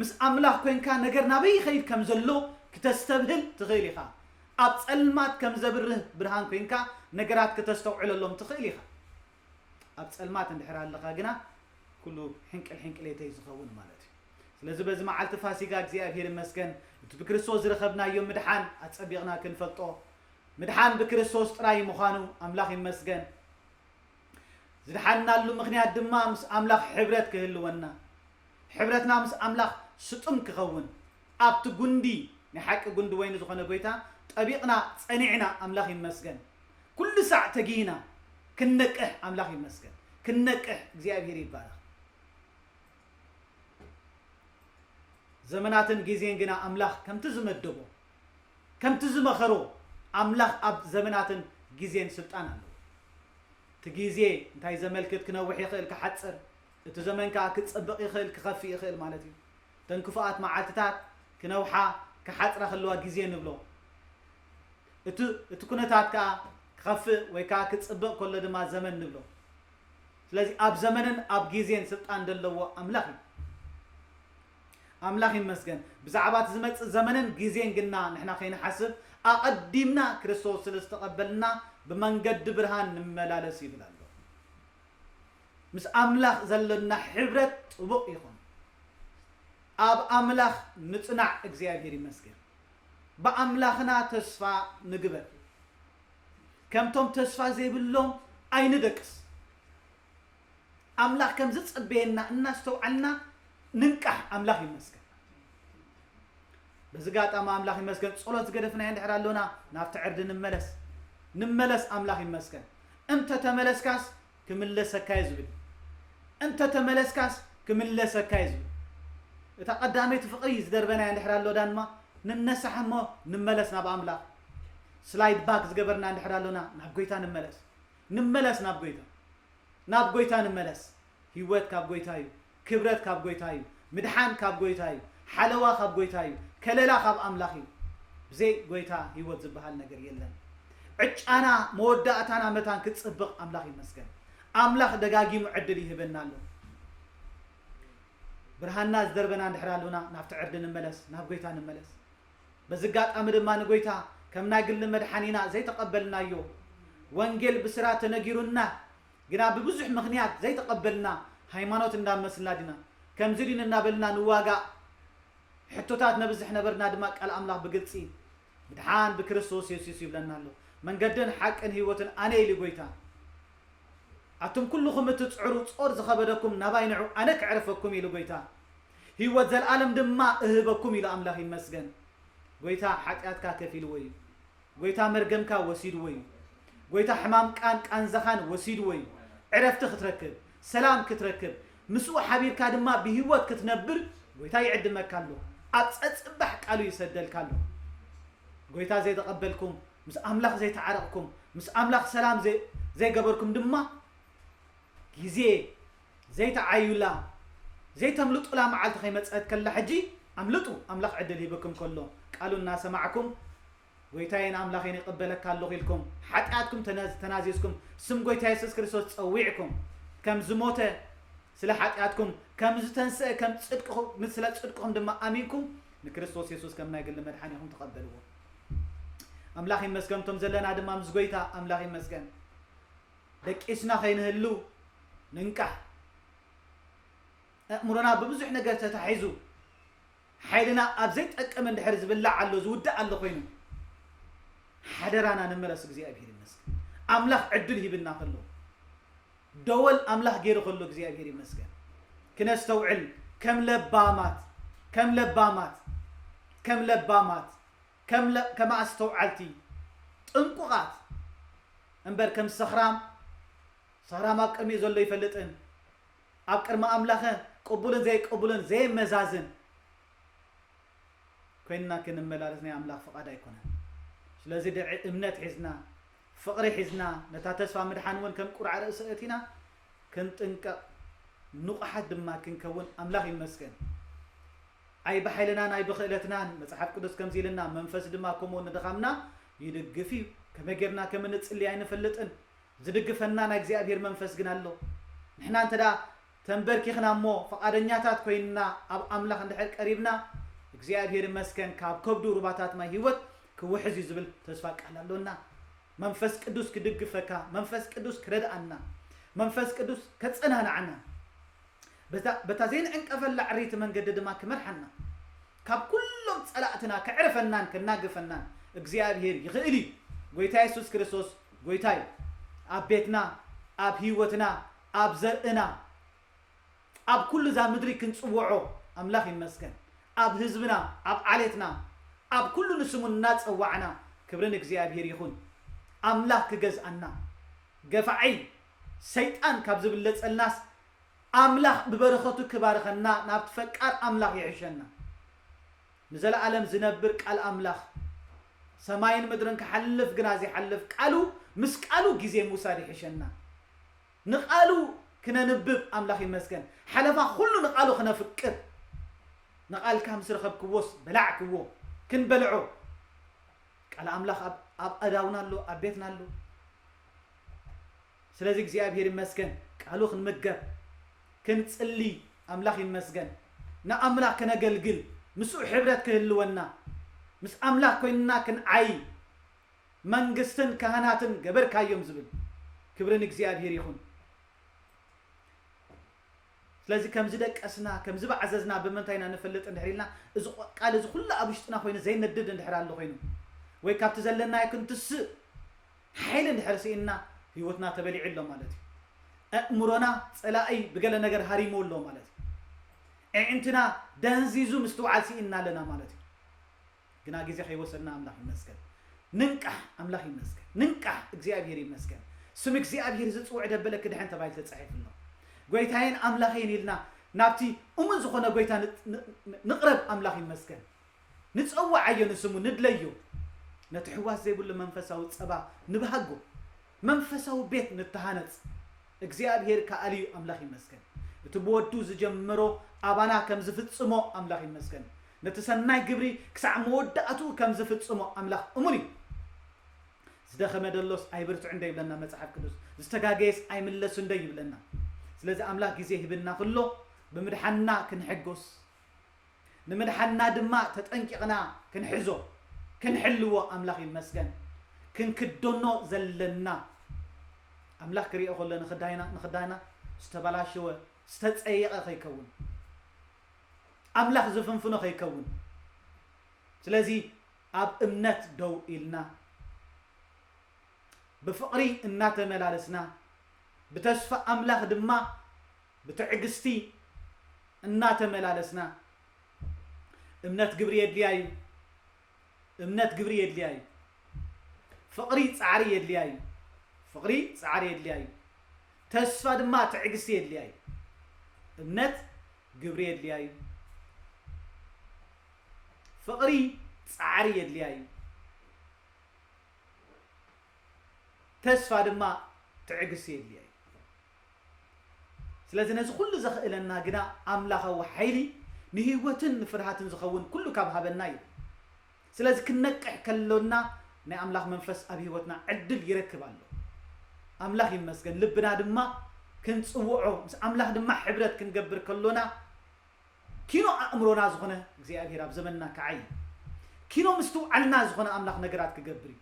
ምስ ኣምላኽ ኮይንካ ነገር ናበይ ይኸይድ ከም ዘሎ ክተስተብህል ትኽእል ኢኻ። ኣብ ጸልማት ከም ዘብርህ ብርሃን ኮይንካ ነገራት ክተስተውዕለሎም ትኽእል ኢኻ። ኣብ ጸልማት እንድሕር ኣለኻ ግና ኩሉ ሕንቅል ሕንቅሌተይ ዝኸውን ማለት እዩ። ስለዚ በዚ መዓልቲ ፋሲጋ እግዚኣብሔር ይመስገን፣ እቲ ብክርስቶስ ዝረኸብናዮ ምድሓን ኣጸቢቕና ክንፈልጦ፣ ምድሓን ብክርስቶስ ጥራይ ምዃኑ ኣምላኽ ይመስገን። ዝድሓንናሉ ምኽንያት ድማ ምስ ኣምላኽ ሕብረት ክህልወና፣ ሕብረትና ምስ ኣምላኽ ስጡም ክኸውን፣ ኣብቲ ጉንዲ፣ ናይ ሓቂ ጉንዲ ወይኒ ዝኾነ ጎይታ ጠቢቕና ጸኒዕና፣ ኣምላኽ ይመስገን። ኩሉ ሳዕ ተጊህና ክንነቅሕ ኣምላኽ ይመስገን። ክንነቅሕ እግዚኣብሔር ይባረኽ። ዘመናትን ግዜን ግና ኣምላኽ ከምቲ ዝመደቦ፣ ከምቲ ዝመኸሮ፣ ኣምላኽ ኣብ ዘመናትን ግዜን ስልጣን ኣለዎ። እቲ ግዜ እንታይ ዘመልክት፣ ክነውሕ ይኽእል፣ ክሓጽር፣ እቲ ዘመን ከኣ ክጸብቕ ይኽእል፣ ክኸፍእ ይኽእል ማለት እዩ። እተን ክፉኣት መዓልትታት ክነውሓ፣ ክሓጽራ ከለዋ ግዜ ንብሎ። እቲ፣ እቲ ኩነታት ከኣ ክኸፍእ ወይ ከኣ ክጽብቕ ከሎ ድማ ዘመን ንብሎ። ስለዚ ኣብ ዘመንን ኣብ ግዜን ስልጣን ዘለዎ ኣምላኽ እዩ። ኣምላኽ ይመስገን። ብዛዕባ እቲ ዝመጽእ ዘመንን ግዜን ግና ንሕና ከይንሓስብ፣ ኣቐዲምና ክርስቶስ ስለ ዝተቐበልና ብመንገዲ ብርሃን ንመላለስ ይብል ኣሎ። ምስ ኣምላኽ ዘለና ሕብረት ጥቡቕ ይኹን። ኣብ ኣምላኽ ንጽናዕ፣ እግዚኣብሔር ይመስገን። ብኣምላኽና ተስፋ ንግበር። ከምቶም ተስፋ ዘይብሎም ኣይንደቅስ። ኣምላኽ ከም ዝጸበየና እናስተውዓልና ንንቃሕ። ኣምላኽ ይመስገን። በዚ ጋጣሚ ኣምላኽ ይመስገን፣ ጸሎት ዝገደፍናዮ እንድሕር ኣሎና፣ ናብቲ ዕርዲ ንመለስ። ንመለስ። ኣምላኽ ይመስገን። እንተ ተመለስካስ ክምለሰካ እዩ ዝብል። እንተ ተመለስካስ ክምለሰካ እዩ ዝብል። እታ ቀዳመይቲ ፍቕሪ ዝደርበናዮ እንድሕር ኣሎ ዳንማ፣ ንነሳሕ እሞ ንመለስ ናብ ኣምላኽ። ስላይድ ባክ ዝገበርና እንድሕር ኣሎና፣ ናብ ጎይታ ንመለስ። ንመለስ ናብ ጎይታ። ናብ ጎይታ ንመለስ። ህይወት ካብ ጎይታ እዩ። ክብረት ካብ ጎይታ እዩ። ምድሓን ካብ ጎይታ እዩ። ሓለዋ ካብ ጎይታ እዩ። ከለላ ካብ ኣምላኽ እዩ። ብዘይ ጎይታ ህይወት ዝበሃል ነገር የለን። ዕጫና፣ መወዳእታና መታን ክጽብቕ ኣምላኽ ይመስገን። ኣምላኽ ደጋጊሙ ዕድል ይህበና ኣሎ። ብርሃንና ዝደርበና እንድሕር ኣሉና፣ ናብቲ ዕርዲ ንመለስ፣ ናብ ጎይታ ንመለስ። በዚ ኣጋጣሚ ድማ ንጎይታ ከም ናይ ግሊ መድሓኒና ዘይተቐበልናዮ፣ ወንጌል ብስራ ተነጊሩና፣ ግና ብብዙሕ ምኽንያት ዘይተቐበልና፣ ሃይማኖት እንዳመስልና ዲና፣ ከምዚ ዲን እናበልና ንዋጋእ፣ ሕቶታት ነብዝሕ ነበርና ድማ፣ ቃል ኣምላኽ ብግልጺ፣ "ምድሓን ብክርስቶስ የሱስ" ይብለና ኣሎ። "መንገድን ሓቅን ህይወትን ኣነ" ኢሉ ጎይታ። "ኣቱም ኩልኹም እትጽዕሩ፣ ጾር ዝኸበደኩም ናባይ ንዑ፣ ኣነ ከዕርፈኩም" ኢሉ ጎይታ። "ህይወት ዘልኣለም ድማ እህበኩም" ኢሉ ኣምላኽ ይመስገን። ጎይታ ሓጢኣትካ ከፊልዎ እዩ። ጎይታ መርገምካ ወሲድዎ እዩ። ጎይታ ሕማምካን ቃንዛኻን ወሲድዎ እዩ። ዕረፍቲ ክትረክብ፣ ሰላም ክትረክብ፣ ምስኡ ሓቢርካ ድማ ብህይወት ክትነብር ጎይታ ይዕድመካ ኣሎ። ኣብ ጸጽባሕ ቃሉ ይሰደልካ ኣሎ። ጎይታ ዘይተቐበልኩም፣ ምስ ኣምላኽ ዘይተዓረቕኩም፣ ምስ ኣምላኽ ሰላም ዘይ-፣ ዘይገበርኩም ድማ፣ ግዜ ዘይተዓዩላ፣ ዘይተምልጡላ መዓልቲ ከይመጸት ከላ፣ ሕጂ ኣምልጡ። ኣምላኽ ዕድል ሂብኩም ከሎ፣ ቃሉ እናሰማዕኩም፣ "ጎይታዬን ኣምላኼን ይቕበለካ ኣለኹ" ኢልኩም፣ ሓጢኣትኩም ተናዝ-፣ ተናዚዝኩም፣ ስም ጎይታ የሱስ ክርስቶስ ጸዊዕኩም፣ ከም ዝሞተ ስለ ሓጢኣትኩም፣ ከም ዝተንስአ ከም ጽድቅኹም፣ ስለ ጽድቅኹም ድማ ኣሚንኩም፣ ንክርስቶስ የሱስ ከም ናይ ግሊ መድሓኒኹም ተቐበልዎ። ኣምላኽ ይመስገን፣ እቶም ዘለና ድማ ምስ ጎይታ ኣምላኽ ይመስገን። ደቂስና ከይንህሉ ንንቃሕ። ኣእምሮና ብብዙሕ ነገር ተታሒዙ፣ ሓይልና ኣብ ዘይጠቅም እንድሕር ዝብላዕ ኣሎ፣ ዝውዳእ ኣሎ ኮይኑ፣ ሓደራና ንመለስ። እግዚኣብሔር ይመስገን። ኣምላኽ ዕድል ሂብና ከሎ፣ ደወል ኣምላኽ ገይሩ ከሎ፣ እግዚኣብሔር ይመስገን። ክነስተውዕል፣ ከም ለባማት፣ ከም ለባማት፣ ከም ለባማት፣ ከም ለ-፣ ከም ኣስተውዓልቲ፣ ጥንቁቓት እምበር፣ ከም ሰኽራም፣ ሰኽራም ኣብ ቅድሚኡ ዘሎ ይፈልጥን፣ ኣብ ቅድሚ ኣምላኸ ቅቡልን ዘይቅቡልን ዘየመዛዝን ኮይንና ክንመላለስ ናይ ኣምላኽ ፍቓድ ኣይኮነን። ስለዚ ድዒ እምነት ሒዝና፣ ፍቕሪ ሒዝና፣ ነታ ተስፋ ምድሓን እውን ከም ቁርዓ ርእሲ እቲና ክንጥንቀቕ፣ ንቑሓት ድማ ክንከውን ኣምላኽ ይመስገን። ኣይ ብሓይልናን ኣይ ብኽእለትናን፣ መጽሓፍ ቅዱስ ከምዚ ኢልና፣ መንፈስ ድማ ከምኡ ንድኻምና ይድግፍ እዩ። ከመይ ጌርና ከም እንጽሊ ኣይንፈልጥን። ዝድግፈና ናይ እግዚኣብሔር መንፈስ ግን ኣሎ። ንሕና እንተ ደኣ ተንበርኪኽና እሞ ፍቓደኛታት ኮይንና ኣብ ኣምላኽ እንድሕር ቀሪብና፣ እግዚኣብሔር ይመስገን፣ ካብ ከብዱ ሩባታት ማይ ህይወት ክውሕዝ እዩ ዝብል ተስፋ ቃል ኣሎና። መንፈስ ቅዱስ ክድግፈካ፣ መንፈስ ቅዱስ ክረድኣና፣ መንፈስ ቅዱስ ከጸናንዓና፣ በታ፣ በታ ዘይንዕንቀፈላ ዕርይቲ መንገዲ ድማ ክመርሓና፣ ካብ ኩሎም ጸላእትና ከዕርፈናን ከናግፈናን እግዚኣብሔር ይኽእል እዩ። ጎይታ የሱስ ክርስቶስ ጎይታ እዩ። ኣብ ቤትና፣ ኣብ ህይወትና፣ ኣብ ዘርእና፣ ኣብ ኩሉ እዛ ምድሪ ክንጽውዖ ኣምላኽ ይመስገን። ኣብ ህዝብና፣ ኣብ ዓሌትና፣ ኣብ ኩሉ ንስሙ እናጸዋዕና ክብሪ ንእግዚኣብሔር ይኹን። ኣምላኽ ክገዝኣና፣ ገፋዒ ሰይጣን ካብ ዝብለጸልናስ፣ ኣምላኽ ብበረኸቱ ክባርኸና፣ ናብቲ ፈቃር ኣምላኽ ይሕሸና። ንዘለኣለም ዝነብር ቃል ኣምላኽ፣ ሰማይን ምድርን ክሓልፍ ግና ዘይሓልፍ ቃሉ፣ ምስ ቃሉ ግዜ ምውሳድ ይሕሸና። ንቃሉ ክነንብብ ኣምላኽ ይመስገን። ሓለፋ ኩሉ ንቃሉ ክነፍቅር። ንቃልካ ምስ ረኸብክዎስ በላዕክዎ፣ ክንበልዖ። ቃል ኣምላኽ ኣብ፣ ኣብ ኣእዳውና ኣሎ፣ ኣብ ቤትና ኣሎ። ስለዚ እግዚኣብሔር ይመስገን፣ ቃሉ ክንምገብ፣ ክንጽሊ፣ ኣምላኽ ይመስገን። ንኣምላኽ ክነገልግል፣ ምስኡ ሕብረት ክህልወና፣ ምስ ኣምላኽ ኮይንና ክንዓይ፣ መንግስትን ካህናትን ገበርካዮም ዝብል። ክብሪ ንእግዚኣብሔር ይኹን። ስለዚ ከም ዝደቀስና፣ ከም ዝበዓዘዝና ብምንታይ ኢና ንፈልጥ እንድሕር ኢልና፣ እዚ ቆ-፣ ቃል እዚ ኩሉ ኣብ ውሽጥና ኮይኑ ዘይነድድ እንድሕር ኣሎ ኮይኑ፣ ወይ ካብቲ ዘለናዮ ክንትስእ ሓይሊ እንድሕር ስኢንና፣ ህይወትና ተበሊዑ ኣሎ ማለት እዩ። ኣእምሮና ጸላኢ ብገለ ነገር ሃሪሙ ኣሎ ማለት እዩ። ኣዒንትና ደንዚዙ ምስትውዓል ስኢንና ኣለና ማለት እዩ። ግና ግዜ ከይወሰድና ኣምላኽ ይመስገን። ንንቃሕ፣ ኣምላኽ ይመስገን። ንንቃሕ፣ እግዚኣብሔር ይመስገን። ስም እግዚኣብሔር ዝጽውዕ ደበለ ክድሕን ተባሂሉ ተጻሒፉ ኣሎ። ጎይታዬን ኣምላኸይን ኢልና ናብቲ እሙን ዝኾነ ጎይታ ን-፣ ን-፣ ንቕረብ፣ ኣምላኽ ይመስገን። ንጸውዓዮ ንስሙ፣ ንድለዮ። ነቲ ሕዋስ ዘይብሉ መንፈሳዊ ጸባ ንብሃጎ። መንፈሳዊ ቤት ንተሃነጽ። እግዚኣብሔር ከኣልዩ ኣምላኽ ይመስገን። እቲ ብወዱ ዝጀመሮ ኣባና ከም ዝፍጽሞ ኣምላኽ ይመስገን። ነቲ ሰናይ ግብሪ ክሳዕ መወዳእትኡ ከም ዝፍጽሞ ኣምላኽ እሙን እዩ። ዝደኸመ ደሎስ ኣይብርትዕ እንደ ይብለና መጽሓፍ ቅዱስ። ዝተጋገየስ ኣይምለሱ እንደ ይብለና። ስለዚ ኣምላኽ ግዜ ሂብና ከሎ ብምድሓንና ክንሕጎስ፣ ንምድሓንና ድማ ተጠንቂቕና ክንሕዞ፣ ክንሕልዎ ኣምላኽ ይመስገን። ክንክደኖ ዘለና ኣምላኽ ክሪኦ ከሎ ንኽዳይና፣ ንኽዳና ዝተበላሸወ፣ ዝተጸየቐ ከይከውን፣ ኣምላኽ ዝፍንፍኖ ከይከውን። ስለዚ ኣብ እምነት ደው ኢልና፣ ብፍቕሪ እናተመላለስና፣ ብተስፋ ኣምላኽ ድማ ብትዕግስቲ እናተመላለስና፣ እምነት ግብሪ የድልያ እዩ። እምነት ግብሪ የድልያ እዩ። ፍቕሪ ጻዕሪ የድልያ እዩ። ፍቕሪ ጻዕሪ የድልያ እዩ። ተስፋ ድማ ትዕግስቲ የድልያ እዩ። እምነት ግብሪ የድልያ እዩ። ፍቕሪ ጻዕሪ የድልያ እዩ። ተስፋ ድማ ትዕግስቲ የድልያ እዩ። ስለዚ ነዚ ኩሉ ዘኽእለና ግና ኣምላኻዊ ሓይሊ ንህይወትን ንፍርሃትን ዝኸውን ኩሉ ካብ ሃበና እዩ። ስለዚ ክንነቅሕ ከሎና ናይ ኣምላኽ መንፈስ ኣብ ህይወትና ዕድል ይረክብ ኣሎ። ኣምላኽ ይመስገን። ልብና ድማ ክንጽውዖ፣ ምስ ኣምላኽ ድማ ሕብረት ክንገብር ከሎና ኪኖ ኣእምሮና ዝኾነ እግዚኣብሔር ኣብ ዘመንና ክዓይ እዩ። ኪኖ ምስትውዓልና ዝኾነ ኣምላኽ ነገራት ክገብር እዩ።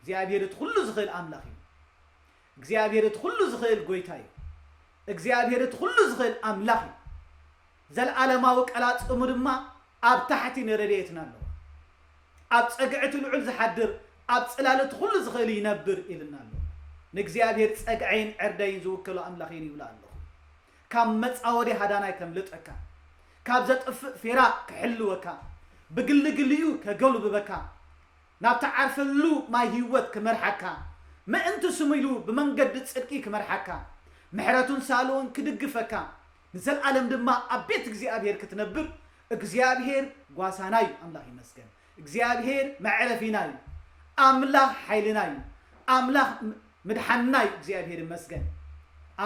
እግዚኣብሔር እቲ ኩሉ ዝኽእል ኣምላኽ እዩ። እግዚኣብሔር እቲ ኩሉ ዝኽእል ጎይታ እዩ። እግዚኣብሔር እቲ ኩሉ ዝኽእል ኣምላኽ እዩ። ዘለዓለማዊ ቀላጽሙ ድማ ኣብ ታሕቲ ንረድኤትና ኣለዎ። ኣብ ጸግዒ እቲ ልዑል ዝሓድር፣ ኣብ ጽላል እቲ ኩሉ ዝኽእል ይነብር ኢልና ኣሎ። ንእግዚኣብሔር ጸግዐይን ዕርደይን ዝውክሎ ኣምላኽ እየን ይብሎ ኣለኹ። ካብ መጻወዲ ሃዳናይ ከምልጠካ፣ ካብ ዘጥፍእ ፌራ ክሕልወካ፣ ብግልግልኡ ከገልብበካ፣ ናብ ትዓርፈሉ ማይ ህይወት ክመርሓካ፣ ምእንቲ ስሙ ኢሉ ብመንገዲ ጽድቂ ክመርሓካ፣ ምሕረቱን ሳልኡን ክድግፈካ፣ ንዘለኣለም ድማ ኣብ ቤት እግዚኣብሔር ክትነብር እግዚኣብሔር ጓሳና እዩ። ኣምላኽ ይመስገን። እግዚኣብሔር መዕረፊና እዩ። ኣምላኽ ሓይልና እዩ። ኣምላኽ ም-፣ ምድሓንና እዩ። እግዚኣብሔር ይመስገን።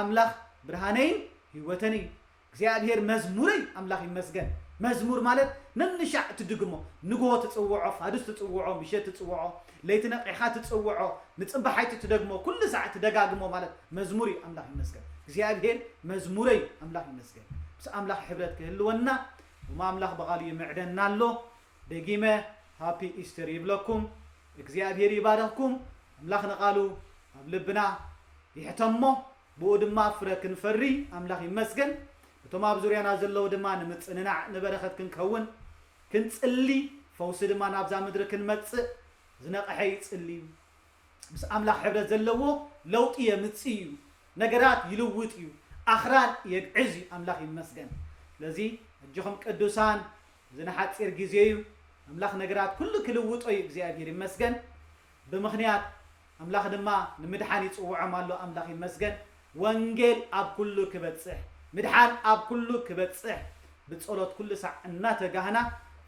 ኣምላኽ ብርሃነይን ህይወተን እዩ። እግዚኣብሔር መዝሙረይ ኣምላኽ ይመስገን። መዝሙር ማለት ነንሻዕ ትድግሞ፣ ንግሆ ትጽውዖ፣ ፋዱስ ትጽውዖ፣ ምሸት ትጽውዖ፣ ለይቲ ነቂሕኻ ትጽውዖ፣ ንጽባሓይቲ ትደግሞ፣ ኩሉ ሳዕ ትደጋግሞ ማለት መዝሙር እዩ። ኣምላኽ ይመስገን። እግዚኣብሔር መዝሙረይ ኣምላኽ ይመስገን። ምስ ኣምላኽ ሕብረት ክህልወና፣ እሞ ኣምላኽ ብቓሉ ይምዕደና ኣሎ። ደጊመ ሃፒ ኢስተር ይብለኩም። እግዚኣብሔር ይባርኽኩም። ኣምላኽ ንቓሉ ኣብ ልብና ይሕተሞ፣ ብኡ ድማ ፍረ ክንፈሪ ኣምላኽ ይመስገን። እቶም ኣብ ዙርያና ዘለዉ ድማ ንምጽንናዕ ንበረኸት ክንከውን ክንጽሊ፣ ፈውሲ ድማ ናብዛ ምድሪ ክንመጽእ ዝነቕሐ ይጽሊ እዩ። ምስ ኣምላኽ ሕብረት ዘለዎ ለውጢ የምጽእ እዩ። ነገራት ይልውጥ እዩ። ኣኽራን የግዕዝ እዩ። ኣምላኽ ይመስገን። ስለዚ ሕጂኹም ቅዱሳን፣ እዚ ንሓጺር ግዜ እዩ። ኣምላኽ ነገራት ኩሉ ክልውጦ እዩ። እግዚኣብሔር ይመስገን። ብምኽንያት ኣምላኽ ድማ ንምድሓን ይጽውዖም ኣሎ። ኣምላኽ ይመስገን። ወንጌል ኣብ ኩሉ ክበጽሕ፣ ምድሓን ኣብ ኩሉ ክበጽሕ ብጸሎት ኩሉ ሳዕ እናተጋህና፣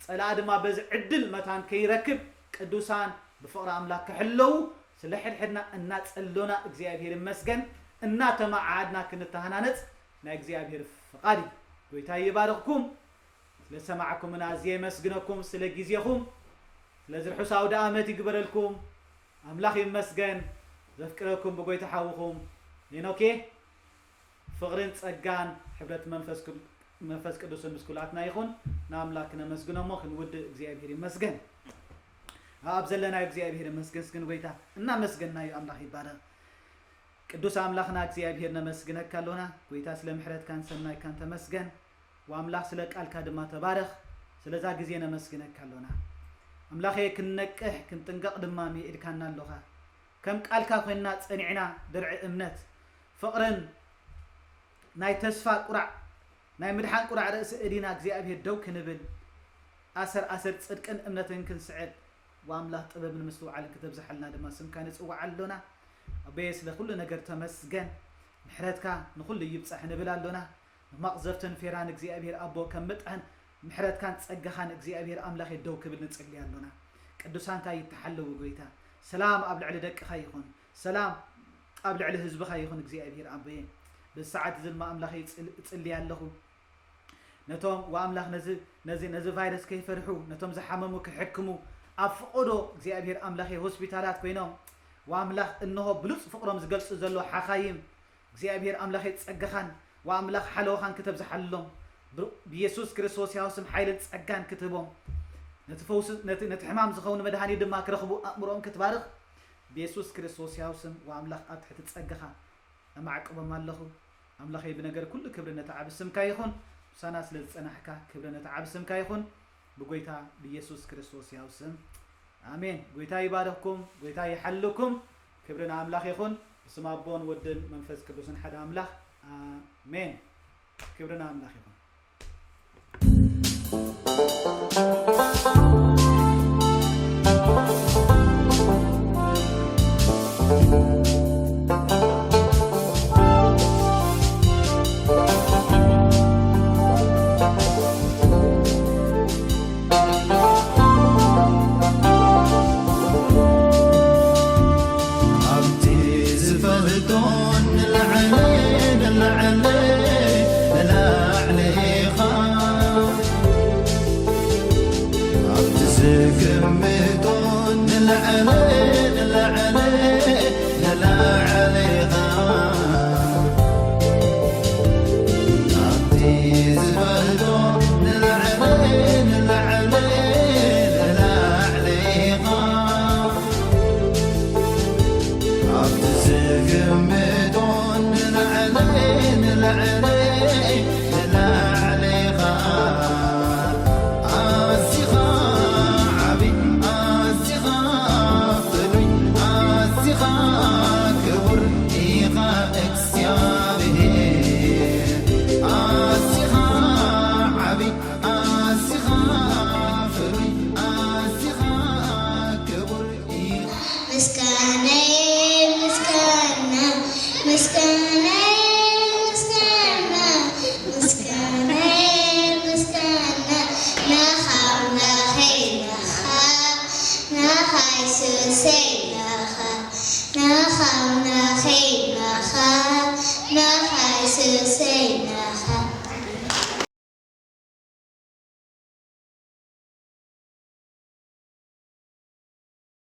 ጸላኢ ድማ በዚ ዕድል መታን ከይረክብ ቅዱሳን ብፍቕሪ ኣምላኽ ክሕለዉ ስለ ሕድሕድና እናጸሎና እግዚኣብሔር ይመስገን፣ እናተመዓዓድና ክንተሃናነጽ ናይ እግዚኣብሔር ፍቓድ እዩ። ጎይታ ይባርኽኩም። ስለ ሰማዕኩምና ኣዝየ የመስግነኩም፣ ስለ ግዜኹም፣ ስለዚ ርሑስ ኣውደ ኣመት ይግበረልኩም። ኣምላኽ ይመስገን። ዘፍቅረኩም ብጎይታ ሓውኹም ሄኖኬ። ፍቕርን ጸጋን ሕብረት መንፈስ ቅዱ-፣ መንፈስ ቅዱስን ምስ ኩላትና ይኹን። ንኣምላኽ ክነመስግኖ እሞ ክንውድእ እግዚኣብሔር ይመስገን። ኣብ ዘለናዮ እግዚኣብሔር ይመስገን። እስክን ጎይታ እናመስገንናዮ ኣምላኽ ይባረኽ። ቅዱስ ኣምላኽና እግዚኣብሔር ነመስግነካ ኣሎና። ጎይታ ስለ ምሕረትካን ሰናይካን ተመስገን። ወኣምላኽ ስለ ቃልካ ድማ ተባረኽ። ስለዛ ግዜ ነመስግነካ ኣሎና። ኣምላኸ ክንነቅሕ ክንጥንቀቕ ድማ ምኢድካና ኣሎኻ። ከም ቃልካ ኮይንና ጸኒዕና ድርዒ እምነት፣ ፍቕርን ናይ ተስፋ ቁራዕ ናይ ምድሓን ቁራዕ ርእሲ እዲና እግዚኣብሔር ደው ክንብል፣ ኣሰር ኣሰር ጽድቅን እምነትን ክንስዕብ፣ ወኣምላኽ ጥበብን ምስትውዓልን ክተብዝሓልና ድማ ስምካ ንጽውዕ ኣሎና። ኣቦየ፣ ስለ ኩሉ ነገር ተመስገን። ምሕረትካ ንኹሉ ይብጻሕ ንብል ኣሎና። መቕዘፍትን ፌራን እግዚኣብሔር ኣቦ ከም ምጥሕን ምሕረትካን ጸጋኻን እግዚኣብሔር ኣምላኽ ደው ክብል ንጽሊ ኣሎና። ቅዱሳንካ ይተሓለዉ ጎይታ። ሰላም ኣብ ልዕሊ ደቅኻ ይኹን። ሰላም ኣብ ልዕሊ ህዝብኻ ይኹን እግዚኣብሔር ኣቦየ። በዚ ሰዓት እዚ ድማ ኣምላኸይ እጽል-፣ እጽሊ ኣለኹ። ነቶም ወኣምላኽ ነዚ፣ ነዚ፣ ነዚ ቫይረስ ከይፈርሑ፣ ነቶም ዝሓመሙ ክሕክሙ፣ ኣብ ፍቖዶ እግዚኣብሔር ኣምላኸይ ሆስፒታላት ኮይኖም፣ ወኣምላኽ እንሆ ብሉጽ ፍቕሮም ዝገልጹ ዘለዉ ሓኻይም፣ እግዚኣብሔር ኣምላኸይ ጸጋኻን ወኣምላኽ ሓለዋኻን ክተብዝሓሎም፣ ብ-፣ ብየሱስ ክርስቶስ ያው ስም ሓይልን ጸጋን ክትህቦም፣ ነቲ ፈውሲ፣ ነቲ፣ ነቲ ሕማም ዝኸውን መድሃኒት ድማ ክረኽቡ ኣእምሮኦም ክትባርኽ፣ ብየሱስ ክርስቶስ ያው ስም ወኣምላኽ ኣብ ትሕቲ ጸጋኻ ኣማዕቅቦም ኣለኹ። ኣምላኸይ ብነገር ኩሉ ክብሪ ነቲ ዓቢ ስምካ ይኹን። ምሳና ስለ ዝጸናሕካ ክብሪ ነቲ ዓቢ ስምካ ይኹን። ብጎይታ ብየሱስ ክርስቶስ ያው ስም ኣሜን። ጎይታ ይባርኽኩም፣ ጎይታ ይሓልኩም። ክብሪ ንኣምላኽ ይኹን። ብስም ኣቦን ወድን መንፈስ ቅዱስን ሓደ ኣምላኽ ኣሜን። ክብሪ ንኣምላኽ ይኹን። ኣብቲ ዝፈልጦ ንላዕሊ፣ ንላዕሊ፣ ንላዕሊ ኢኻ። ኣብቲ ዝግምቶ ንላዕሊ፣ ንላዕሊ፣ ንላዕሊ ኢኻ። ኣብቲ ዝፈልጦ ንላዕሊ፣ ንላዕሊ፣ ንላዕሊ ኢኻ። ኣብቲ ዝግምቶ ንላዕሊ፣ ንላዕሊ፣ ንላዕሊ ኢኻ። ኣዚኻ ዓቢ፣ ኣዚኻ ፍሉይ፣ ኣዚኻ ክቡር ኢኻ እግዚኣብሔር። ኣዚኻ ዓቢ፣ ኣዚኻ ፍሉይ፣ ኣዚኻ ክቡር ኢኻ። ምስጋናይ ምስጋና፣ ምስጋናይ ምስጋና፣ ምስጋናይ ምስጋና ናኻ ኣምላኸይ ናኻ፣ ናኻ የሱሰይ ናኻ፣ ናኻ ኣምላኸይ ናኻ፣ ናኻ የሱሰይ ናኻ።